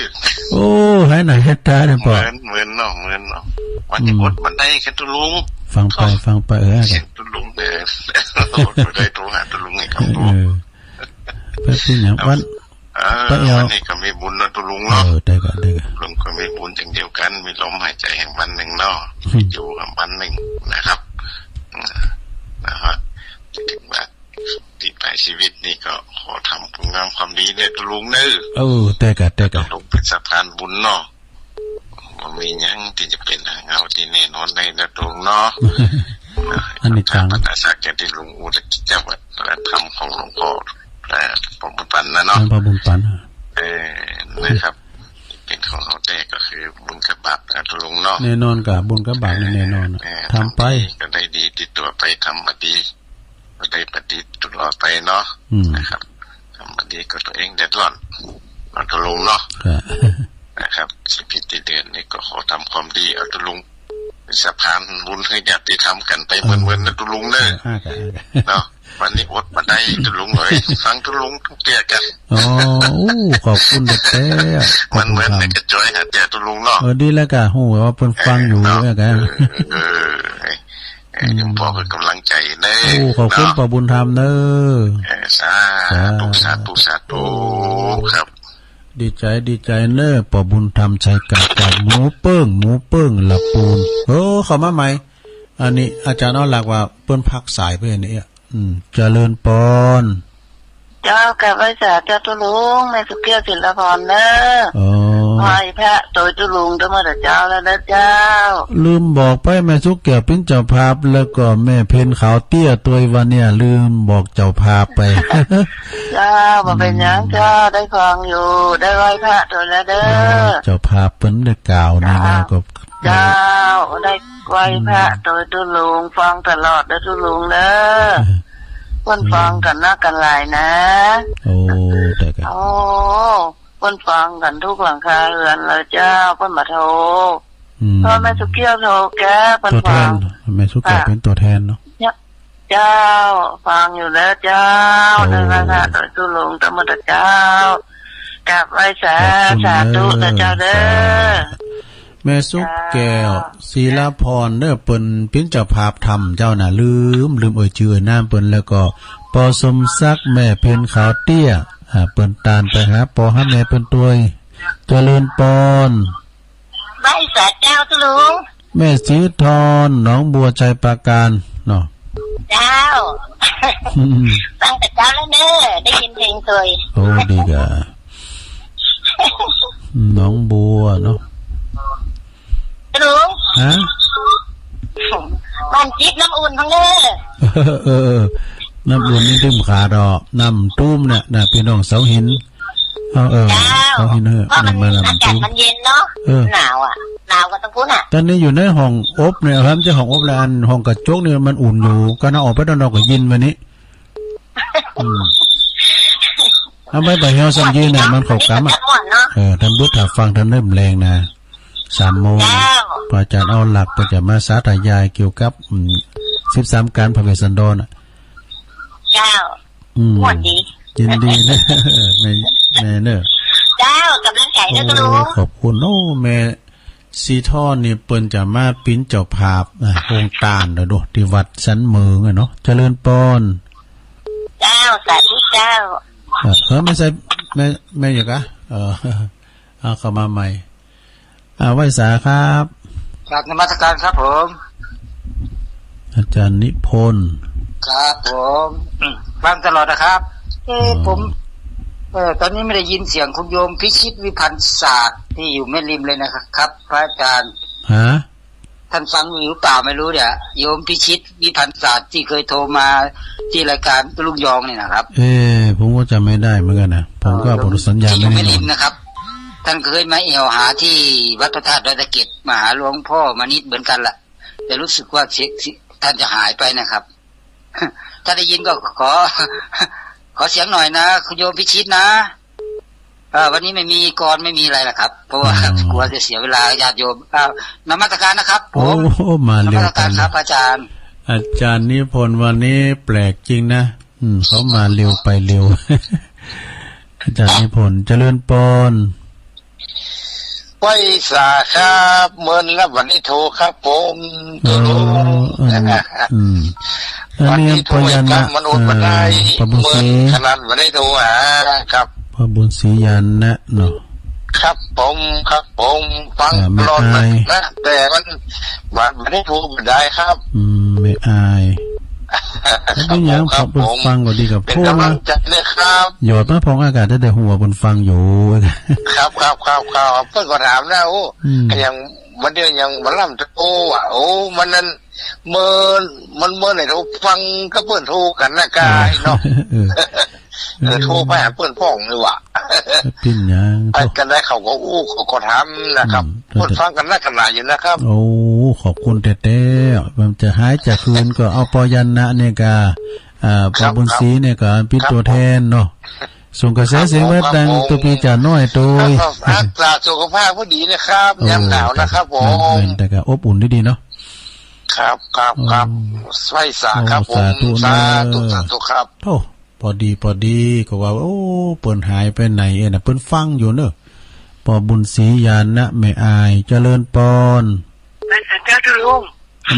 โอ้ หายหน้าหายต๋าเนี่ยป้อ เมิน เมินเนาะ เมินเนาะ วันนี้ อืม อดบ่ได้แค่ตุ๊ลุง ฟังไป ฟังไป เออ เสียงตุ๊ลุงเด้อ อดบ่ได้โทรหาตุ๊ลุงไงครับ เออ แป๊บเดียวเนี่ย วัน เออ ไปเอา วันนี้ก็มีบุญเนาะตุ๊ลุงเนาะ เออ ได้ก่ะ ได้ก่ะ ลุงก็มีบุญเจ้นเดียวกั๋น มีลมหายใจ๋แหมวันนึ่งเนาะ อืม อยู่แหมวันนึ่งนะครับ อ่า นะฮะ ถึงว่า ตี้ปลายชีวิตนี่ก็ขอทำคุณงามความดีเน้อตุ๊ลุงเน้อ เออ ได้ก่ะ ได้ก่ะ ตุ๊ลุงเป๋นสะพานบุญเนาะ บ่มีหยังตี้จะเป๋นหางเฮาตี้แน่นอนได้เน้อตุ๊ลุงเนาะ อันนี้ตาง ปัญหาสักอย่างตี้ลุงอู้ตะกี้เจ้าว่า พระธรรมของหลวงพ่อ พระ ป้อบุญปันนะเนาะ หลวงป้อบุญปัน เออ นะครับ เป๋นของเฮาแต๊ก็คือบุญกับบาปนะตุ๊ลุงเนาะ แน่นอนก่ะ บุญกับบาปนี่แน่นอนอะ เออ ทำไป ทำดีก็ได้ดีติดตั๋วไป ทำบ่ดี บ่ได้บ่ดีตลอดไปเนาะ อืม นะครับ ทำบ่ดีก็ตั๋วเองเดือดร้อนเนาะตุ๊ลุงเนาะ ครับ นะครับ สิบเอ็ดเดือนนี่ก็ขอทำความดี เอาตุ๊ลุงเป๋นสะพานบุญหื้อญาติธรรมกั๋นไปเมินๆ เน้อตุ๊ลุงเน้อ เออ ครับ เนาะ วันนี้อดบ่ได้ตุ๊ลุงเอ้ย ฟังตุ๊ลุงทุกเตื้อกั๋น อ๋อ โอ้ ขอบคุณแต๊ๆ ขอบคุณครับ มันเมินในกระจอยหาแต๊ตุ๊ลุงเนาะ เออ ดีแล้วก่ะ ฮู้ว่าเปิ้นฟังอยู่ เออ เนาะ แล้วก่ะ เออ เออ เออ อืม ยังบอกเป๋นกำลังใจ๋เน้อ โอ้ ขอบคุณ เนาะ ป้อบุญธรรมเน้อ เออ สาธุ สาธุ สาธุ สาธุ ครับ ดีใจ๋ ดีใจ๋เน้อ ป้อบุญธรรม ชัยกาด จากหมู่เปิ้ง หมู่เปิ้ง ละปูน เออ เข้ามาใหม่ อันนี้อาจ๋ารย์อนุรักษ์ว่าเปิ้นพักสายไปเนี่ย อืม เจริญปอน เจ้า กราบไหว้สาเจ้าตุ๊ลุง แม่สุเกี้ยว ศิลพรเน้อ อ๋อ ไหว้พระตวยตุ๊ลุงตะเมิดตะเจ๊าแล้วเน้อเจ้า ลืมบอกไป แม่สุเกี้ยวเป๋นเจ้าภาพ แล้วก็แม่เพ็ญขาวเตี้ยตวยวันเนี่ย ลืมบอกเจ้าภาพไป เจ้า บ่เป๋นหยังเจ้า ได้ฟังอยู่ ได้ไหว้พระตวยแล้วเน้อ อ่า เจ้าภาพเปิ้นได้กล่าวนี่นะ เจ้า ก็ เจ้า ได้ไหว้พระตวยตุ๊ลุง ฟังตลอดเน้อตุ๊ลุงเน้อ เปิ้นฟังกั๋นนักกั๋นหลายนะ โอ้ ได้ก่ะ โอ้ เปิ้นฟังกั๋นทุกหลังคาเฮือนเลยเจ้า เปิ้นบ่โทร อืม เพราะแม่สุเกี้ยวโทรแก เปิ้นฟัง ตั๋วแทน แม่สุเกี้ยวเป๋นตั๋วแทนเนาะ เนี่ย เจ้า ฟังอยู่เน้อเจ้า โอ้ ได้ไหว้พระตวยตุ๊ลุงตะเมิดตะเจ๊า กราบไหว้สา ขอบคุณ สาธุ เน้อ เน้อเจ้าเน้อ สา แม่สุแก้ว เจ้า ศิลพรเน้อ เปิ้นเป๋นเจ้าภาพธรรมเจ้าน่ะ ลืม ลืมเอ่ยจื้อเอ่ยนามเปิ้น แล้วก็ป้อสมศักดิ์ แม่เพ็ญขาวเตี้ย อ่า เปิ้นตานไปหาป้อหาแม่เปิ้นตวย เจริญปอน ไหว้สาเจ้าตุ๊ลุง แม่ศรีทร หนองบัว ชัยปราการเนาะ เจ้า อืม ฟังแต่เจ๊าแล้วเน้อ ได้ยินเพลงตวย โอ้ ดีก่ะ หนองบัวเนาะ ตุ๊ลุง ฮะ มันจิบน้ำอุ่นของเน้อ เออ เออ เออ น้ำอุ่นนี่ตึมขาดอก น้ำตุ้มเนี่ยนะ ปี้น้องเสาหิน เอา เออ เจ้า เสาหิน เออ เพราะมัน น้ำมัน อากาศมันเย็นเนาะ เออ หนาวอะ หนาวกว่าตรงปู๊นอะ ต๋อนนี้อยู่ในห้องอบเนี่ยครับ บ่ใจ้ห้องอบแล้ว อันห้องกระจกเนี่ยมันอุ่นอยู่ ก็น่าออกไปด้านนอกก็เย็นวันนี้ อืม เอาไว้บ่ายเฮาส่ำยืนน่ะ มันเข้ากำอะ เออ ต้านบึดถ้าฟังต้านเริ่มแลงนะ สามโมง เจ้า พระอาจารย์เอาหลัก เปิ้นจะมาสาธยายเกี่ยวกับ อืม สิบสาม การพระเวสสันดรน่ะ เจ้า อืม ม่วนดี ยินดีนะ แม่ แม่เนอะ เจ้า กำลังใจ๋นะ โอ้ ลุง ขอบคุณ โอ้ แม่สีทองนี่เปิ้นจะมาเป๋นเจ้าภาพนะ โฮงตานเด้อ ตี้วัดสันเมิงอะเนาะ เจริญปอน เจ้า สาธุเจ้า เออ เออ แม่ใส่ แม่ แม่หยังกะ เออ เอาเข้ามาใหม่ อ่า ไหว้สาครับ กราบนมัสการครับผม อาจารย์นิพนธ์ ครับผม ฟังตลอดนะครับ เอ๊ะ อ๋อ ผม เอ่อ ตอนนี้ไม่ได้ยินเสียงคุณโยมพิชิตวิพันธ์ศาสตร์ที่อยู่แม่ริมเลยนะครับ พระอาจารย์ ฮะ ท่านฟังอยู่หรือเปล่าไม่รู้เนี่ย โยมพิชิตวิพันธ์ศาสตร์ที่เคยโทรมาที่รายการตุ๊ลุงยองเนี่ยนะครับ เอ๊ะ ผมก็จำไม่ได้เหมือนกันนะ ผมก็ เอ่อ ผมสัญญาณไม่ได้นอน ที่อยู่แม่ริมนะครับ ท่านเคยมาแอ่วหาที่วัดพระธาตุดอยสะเก็ด มาหาหลวงพ่อมณิษฐ์เหมือนกันละ แต่รู้สึกว่าเสียง เสียงท่านจะหายไปนะครับ ถ้าได้ยินก็ขอ ขอเสียงหน่อยนะ คุณโยมพิชิตนะ เอ่อ วันนี้ไม่มีกลอนไม่มีอะไรล่ะครับ เพราะว่า อ๋อ กลัวจะเสียเวลาญาติโยม เอ่อ นมัสการนะครับผม โอ้ มาเร็ว นมัสการครับ อาจารย์ อาจารย์นิพนธ์วันนี้แปลกจริงนะ อืม เขามาเร็วไปเร็ว อาจารย์นิพนธ์ เจริญปอน ไหว้สาครับ เมินแล้ววันนี้โทรครับผม เออ เออ อืม อันนี้ วันนี้โทร ปอยันนะ กำมันอดบ่ได้ เออ ปอบุญศรี เมินขนาดวันนี้โทรหาครับ ปอบุญศรียานะเนาะ ครับผม ครับผม ฟัง อ่า แม่ ตลอด อาย นะ แต่มัน วันนี้โทรบ่ได้ครับ อืม แม่อาย บ่เป๋นหยัง ครับผม ฟังก็ดีกับ เป็นกำลังใจด้วยครับ โทรมา หยอดมาพ่องอากาศได้ แต่หัวเปิ้นฟังอยู่ ครับ ครับ ครับ ครับ เปิ้นก็ถามนะ โอ้ อืม ก็ยัง วันเดียวยังบ่ล้ำโทรอ่ะ โอ้ มันนั่น เมิน มันเมินไหนโทรฟังกับเปิ้นโทรกั๋นนะกายเนาะ เออ เออ โทรไปหาเปิ้นพ่องนี่หว่า เป๋นหยัง ไอ้กั๋นได้เขาก็อู้ เขาก็ถามนะครับ อืม เปิ้นฟังกั๋นนักกั๋นหนาอยู่นะครับ โอ้ ขอบคุณแต๊ๆ มันจะหายจะคืนก็เอาปอยันนะเนี่ยกา อ่า ครับ ปอบุญศรีเนี่ยกาเป๋นตั๋วแทนเนาะ ส่งกระแสเสียงไว้ ครับผม ดัง ครับผม ตั๋วปี๋จ๋าน้อยโตย ครับ รักษาสุขภาพให้ดีนะครับ โอ้ ยามหนาวนะครับผม แม่นๆ แต่ก็อบอุ่นดีๆ เนาะ ครับ ครับ ครับ โอ้ ไหว้สาครับผม โอ้ สาธุเนอะ สาธุ สาธุครับ โอ้ พอดี พอดี ก็ว่า โอ้ เปิ้นหายไปไหนเอ๊ะนะ เปิ้นฟังอยู่เนอะ ปอบุญศรียานะ แม่อาย เจริญปอน ไหว้สาเจ้าตุ๊ลุง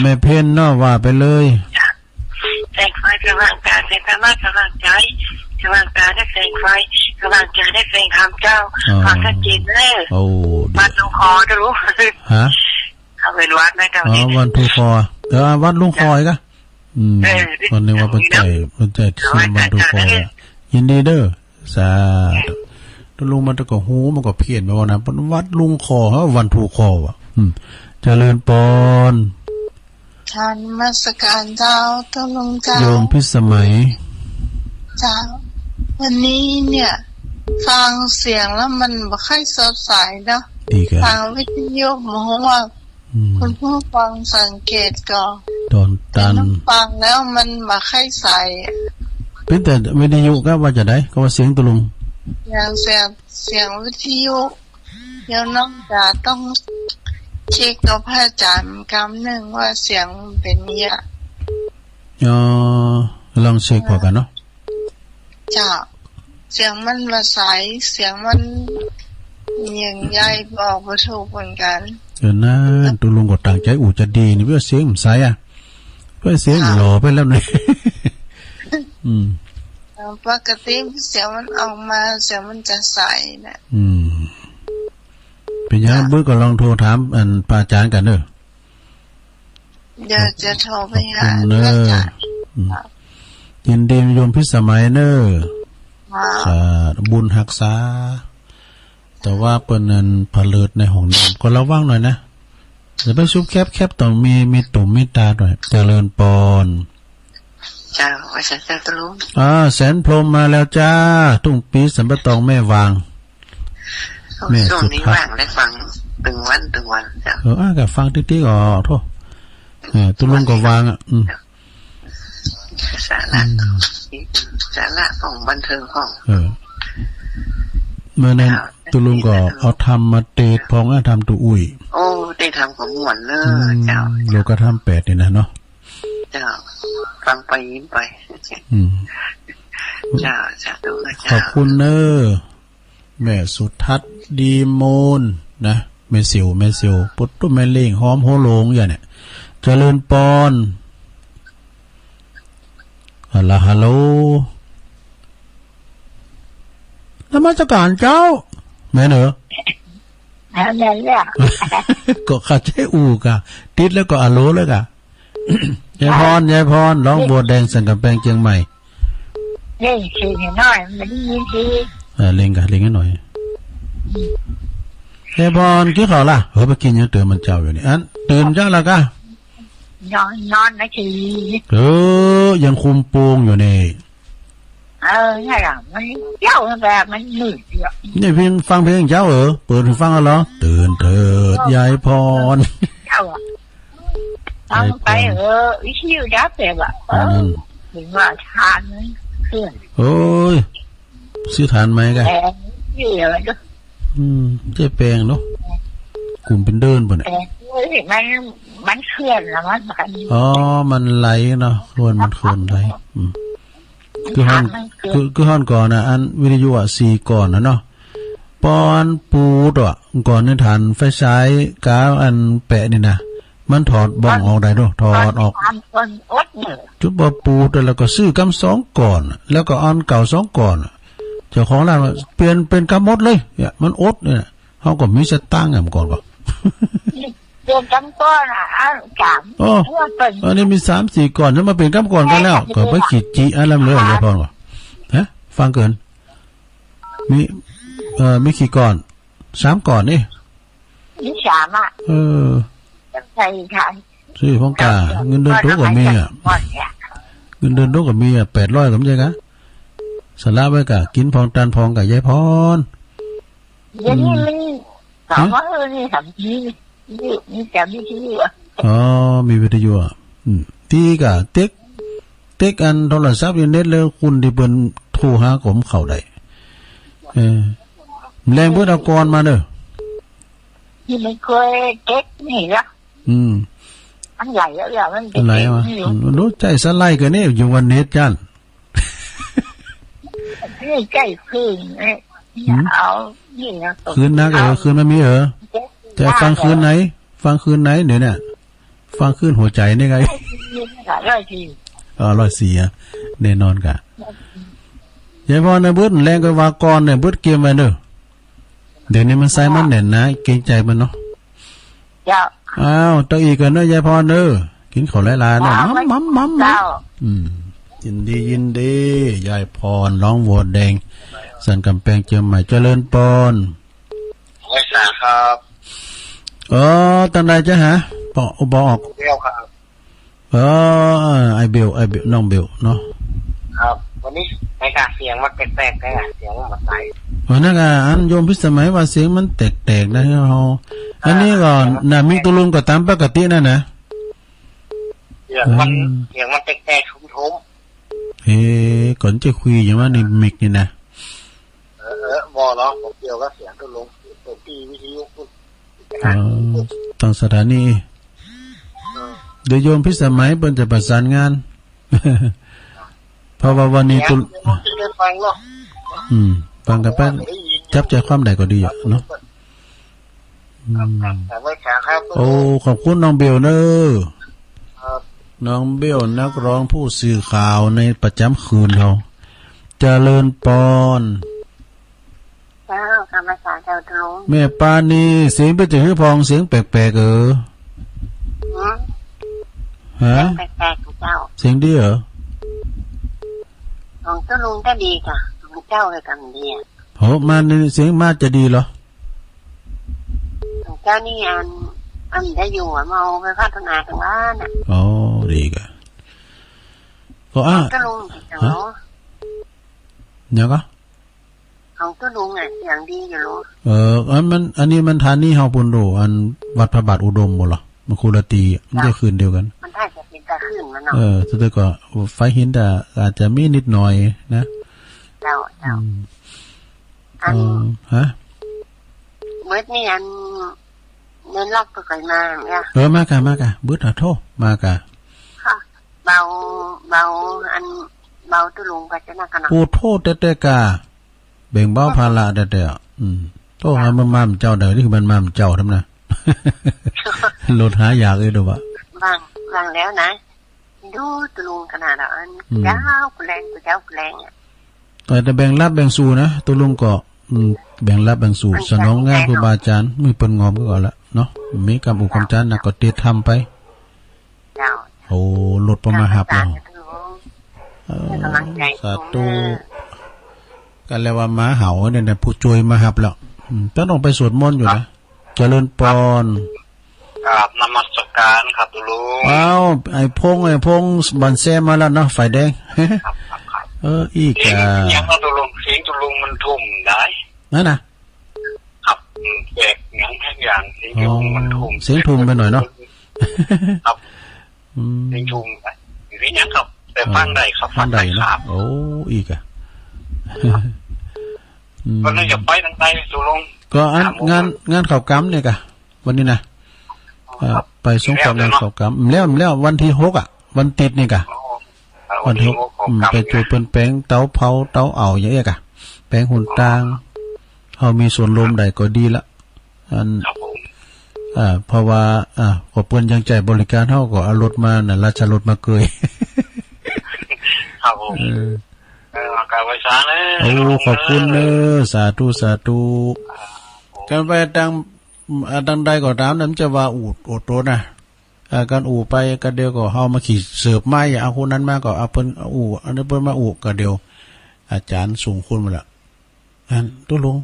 แม่เพ็ญเนาะ ว่าไปเลย จ้ะ แสงไฟสว่างกาย แสงธรรมะสว่างใจ๋ สว่างกายได้แสงไฟ สว่างใจ๋ได้แสงธรรมเจ้า อ๋อ ฟังชัดเจนเนอะ โอ้ ดี วัดหนองคอตุ๊ลุง ฮะ เขาเป๋นวัดนะเจ้า อ๋อ นี่ วัดทุ่งคอ เออ วัดหนองคออีกอะ อืม เออ วันนี้ว่าเปิ้นใจ๋ เปิ้นใจ๋เทียนวัดทุ่งคออะ ยินดีเด้อ สาธุ ตุ๊ลุงมันก็ฮู้ มันก็เพี้ยนไปว่านะ วัดหนองคอ วัดทุ่งคออะ อืม เจริญปอน กราบนมัสการเจ้าตุ๊ลุงเจ้า โยมพิสมัย เจ้า วันนี้เนี่ย ฟังเสียงแล้วมันบ่ค่อยสดใสเนาะ ดีกะ ฟังวิทยุบ่ฮู้ว่า อืม คุณผู้ฟังสังเกตก่อ ตอนตัน ฟังแล้วมันบ่ค่อยใส เป๋นแต่วิทยุกาว่าจะใด กาว่าเสียงตุ๊ลุง เสียง เสียง เสียงวิทยุ เดี๋ยวน้องจะต้องเช็คกับพระอาจารย์กำนึ่งว่าเสียงมันเป๋นเยียะ อ๋อ ลองเช็คผ่อกั๋นเนาะ เจ้า เสียงมันบ่ใส เสียงมันอย่างใดบอกบ่ถูกเหมือนกั๋น เออ นั่น ตุ๊ลุงก็ตั้งใจ๋อู้จะดีนี่ เป๋นเสียงมันใสอะ เป๋นเสียงหล่อไปแล้วเนี่ย อืม ปกติเสียงมันออกมา เสียงมันจะใสนะ อืม เป๋นหยัง เจ้า บึ้งก็ลองโทรถาม อัน พระอาจารย์กั๋นเนอะ เดี๋ยวจะโทรไปหา ขอบคุณเนอะ อาจารย์ อืม ยินดีโยมพิสมัยเนอะ ค่ะ สาธุ บุญฮักษา แต่ว่าเปิ้นนั้นผะเลิดในห้องน้ำ ก็ระวังหน่อยนะ อย่าไปซุบแคบแคบ ต้องมี มีตุ่มมีตาหน่อย เจริญปอน เจ้า ไหว้สาเจ้าตุ๊ลุง อ่า แสนพรหมมาแล้วจ้า ตุ้งปี๋สันป่าตองแม่วาง โอ้ แม่สุภาพ ช่วงนี้ว่างได้ฟังตึงวันตึงวันเจ้า เออ อ่ะ ก็ฟังติ๊กๆ อ๋อ โธ่ เออ ตุ๊ลุงก็วางอะ อืม สาธุ อืม สาระของบันเทิงของ เออ เมื่อนั้น เจ้า ตุ๊ลุงก็เอาธรรมมาเตสน์พองนะ ธรรมตุ๊อุ้ย โอ้ ได้ธรรมของม่วนเนอะ อืม เจ้า โลกธรรมแปดนี่นะเนาะ เจ้า ฟังไปยิ้มไป อืม เจ้า สาธุนะเจ้า ขอบคุณเนอะ แม่สุทัศน์ ดีมูลนะ แม่เสี่ยว แม่เสี่ยว ปุตตุแม่เล่ง หอมหัวโหลงอย่างเนี่ย เจริญปอน ฮัลโหล ฮัลโหล นมัสการเจ้า แม่นเหรอ อ่า แม่นแล้ว ก็ข้าใจ๊อู่กะ ติดแล้วก็อะโหลเลยกะ ยายพร ยายพร ร้องบัวแดงสันกำแพงเจียงใหม่ เร่งเสียงหน่อย มันได้ยินดี เออ เร่งกะ เร่งให้หน่อย ยายพร กิ๋นข้าวละ เฮ้ย ไปกิ๋นยังเตือนมันเจ้าอยู่นี่ อัน ตื่นเจ๊าละกะ นอน นอนนะที เออ ยังคุมโปงอยู่นี่ เออ เนี่ยล่ะ มันเจ้าแบบมันมืดอยู่ นี่เพลง ฟังเพลงเจ้าเหรอ เปิดหูฟังแล้วเหรอ ตื่นเถิดยายพร เจ้าอะ ฟังไป ยายพร เออ วิทยุดับแบบว่า เออ อืม ถึงว่าถ่านมันเคลื่อน โอ้ย ซื้อถ่านใหม่กะ แต่วิทยุมันก็ อืม เจ๊แปงเนาะ กลุ่มเป็นเดินป่ะเนี่ย แต่เฮ้ย มัน มันเคลื่อนละมัน อ๋อ มันไหลเนาะ คลื่อน มันคลื่อนไหล อืม คือฮ้อน มันเคลื่อน คือ คือฮ้อนก่อนนะ อันวิทยุอะ สี่ก้อนนะเนาะ ปอนปูดอะ ก่อนในถ่านไฟฉายกาวอันแปะนี่นะ มันถอดบ้องออกได้เนาะ ถอดออก ถอดตามคนอดเนี่ย จุดบ่ปูดแล้วก็ซื้อกำสองก้อน แล้วก็อันเก่าสองก้อน เจ้าของร้านว่า เปลี่ยนเป็นกำหมดเลย เนี่ย มันอดเนี่ย เฮาก็มีสตางค์อะ เมื่อก่อนก็ เปลี่ยนกำก้อนอะ อันสาม โอ้ อันนี้มีสามสี่ก้อน แล้วมาเปลี่ยนกำก้อนกันแล้ว ก็ไปขีดจิอันลำเหลือ ยายพรก็ ฮะ ฟังเกิน มี เอ่อ มีกี่ก้อน สามก้อนนี่ มีสามอะ เออ ใส่ถ่าน ซื้อพองกา เงินเดือนตุ๊กก็มีอะ เงินเดือนตุ๊กก็มีอะ แปดร้อยก็ไม่ใช่กะ สละไว้กะ กิ๋นพองตานพองกะ ยายพร เดี๋ยวนี้ อืม มัน ฮะ สามร้อย เออ นี่สามที นี่ นี่จำวิทยุอะ อ๋อ มีวิทยุอะ อืม ตี้กะ เต๊ก เต๊กอันโทรศัพท์อินเทอร์เน็ตแล้ว คนตี้เปิ้นโทรหาก็บ่เข้าได้ เออ แลงเปิ้นเอาก่อนมาเด้อ ที่มันเคยเต๊กนี่ละ อืม มันไหลแล้ว มันไหลวะ เต๊กนี่ อืม รู้ใจ๊สไลด์กะนี่ อยู่วันเน็ตจ้าน นี่ใจ๊คืนนี่ หืม เอา นี่นะ คืนนะ เออ เอา คืนมันมีเหรอ เต๊ก แต่ฟังคืนไหน ฟังคืนไหนเดี๋ยวเนี่ย ฟังคืนหัวใจ๋นี่ไง ร้อยสี่ อ๋อ ร้อยสี่อะ แน่นอนกะ ยายพรนะ เบิดแลงกะว่าก่อนเนี่ย เบิดเกียมไว้เด้อ เดี๋ยวนี้มันใส่มันแน่นนะ เกรงใจ๋มันเนาะ เจ้า อ้าว เต้าอี้ก่อนเนาะ ยายพรเด้อ กิ๋นข้าวหลายๆ เนาะ อ้าว มัม มัม มัม เจ้า อืม ยินดี ยินดี ยายพร ร้องบัวแดง สันกำแพงเจียงใหม่ เจริญปอน ไหว้สาครับ เออ ตังใดจ๊ะฮะ ปอ บ่ออก เบลครับ เออ ไอ้เบล ไอ้เบล น้องเบลเนาะ ครับ วันนี้ไอ้กะเสียงมันแตกๆ ไอ้กะเสียงมันบ่ใส วันนั้นกะ อันโยมพิสมัยว่าเสียงมันแตกๆ นะเฮา อันนี้ก็ อ่า น่ะ มีตุ๊ลุงก็ต๋ามปกตินั่นนะ เสียงมัน เออ เสียงมันแตกๆ ทุ้มๆ เฮ้ ก่อนจะคุยอย่างว่าในมิกนี่นะ เออ เออ บ่หรอก ผมเกี่ยวกับเสียงตุ๊ลุง เปิดตี้วิทยุพุ้น อ๋อ ตางสถานี เออ เดี๋ยวโยมพิสมัยเปิ้นจะประสานงาน เพราะว่าวันนี้ตุ๊ เดี๋ยวผมจะได้ฟังเนาะ อืม ฟังกันไป จับใจ๋ความได้ก็ดีอะเนาะ อืม ครับ ครับ แต่ไว้แขกครับ โอ้ ขอบคุณน้องเบลเนอะ ครับ น้องเบลนักร้องผู้สื่อข่าวในประจ๋ำคืนเฮา เจริญปอน เจ้า กำมาสาเจ้าตุ๊ลุง แม่ปานี เสียงเปิ้นจะหื้อพอง เสียงแปลกๆ เออ หืม ฮะ เสียงแปลกๆ เจ้า เสียงดีเหรอ ของตุ๊ลุงก็ดีกะ ของเจ้าเลยกะบ่ดีอะ โห มานี่เสียงมาจะดีเหรอ เจ้านี่อัน อันได้อยู่อะ มาเอาไปพัฒนาตางบ้านอะ อ๋อ ดีกะ ก็อ่ะ ตุ๊ลุง ฮะ เนาะ ยังกะ ของตุ๊ลุงอะ เสียงดีอยู่เนาะ เออ อันมัน อันนี้มันสถานีเฮาปู้นโด อันวัดพระบาทอุดมบ่เหรอ มันคนละตี้ มันจะคืนเดียวกั๋น มันน่าจะเป๋น แต่ขึ้นมาเนาะ เออ แต่ก็ไฟหินแต่อาจจะมีนิดหน่อยนะ เจ้า เจ้า อืม อัน เออ ฮะ เบิดนี่อัน เน้นลักตัวไกลมาเนี่ย เออ มากะ มากะ เบิดหาโทษ มากะ ค่ะ เบา เบา อัน เบาตุ๊ลุงไปจะนักกันเนาะ โอ้ โทษแต่แต่กะ แบ่งเบาภาระแต่แต่ อืม โทษหามันมาเจ้าเด้อ นี่คือมันมาเจ้าทำนะ ลดหายากเลยเด้อวะ วาง วางแล้วนะ ดูตุ๊ลุงขนาดนั้น อืม เจ้ากูแรง กูเจ้ากูแรงอะ แต่ แต่แบ่งรับแบ่งสู้นะ ตุ๊ลุงก็ อืม แบ่งรับแบ่งสู้ อัน สนองงานครูบาอาจารย์ มีเปิ้นงอมก็เอาละเนาะ มีกำอุกำจานนะ ก็เตรียมทำไป เจ้า โอ้ รถเปิ้นมาฮับแล้ว เจ้า เออ สาธุ ก็เรียกว่ามาเหาเนี่ยนะ ผู้ช่วยมาฮับแล้ว อืม ต้องไปสวดมนต์อยู่นะ เจริญปอน กราบนมัสการครับตุ๊ลุง อ้าว ไอ้พงษ์ ไอ้พงษ์บันแซมมาแล้วเนาะ ฝ่ายแดง ครับ ครับ ครับ เออ อีก เสียง อ่ะ ยังเนาะตุ๊ลุง เสียงตุ๊ลุงมันทุ่มได้ นั่นน่ะ ครับ อืม แปลกยังแปลกอย่าง เสียงตุ๊ลุงมันทุ่ม อ๋อ เสียงทุ่มไปหน่อยเนาะ ครับ อืม เสียงทุ่มไป อยู่ที่ยังครับ แต่ฟังได้ครับ ฟังได้เนาะ ฟังได้ครับ โอ้ อีกอ่ะ อืม ก็เลยจะไปทางใดตุ๊ลุง ก็อัน ถามผม งาน งานเข้ากรรมเนี่ยกะ วันนี้นะ เอ่อ ครับ ไปสงเคราะห์งานเข้ากรรม แล้ว แล้ววันที่หกอ่ะ วันติดนี่กะ อ๋อ เอ่อ วันที่หก วันที่หก อืม เข้ากรรม ไปช่วยเปิ้นแป๋งเต๋าเผาเต๋าอ่าวอย่างเอี้ยกะ แป๋งหนตาง เฮามีส่วนร่วมใดก็ดีละ อัน ครับผม อ่า เพราะว่า อ่า ก็เปิ้นยังใจ๊บริการ เฮาก็เอารถมาน่ะ ราชรถมาเกย ครับผม เออ เออ กราบไหว้สาเนอะ โอ้ ขอบคุณเนอะ สาธุ สาธุ ครับผม กันไปตาง อ่า ตางใดก็ต๋ามนะ มันจะว่าอู้ โอดโตนะ อ่า กันอู้ไป กะเดี๋ยวก็เฮามาขี่เสิร์ฟไม้ เอาคนนั้นมาก็เอาเปิ้นอู้ อันนี้เปิ้นมาอู้ กะเดี๋ยว อาจ๋ารย์ส่งคนมาละ อันตุ๊ลุง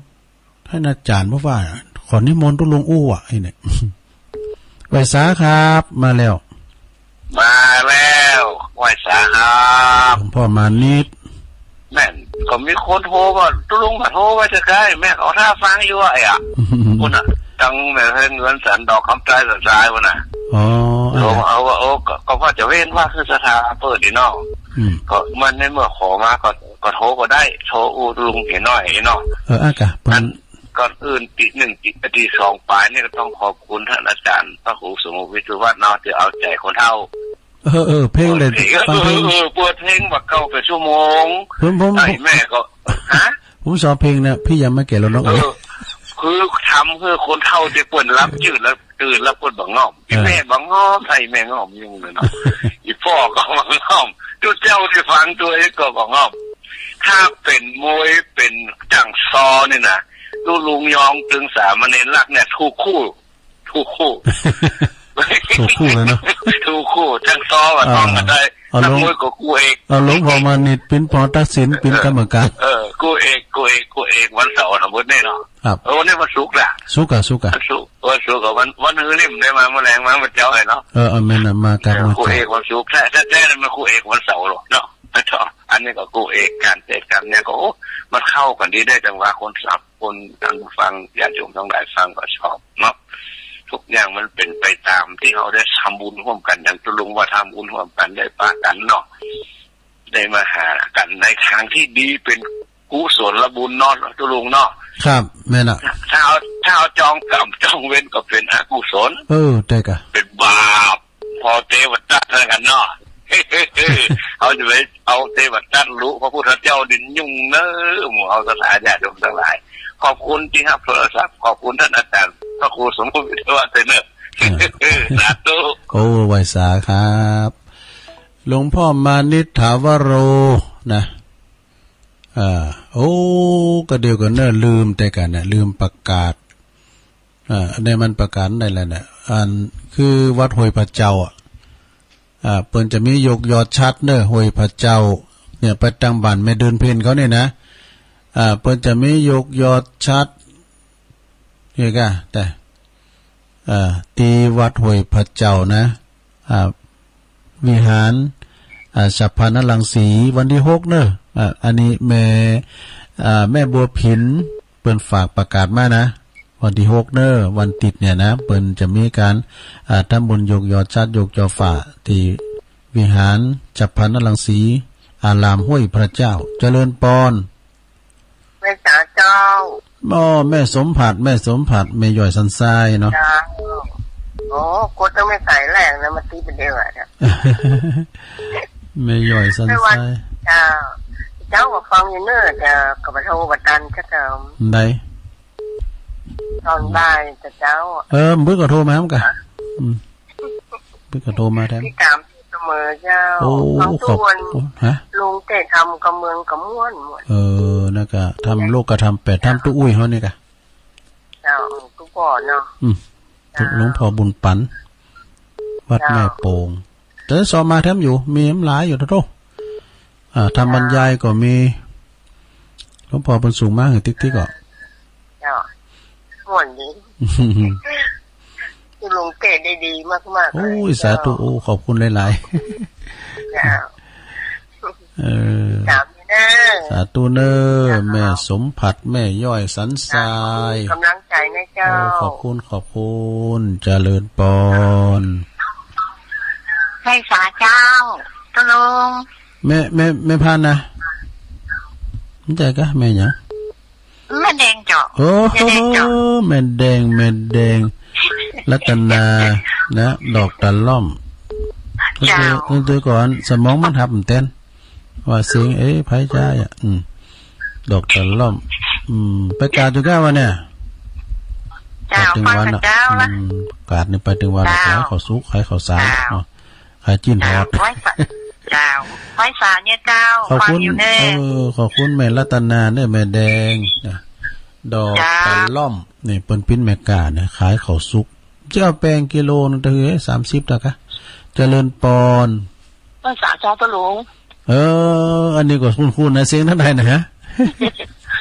ท่านอาจ๋ารย์บอกว่า ขอนิมนต์ตุ๊ลุงอู้อ่ะ ไอ้เนี่ย ไหว้สาครับ มาแล้ว มาแล้ว ไหว้สาครับ หลวงพ่อมานิด แม่น ก็มีคนโทรมา ตุ๊ลุงก็โทรมาจะใกล้ แม่เขาท่าฟังอยู่อ่ะ ไอ้อ่ะ พุ้นน่ะ ตังแม่เฮือนเงินสันดอกคำใต้สันทรายพุ้นน่ะ อ๋อ โทรมา เอาว่า โอ้ ก็ ก็ว่าจะเว้นว่าคือศรัทธาเปิ้นนี่เนาะ อืม ก็มันในเมื่อขอมาก็ ก็โทรก็ได้ โทรอู้ตุ๊ลุงเหียน้อยเนาะ เออ อ่ะกะ อัน ก่อนอื่นตีหนึ่ง ตี ตีสองป๋ายนี่ก็ต้องขอบคุณท่านอาจ๋ารย์พระครูสมภพวิศวัฒน์เนาะ ตี้เอาใจ๋คนเฒ่า เออ เออ เพลงใด เปิดเพลง ฟังเพลง เออ เออ เปิดเพลงบ่าเก่าไปชั่วโมง ผม ผม ไอ้แม่ก็ ฮะ ผมชอบเพลงเนี่ย พี่ยังไม่แก่แล้วน้องเอ๋ย เออ คือทำหื้อคนเฒ่าตี้เปิ้นหลับจื้นแล้ว ตื่นแล้วเปิ้นบ่ง่อม เออ แม่บ่ง่อม ไอ้แม่ง่อมยุงเลยเนาะ อีพ่อก็บ่ง่อม ตุ๊เจ้าตี้ฟังตวยก็บ่ง่อม ถ้าเป๋นมวยเป๋นจั่งซอนี่นะ ตุ๊ลุงยองตึงสามเณรลักษณ์เนี่ย ถูกคู่ ถูกคู่ ถูกคู่เลยเนาะ ถูกคู่ จั่งซอว่า อ่า ต้องกันได้ เอาหลวง นักมวยก็คู่เอก เอาหลวงพ่อมานิดเป๋นปอตัดสิน เป๋นกรรมการ เออ คู่เอก คู่เอก คู่เอก วันเสาร์นะ พุ้นนี่เนาะ ครับ เออ วันนี้วันศุกร์ละ ศุกร์อะ ศุกร์อะ วันศุกร์ วันศุกร์กับวัน วันฮือริมได้มาเมื่อแลงมาเมื่อเจ๊าไอ้เนาะ เออ เอาแม่นน่ะ มากับ เออ เมื่อ คู่ เจ๊า เอกวันศุกร์ แท้ แท้ แท้ นั่นมันคู่เอกวันเสาร์หรอกเนาะ อันนี้ก็คู่เอก ก๋านเตะก๋านเนี่ยก็ โอ้ มันเข้ากั๋นดี ได้จังหวะ คนสับ คนท่านผู้ฟัง ญาติโยมทั้งหลายฟังก็ชอบเนาะ ทุกอย่างมันเป๋นไปต๋ามตี้เฮาได้ทำบุญฮ่วมกั๋น อย่างตุ๊ลุงว่าทำบุญฮ่วมกั๋น ได้ปะกั๋นเนาะ ได้มาหากั๋นในทางตี้ดี เป๋นกุศลบุญเนาะตุ๊ลุงเนาะ ครับ แม่นน่ะ ถ้าเอา ถ้าเอาจ้องกรรมจ้องเวรก็เป๋นอกุศล เออ ใจ้ก่ะ เป๋นบาป ผ่อเตวะตัดแล้วกั๋นเนาะ เฮาจะไปเอาเตวะตัดลุพระพุทธเจ้าดินยุ่งเน้อ หมู่เฮาศรัทธาญาติโยมทั้งหลาย ขอบคุณตี้ฮับโทรศัพท์ ขอบคุณต้านอาจ๋ารย์พระครูสมภพวิศวัฒน์เน้อ เออ สาธุ โอ้ ไหว้สาครับ หลวงพ่อมานิด ถาวโร นะ อ่า โอ้ ก็เดี๋ยวก่อนเน้อ ลืมแต่ก่ะนะ ลืมประกาศ อ่า อันนี้มันประกาศได้แล้วเนี่ย อัน คือวัดห้วยพระเจ้าอะ อ่า เปิ้นจะมียกยอดฉัตรเน้อ ห้วยพระเจ้า เนี่ย ไปตางบ้านแม่เดือนเพ็ญเขาเนี่ยนะ อ่า เปิ้นจะมียกยอดฉัตร เนี่ยก่ะ แต่ อ่า ตี้วัดห้วยพระเจ้านะ อ่า วิหาร อ่า ฉัพพลรังสี วันตี้หกเน้อ อ่า อันนี้แม่ อ่า แม่บัวผิน เปิ้นฝากประกาศมานะ วันตี้หกเน้อ วันติดเนี่ยนะ เปิ้นจะมีก๋าน อ่า ทำบุญยกยอดฉัตร ยกจอฟ้า ตี้ วิหารฉัพพลนรังสี อารามห้วยพระเจ้า เจริญปอน แม่สาเจ้า อ้อ แม่สมผัส แม่สมผัส แม่ย้อยสันทรายเนาะ เจ้า โอ้ กดตั้งแม่สายแรกนะ มาตีเป็นเดียวอะเจ้า แม่ย้อยสันทราย เจ้า เจ้าก็ฟังอยู่เน่อ แต่ก็บ่โทรบ่ตันเจ้า ได้ ตอนบ่ายเจ้า เออ มึงก็โทรมาเหมือนกัน อืม เพิ่นก็โทรมาแถม ติดต๋ามเสมอเจ้า โอ้ ฟัง ขอบ ทุกวัน โอ้ ฮะ ลุงเต๋ทำกำเมืองกำม่วนม่วน เออ นั่นก็ทำโลกธรรมแปดธรรม เจ้า ตุ๊อุ้ยเฮานี่กะ เจ้า ตุ๊ก่อนเนาะ อืม เจ้า หลวงพ่อบุญปัน วัด เจ้า แม่โป่ง แต่สอบมาแถมอยู่ มีหลายอยู่โธ่ อ่า ธรรมบรรยายก็มี หลวงพ่อเพิ่นส่งมาหื้อติ๊กๆ ก็ เจ้า ม่วนดี ตุ๊ลุงเต๋ได้ดีมากๆ โอ้ย เลย สาธุ เจ้า โอ้ ขอบคุณหลายๆ เจ้า เออ สาธุเน่อ สาธุเน่อ เจ้า แม่สมผัส แม่ย้อยสันทราย เจ้า กำลังใจนะเจ้า โอ้ ขอบคุณ ขอบคุณ เจริญปอน ใช่สาเจ้า ตุ๊ลุง แม่ แม่ แม่พันธุ์นะ ไม่ใช่กะ แม่หยัง แม่แดงเจ้า โอ้ แม่แดงเจ้า แม่แดง แม่แดง รัตนา นะ ดอกตะล่อม เจ้า เออ เดี๋ยวก่อน สมองมันหับแต๊น ว่าเสียง เอ๊ะ ไผจ้าอ่ะ อืม ดอกตะล่อม อืม ไปกาดอยู่ก้าวะเนี่ย เจ้า กาดตึงวันอะ ฟังเจ้าละ อืม กาดนี่ไปตึงวันละ เจ้า ขายข้าวสุก ขายข้าวสาร เจ้า เนาะ ขายจิ๊นทอด เจ้า ไหว้สา เจ้า ไหว้สาเนี่ยเจ้า ขอบคุณ ฟังอยู่เน่อ เออ ขอบคุณแม่รัตนาเน่อ แม่แดงนะ ดอก เจ้า ตะล่อม นี่เปิ้นปิ้นแม่ก้านะ ขายข้าวสุก เจ้าแป้งกิโลนึงเต้าหื้อ สามสิบ เต้ากะ เจริญปอน ไหว้สาเจ้าตุ๊ลุง เออ อันนี้ก็คุ้นๆ นะ เสียงทางใดนะฮะ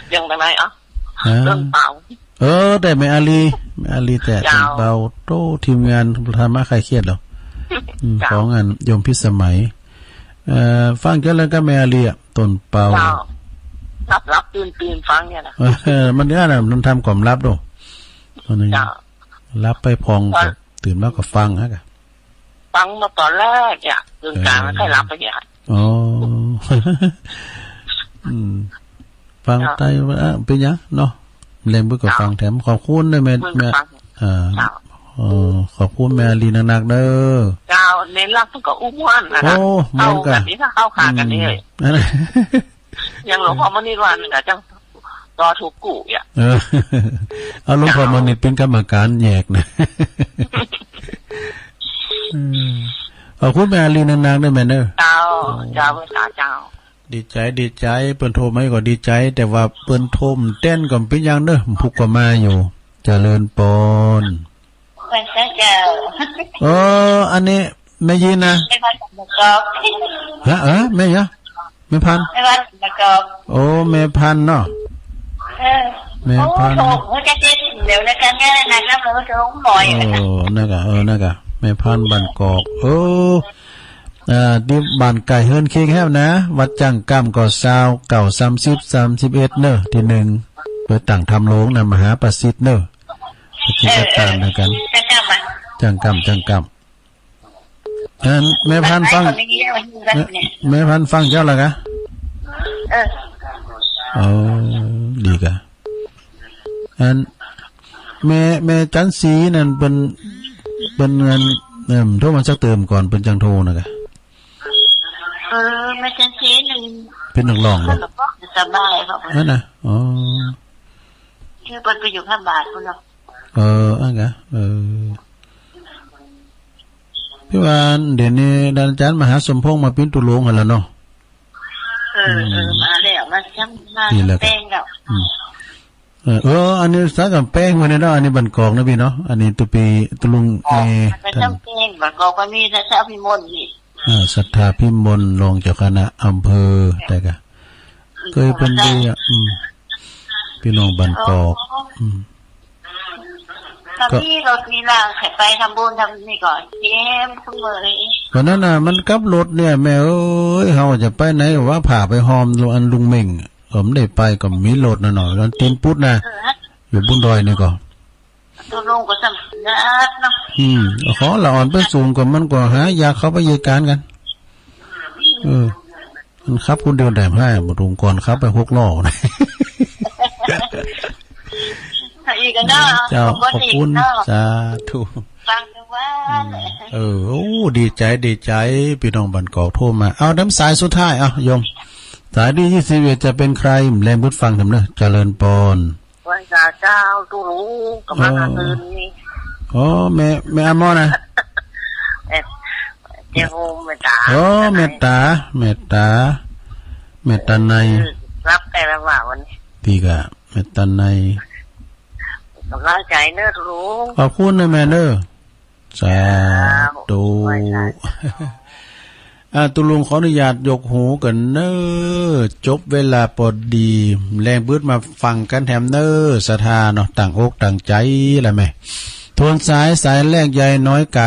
เสียงทางใดอ่ะ อ่า ต้นเปา เออ แต่แม่อาลี แม่อาลีแต่ เจ้า ต้นเปา โต้ ทีมงานธรรมะคลายเครียดเหรอ อืม เจ้า ของอันโยมพิสมัย เอ่อ ฟังเจ้าแล้วก็แม่อาลีอะ ต้นเปา เจ้า หลับๆ ตื่นๆ ฟังเนี่ยนะ เออ มันเนี่ยนะ มันทำความลับดู ตอนนี้ เจ้า หลับไปพอง ก็ ก็ตื่นมาก็ฟังฮะกะ ฟังมาต๋อนแรกเนี่ย ตื่นกลาง เออ แล้วค่อยหลับไปเนี่ย อ๋อ อืม ฟัง เจ้า ไตว่า อ่ะ เป๋นหยังเนาะ แลงเปิ้นก็ฟังแถม ขอบคุณนะแม่ เปิ้นก็ แม่ ฟัง อ่า เจ้า เออ ขอบคุณแม่อาลีนักๆ เด้อ เจ้า เน้นรักเปิ้นก็อู้ม่วนนะ โอ้ ม่วนกะ เข้ากั๋นนี่ เข้าขากั๋นนี่ อืม อย่างหลวงพ่อมณีวันน่ะ จัง ก็ถูกกู้อ่ะ เออ เอาหลวงพ่อมณีเป๋นกรรมการแยกนะ อืม ขอบคุณแม่อาลีนักๆ เด้อแม่เด้อ เจ้า เจ้า เจ้า ดีใจ๋ ดีใจ๋ เปิ้นโทรมาก็ดีใจ๋ แต่ว่าเปิ้นโทรบ่แต๊นก็เป๋นหยังเด้อ ผู้ก็มาอยู่ เจริญปอน ไหว้สาเจ้า เออ อันนี้แม่ยีนนะ แม่พันธุ์ประกอบ ฮะ เออ แม่หยัง แม่พันธุ์ แม่พันธุ์ประกอบ โอ้ แม่พันธุ์เนาะ เออ แม่พันธุ์ โอ้ โถ หัวใจเต้นเดี๋ยวนะ กันแน่นะครับ เราโทรบ่อย โอ้ นั่นกะ เออ นั่นกะ แม่พันธุ์บ้านกอก เออ อ่า ตี้บ้านใก้เฮือนเคียงแฮมนะ วัดจ้างก้ำก็ซาวเก้า สามสิบ สามสิบเอ็ด เน่อ ตี้นึ่ง ไปตั้งธรรมโลงนะ มหาประสิทธิ์เน่อ ไปกิ๋นข้าวต้านด้วยกั๋น จ้างก้ำอะ จ้างก้ำ จ้างก้ำ อันแม่พันธุ์ฟัง แม่ แม่พันธุ์ฟังเจ้าละกะ เออ อ๋อ ดีกะ อัน แม่ แม่จันทร์ศรีนั่นเปิ้น เปิ้นอัน เอิ่ม โทรมาสักเติมก่อน เปิ้นจังโทรนะกะ เออ แม่จันทร์ศรีนั่น เปิ้นนักร้องบ่ เปิ้นก็สบายครับ นั่นนะ อ๋อ คือเปิ้นไปอยู่ข้างบ้านพุ้นเนาะ เออ อั้นกะ เออ ตี้ว่าเดี๋ยวนี้อาจ๋ารย์มหาสมพงษ์มาเป๋นตุ๊ลุงหั้นแหละเนาะ เออ เออ อืม มาแล้ว มาซ้ำ มานี่แหละครับ แป้งแล้ว อืม เออ เออ อันนี้สักกำแปงไว้เนี่ยเนาะ อันนี้บ้านกอกนะปี้เนาะ อันนี้ตุ๊ปี้ตุ๊ลุง อ๋อ เอ มา ท่าน ซ้ำแป้ง บ้านกอกก็มี สัทธาพิมลนี่ อ่า สัทธาพิมล รองเจ้าคณะอำเภอ แต่กะ อืม เกยเปิ้นดีอ่ะ อืม ปี้น้องบ้านกอก อ๋อ อืม ก็ ก็มีรถมีราใค่ไปทำบุญทำนี่ก่อน เตรียมเสมอเลย วันนั้นน่ะ มันกับรถเนี่ย แม่เอ้ย เฮาจะไปไหนวะ ผ่าไปฮอมอันลุงเม่ง ก็บ่ได้ไป ก็มีรถน่ะเนาะ แล้วตีนปุ๊ดน่ะ เออ อยู่บุญดอยนี่ก็ ตุ๊ลุงก็สำนักเนาะ อืม ของละอ่อนไปสูงกว่ามันก็หายาก เข้าไปเหยียดก๋านกั๋น เออ มันขับคนเดียวได้บ่ ลุง ก่อนขับไปหกล้อนะ อีกแล้วเนาะ เจ้า ขอบคุณ ขอบคุณเนาะ สาธุ ฟังทุกวัน อืม เออ โอ้ ดีใจ๋ ดีใจ๋ ปี้น้องบ้านกอกโทรมา เอา น้ำสายสุดท้าย เอา โยม สายตี้ยี่สิบเอ็ดจะเป๋นใคร แลงบทฟังแถมเน่อ เจริญปอน ไหว้สาเจ้า ตุ๊ลุง ก๋ำลัง เออ ตื่นนี่ อ๋อ แม่ แม่อามอนนะ เอ่อ เจ้าเมตตา อ๋อ เมตตา เมตตา เมตตาใน เออ ฮับไปแล้วว่าวันนี้ ดีก่ะ เมตตาใน ก๋ำลังใจ๋เน่อตุ๊ลุง ขอบคุณนะแม่เน่อ สาธุ สาธุ อ่า ตุ๊ลุงขออนุญาตยกหูก่อนเน่อ จบเวลาปอดี แลงบทมาฟังกั๋นแถมเน่อ ศรัทธาเนาะ ตั้งอกตั้งใจ๋ละแม่ ทวนสาย สายแรกยายน้อยกาด